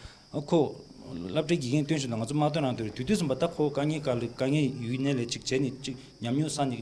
ཁོ་སློབ་གྲྭའི་དགེ་རྒན་སྟོན་བཞིན་དུ་ང་ཚོ་མ་སྟོན་རང་སྟོན་རེད། དུས་དུས་ཙམ་པ་ད་ཁོ་དཀའ་ངལ་སྒང་ལ་དཀའ་ངལ་ཡོད་ནའི་ལས་ཅིག་བྱས་ནས་ཅིག་ཉམས་མྱོང་བསགས་ནས་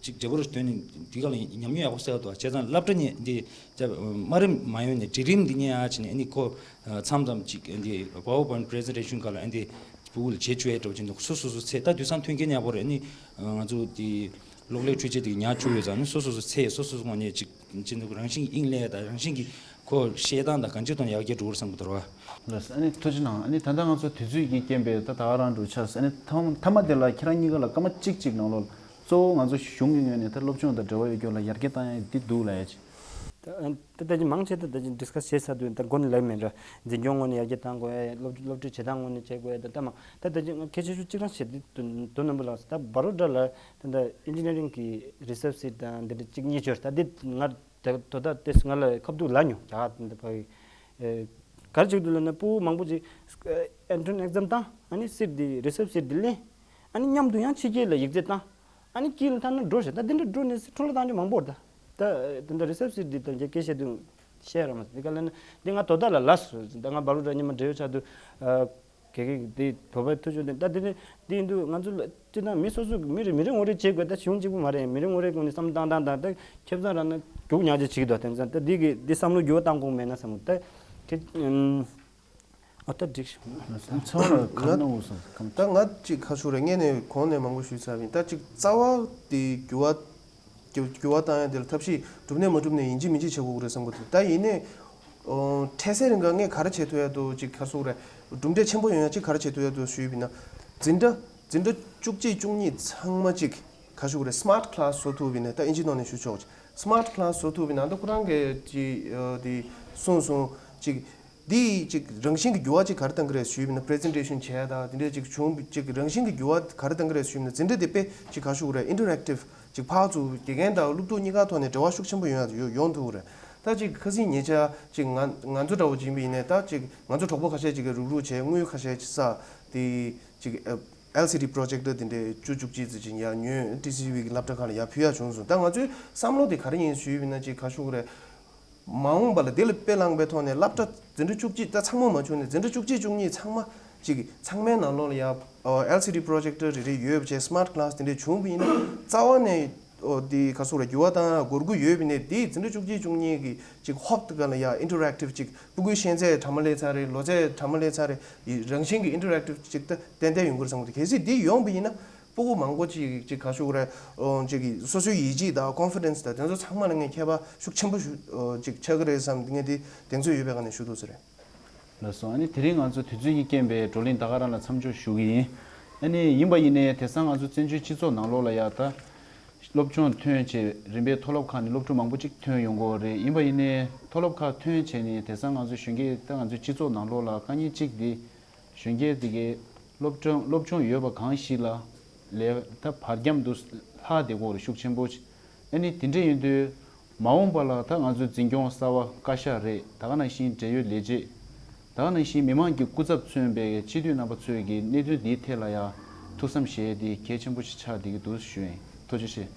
ཅིག་བདེ་པོ་རུ་སྟོན་ནས་འདི་ག་ལ་ཉམས་མྱོང་ཡག་པོ་བསགས་འདུག་བྱས་ཙང་སློབ་གྲྭ་ནས་འདི་དམའ་རིམ་མ་ཡོང་ནས་འབྲིང་རིམ་འདི་ཉན་ཡག་བྱས་ནས་ཨ་ནི་ཁོ་མཚམས་མཚམས་ཅིག་འདི་པ་ཝར་པོ་ཡིན་པི་རི་ཛེན་ཊེ་ཤན་སྒང་ལ་ཨ་འདི་ཕྲུ་གུ་ལ་བྱེད་བཅུག་ཡས་འདྲ་བོ་ཅིག་འདུག་སོ་སོ་སོ་ཚད་ད་དུས་སང་མཐུན་རྐྱེན་ཡག་པོ་རེད། ཨ་ནི་ང་ཚོ་འདི་གློག་ཀླད་འཕྲུལ་ཆས་འདི་ཉར་བཅུག་ཡོད་ཙང་ཨ་ནི་སོ་སོ་སོ་ཚད་སོ་སོ་སོ་ངོས་ནས་ཅིག་ཅིག་འདུག་རང་བཞིན་གྱི་དབྱིངས་སླེབས་ཡས་དང་རང་བཞིན་གྱི་ཁོ་བཤད་སྟངས་དང་གང་ཅིའི་ཐོག་ནས་ཡར་རྒྱས་འགྲོ་གི་རེད་བསམ་གྱི་འདུག་ར། ལགས་སོ། ཨ་ནི་ཐུགས་རྗེ་གནང་། ཨ་ནི་ད་ལྟ་ང་ཚོ་དུས་ཚོད་ཀྱིས་རྐྱེན་པས་ད་ད་ག་རང་འགྲོ་ཆགས་སོང་། ཨ་ནི་མཐའ་མ་མཐའ་མ་དེ་ལ་ཁྱེད་རང་གཉིས་ཀ་ལ་སྐར་མ་གཅིག་གཅིག་ནང་ལོགས་གཙོ་བོ་ང་ཚོ་གཞུང་གི་ངོས་ནས་ད་སློབ་སྦྱོང་དང་འབྲེལ་བ་ཡོད་རྒྱུ་ལ་ཡར་རྒྱས་བཏང་ཡ་འདི་འདུག་ལབ་ཡ་ཅིག་ད་ད་ལྟ་ཅིག་མང་ཆེ་ད་ད་ཅིག་ཌི་སི་ཀ་སི་བྱས་ཚར་དུས་ད་མགོ་ནས་ལབ་མེད་འདྲ། འཛིན་སྐྱོང་ངོས་ནས་ཡར་རྒྱས་བཏང་དགོས་ཡ། སློབ་སློབ་ཁྲིད་བྱེད་སྟངས་ངོས་ནས་བྱེད་དགོས་ཡ། ད་ལྟ་མ་ད་ད་ཅིག་ང་གལ་ཆེ་ཤོས་གཅིག་རང་བྱེད་དུས་དོ་ནོར་བུ་ལགས་ད་བ་རོ་ཌ་ལ་ད་ད་ཨིན་ཇི་ནི་ཡ་རིང་གི་རི་སར་ཆི་སེན་ཊར་དང་འདི་འདྲ་གཅིག་གཉིས་འབྱོར་ད་འདི་ང་། དེ་དོ་བདག་དེ་ང་ལ་ཁ་ཐུག་ལབ་མྱོང་། རྒྱ་གར་དེ་འདྲ་ཕ་གི་ཨེ་ག་རེ་བྱེད་ཀྱི་འདུག་ལབ་ན་ཕྲུ་གུ་མང་པོ་ཅིག་ཨེན་ཊི་རན་སི་ཨེག་ཛམ་བཏང་། ཨ་ནི་སིཊ་དེ་རི་སར་ཆི་སིཊ་དེ་ལེན། ཨ་ནི་མཉམ་དུ་ཡང་ཕྱི་རྒྱལ་ལ་ཡིག་ཚད་བཏང་། ཨ་ནི་དཀྱིལ་ལ་ཐ་ན་འགྲོ་ཞེས་ད་དེ་འདྲ་འགྲོ་ནས་སི་འཕྲོ་བརླག་བཏང་རྒྱུ་མང་པོ་རེད། ད་ད་དེ་འདྲ་རི་སར་ཆི་སིཊ་དེ་ད་རྒྱ་སྐད་བཤད་དུས་བཤད་ར་མ་སོང་། དེ་ག་ལབ་ན་འདི་ང་དོ་བདག་ལ་ལབ་སོང་། ད་ང་བ་རུ་འདྲ་ཉི་མ་འབྲེལ་ཡོད་ཆགས་དུས་ཨ། དགེ་རྒན་འདི་བོད་པའི་ཐུགས་ཆོས་དེ་ད་དེ་ནི་འདི་ཡིན་དུས་ང་ཚོ་ལ་སྤྱིར་བཏང་མི་སོ་སོ་མི་རེ་མི་རེ་ངོ་རེ་བྱེད་དགོས། ད་གཞུང་གཅིག་པུ་མ་རེད། མི་རེ་ངོ་རེ་ངོས་ནས་བསམ་བློ་བཏང་སྟངས་དང་ད་ཁེ་བཟང་རག་ན་རྒྱུག་ཉག་ཅིག་བྱེད་ཀྱི་འདུག་དེང་སང་ད་འདི་གི་འདི་བསམ་བློ་འགྱུར་བ་བཏང་དགོས་མེད་ན་བསམ་གྱི་འདུག་ད་ཁེ་ཨ་ད་འགྲིག་ཤག་ཚང་མ་ཁ་ནང་འོ་སོང་ཁམས། ད་ང་གཅིག་ཁ་ཤུ་རེ་ངས་ནས་གོང་ནས་མང་པོ་ཞུས་ཚར་བ་ཡིན། ད་གཅིག་རྩ་བ་དེ་འགྱུར་བ་འགྱུར་བ་བཏང་ཡ་དེ་ལ་ཐབས་ཤེས་གྲུབ་ནས་མ་གྲུབ་ནས་ཡིན་གཅིག་མིན་གཅིག་བྱེད་དགོས་ཀྱི་རེད་བསམ་གྱི་འདུག་ད་ཡིན་ནས་ འཕྲལ་སེལ་རིང་ག་ངས་ག་རེ་བྱེད་ཐུབ་ཡ་འདུག་ཅིག་ག་རེ་ཟེར་དགོས་རེད། གྲུབ་འབྲས་ཆེན་པོ་ཡོང་ཡ་ཅིག་ག་རེ་བྱེད་ཐུབ་ཡ་འདུག་ཞུས་པ་ཡིན་ན། འཛིན་གྲྭ་འཛིན་གྲྭ་བཅུ་གཅིག་བཅུ་གཉིས་ཚང་མ་ཅིག་ག་རེ་ཟེར་དགོས་རེད། སི་མཱར་ཊི་ཀི་ལ་སི་བཟོ་ཐུབ་པ་ཡིན་ན། ད་ཨིན་ཇིའི་ནང་ནས་ཞུ་ཆོག་ཅིག་སི་མཱར་ཊི་ཀི་ལ་སི་བཟོ་ཐུབ་པ་ཡིན་ན། ད་ཁོ་རང་གིས་ཅིག་དེ་གསུངས་སོང་། ཅིག་འདི་ཅིག་རང་བཞིན་གྱི་འགྱུར་བ་ཅིག་ག་རེ་གཏང་གི་རེད་ཞུས་པ་ཡིན་ན། པི་རི་ཛེན་ཊེ་ཤན་བྱས་དང་དེ་འདྲས་ཅིག་བྱུང་། ཅིག་རང་བཞིན་གྱི་འགྱུར་བ་ག་རེ་གཏང་གི་རེད་ཞུས་པ་ཡིན་ན། འཛིན་གྲྭ་དེ་དཔེ་ཅིག་ག་རེ་ཟེར་དགོས་རེད། ཨིན་ཊར་ཨེག་ཊིབ། ཅིག་ཕར་ཚུར་དགེ་རྒན་དང་སློབ་ཕྲུག་གཉིས་ཀ་ཐོག་ནས་འབྲེལ་བ་ཤུགས་ཆེན་པོ་ཡོང་ཡ་ཡོང་ཐུབ་ཀྱི་རེད། ད་ཅིག་ཁ་སང་ཉེ་ཆར་ཅིག་ང་ང་ཚོ་འདྲ་བོ་ཅིག་ཡིན་པ་ཡིན་ནའི། ད་ཅིག་ང་ཚོ་གྲོགས་པོ་ཁ་ཤས་ཅིག་གིས་རུག་རུག་བྱས། དངུལ་ཁ་ཤས་ཅིག་བསགས་ཏེ་ཅིག་ཨེལ་སི་ཌི་པོ་རོ་ཇེག་ཊར་དེ་འདྲའི་བཅུ་བཅུ་གཅིག་ཙམ་ཅིག་ཡར་ཉོས། ཊི་སི་ཝི་གི་སློབ་གྲྭ་ཁག་ལ་ཡར་ཕུལ་ཡ་བྱུང་སོང་། ད་ང་ཚོའི་བསམ་བློ་དེ་ག་རེ་ཡིན་ཞུས་པ་ཡིན་ན། ཅིག་ག་རེ་ཟེར་དགོས་རེད། མ་འོངས་པ་ལ་དེ་ལ་དཔེ་བླངས་པའི་ཐོག་ནས་སློབ་གྲྭ་འཛིན་གྲྭ་བཅུ་གཅིག་ད་ཚང་མ་མ་བྱུང་ནའི་འཛིན་གྲྭ་བཅུ་གཅིག་བཅུ་གཉིས་ཚང་མ་ཅིག་ཚང་མའི་ནང་ལོགས་ལ་ཡ་ཨེལ་སི་ཌི་པོ་རོ་ཇེག་ཊར་རེ་རེ་ཡོད་པ་བྱས། སི་མཱར་ཊི་ཀི་ལ་སི་དེ་འདྲས་བྱུང་བ་ཡིན་ན། རྩ་བ་ནས་ཨོ་དེ་ག་རེ་ཟེར་དགོས་རེད། འགྱུར་བ་གཏང་ཡ་དགོས་མཁོ་ཡོད་པ་ཡིན་ནའི། དེ་འཛིན་གྲྭ་བཅུ་གཅིག་བཅུ་གཉིས་ཀྱི་ཅིག་ཧོབ་དེ་ག་ལ་ཡ་ཨིན་ཊར་ཨེག་ཊིབ་ཅིག་སྤུ་གུའི་ཤེས་ཚད་གྲ་མ་ལས་ཚར་རེད། ལོ་ཚད་གྲ་མ་ལས་ཚར་རེད། རང་བཞིན་གྱི་ཨིན་ཊར་ཨེག་ཊིབ་ཅིག་ད་ཏན་ཏན་ཡོང་གི་རེད་བསམ་གི་འདུག་གལ་སྲིད་འདི་ཡོང་བ་ཡིན་ན། སྤུ་གུ་མང་པོ་ཅིག་ཅིག་ག་རེ་ཟེར་དགོས་རེད། ཨོ་ཅིག་གི་སོ་སོའི་ཡིད་ཆེས་དང་ཀོན་ཕི་ཌེན་སི་དང་དེ་ཚོ་ཚང་མ་ལ་ངས་ཁྱད་པར་ཤུགས་ཆེན་པོ་ཞིག་ཨོ་ཅིག་ཆགས་ཀྱི་རེད་བསམ། ངས་འདི་གདེང་ཚོད་ཡོད་པའི་སྒང་ནས་ཞུ་འདོད་ཟེར། ལགས་སོ། ཨ་ནི་དེ་རིང་ང་ཚོ་དུས་ཚོད་ཀྱི་རྐྱེན་པས་བགྲོ་གླེང་ད་ག་རང་ལ་མཚམས་འཇོག་ཞུ་གི་ཡིན། ཨ་ནི་ཡིན་པ་ཡིན་ནའི་དེང་སང་ང་ཚོ་བཙན་བྱོལ་སྤྱི་ཚོགས་ནང་ལོགས་ལ་ཡ་ད་སློབ་སྦྱོང་ཐོན་བྱས། རིམ་པས་མཐོ་སློབ་ཁག་ནས་སློབ་ཕྲུག་མང་པོ་ཅིག་ཐོན་ཡོང་གི་ཡོད་རེད། ཡིན་པ་ཡིན་ནའི་མཐོ་སློབ་ཁག་ཐོན་བྱས་ནས་དེང་སང་ང་ཚོ་གཞོན་སྐྱེས་ད་ང་ཚོའི་སྤྱི་ཚོགས་ནང་ལོགས་ལ་དཀའ་ངལ་གཅིག་དེ། གཞོན་སྐྱེས་དེ་གའི་སློབ་སྦྱོང་སློབ་སྦྱོང་ཡོད་པ་གང་ཞིག་ལ་ལས་ད་བར་རྒྱམ་དུ་ལྷག་བསྡད་ཀྱི་ཡོད་རེད། ཤུགས་ཆེན་པོ་ཅིག་ཨ་ནི་དེ་འདྲ་ཡིན་དུས་མ་འོངས་པ་ལ་ད་ང་ཚོའི་འཛིན་སྐྱོང་གསར་པ་བཀའ་ཤག་རེད། ད་ག་ནང་བཞིན་འབྲེལ་ཡོད་ལས་བྱེད། ད་ག་ནང་བཞིན་མི་མང་གི་སྐུ་ཚབ་མཚོན་པའི་སྤྱི་འཐུས་རྣམ་པ་ཚོས་ཀྱི་གནད་དོན་འདིའི་ཐད་ལ་ཡང་ཐུགས་བསམ་བཞེས་ཏེ་གལ་ཆེན་པོ་ཞིག་ཆགས་བསྡད་ཀྱི་འདུག་ཞུ་ཡིན། ཐུགས་རྗེ་ཆེ།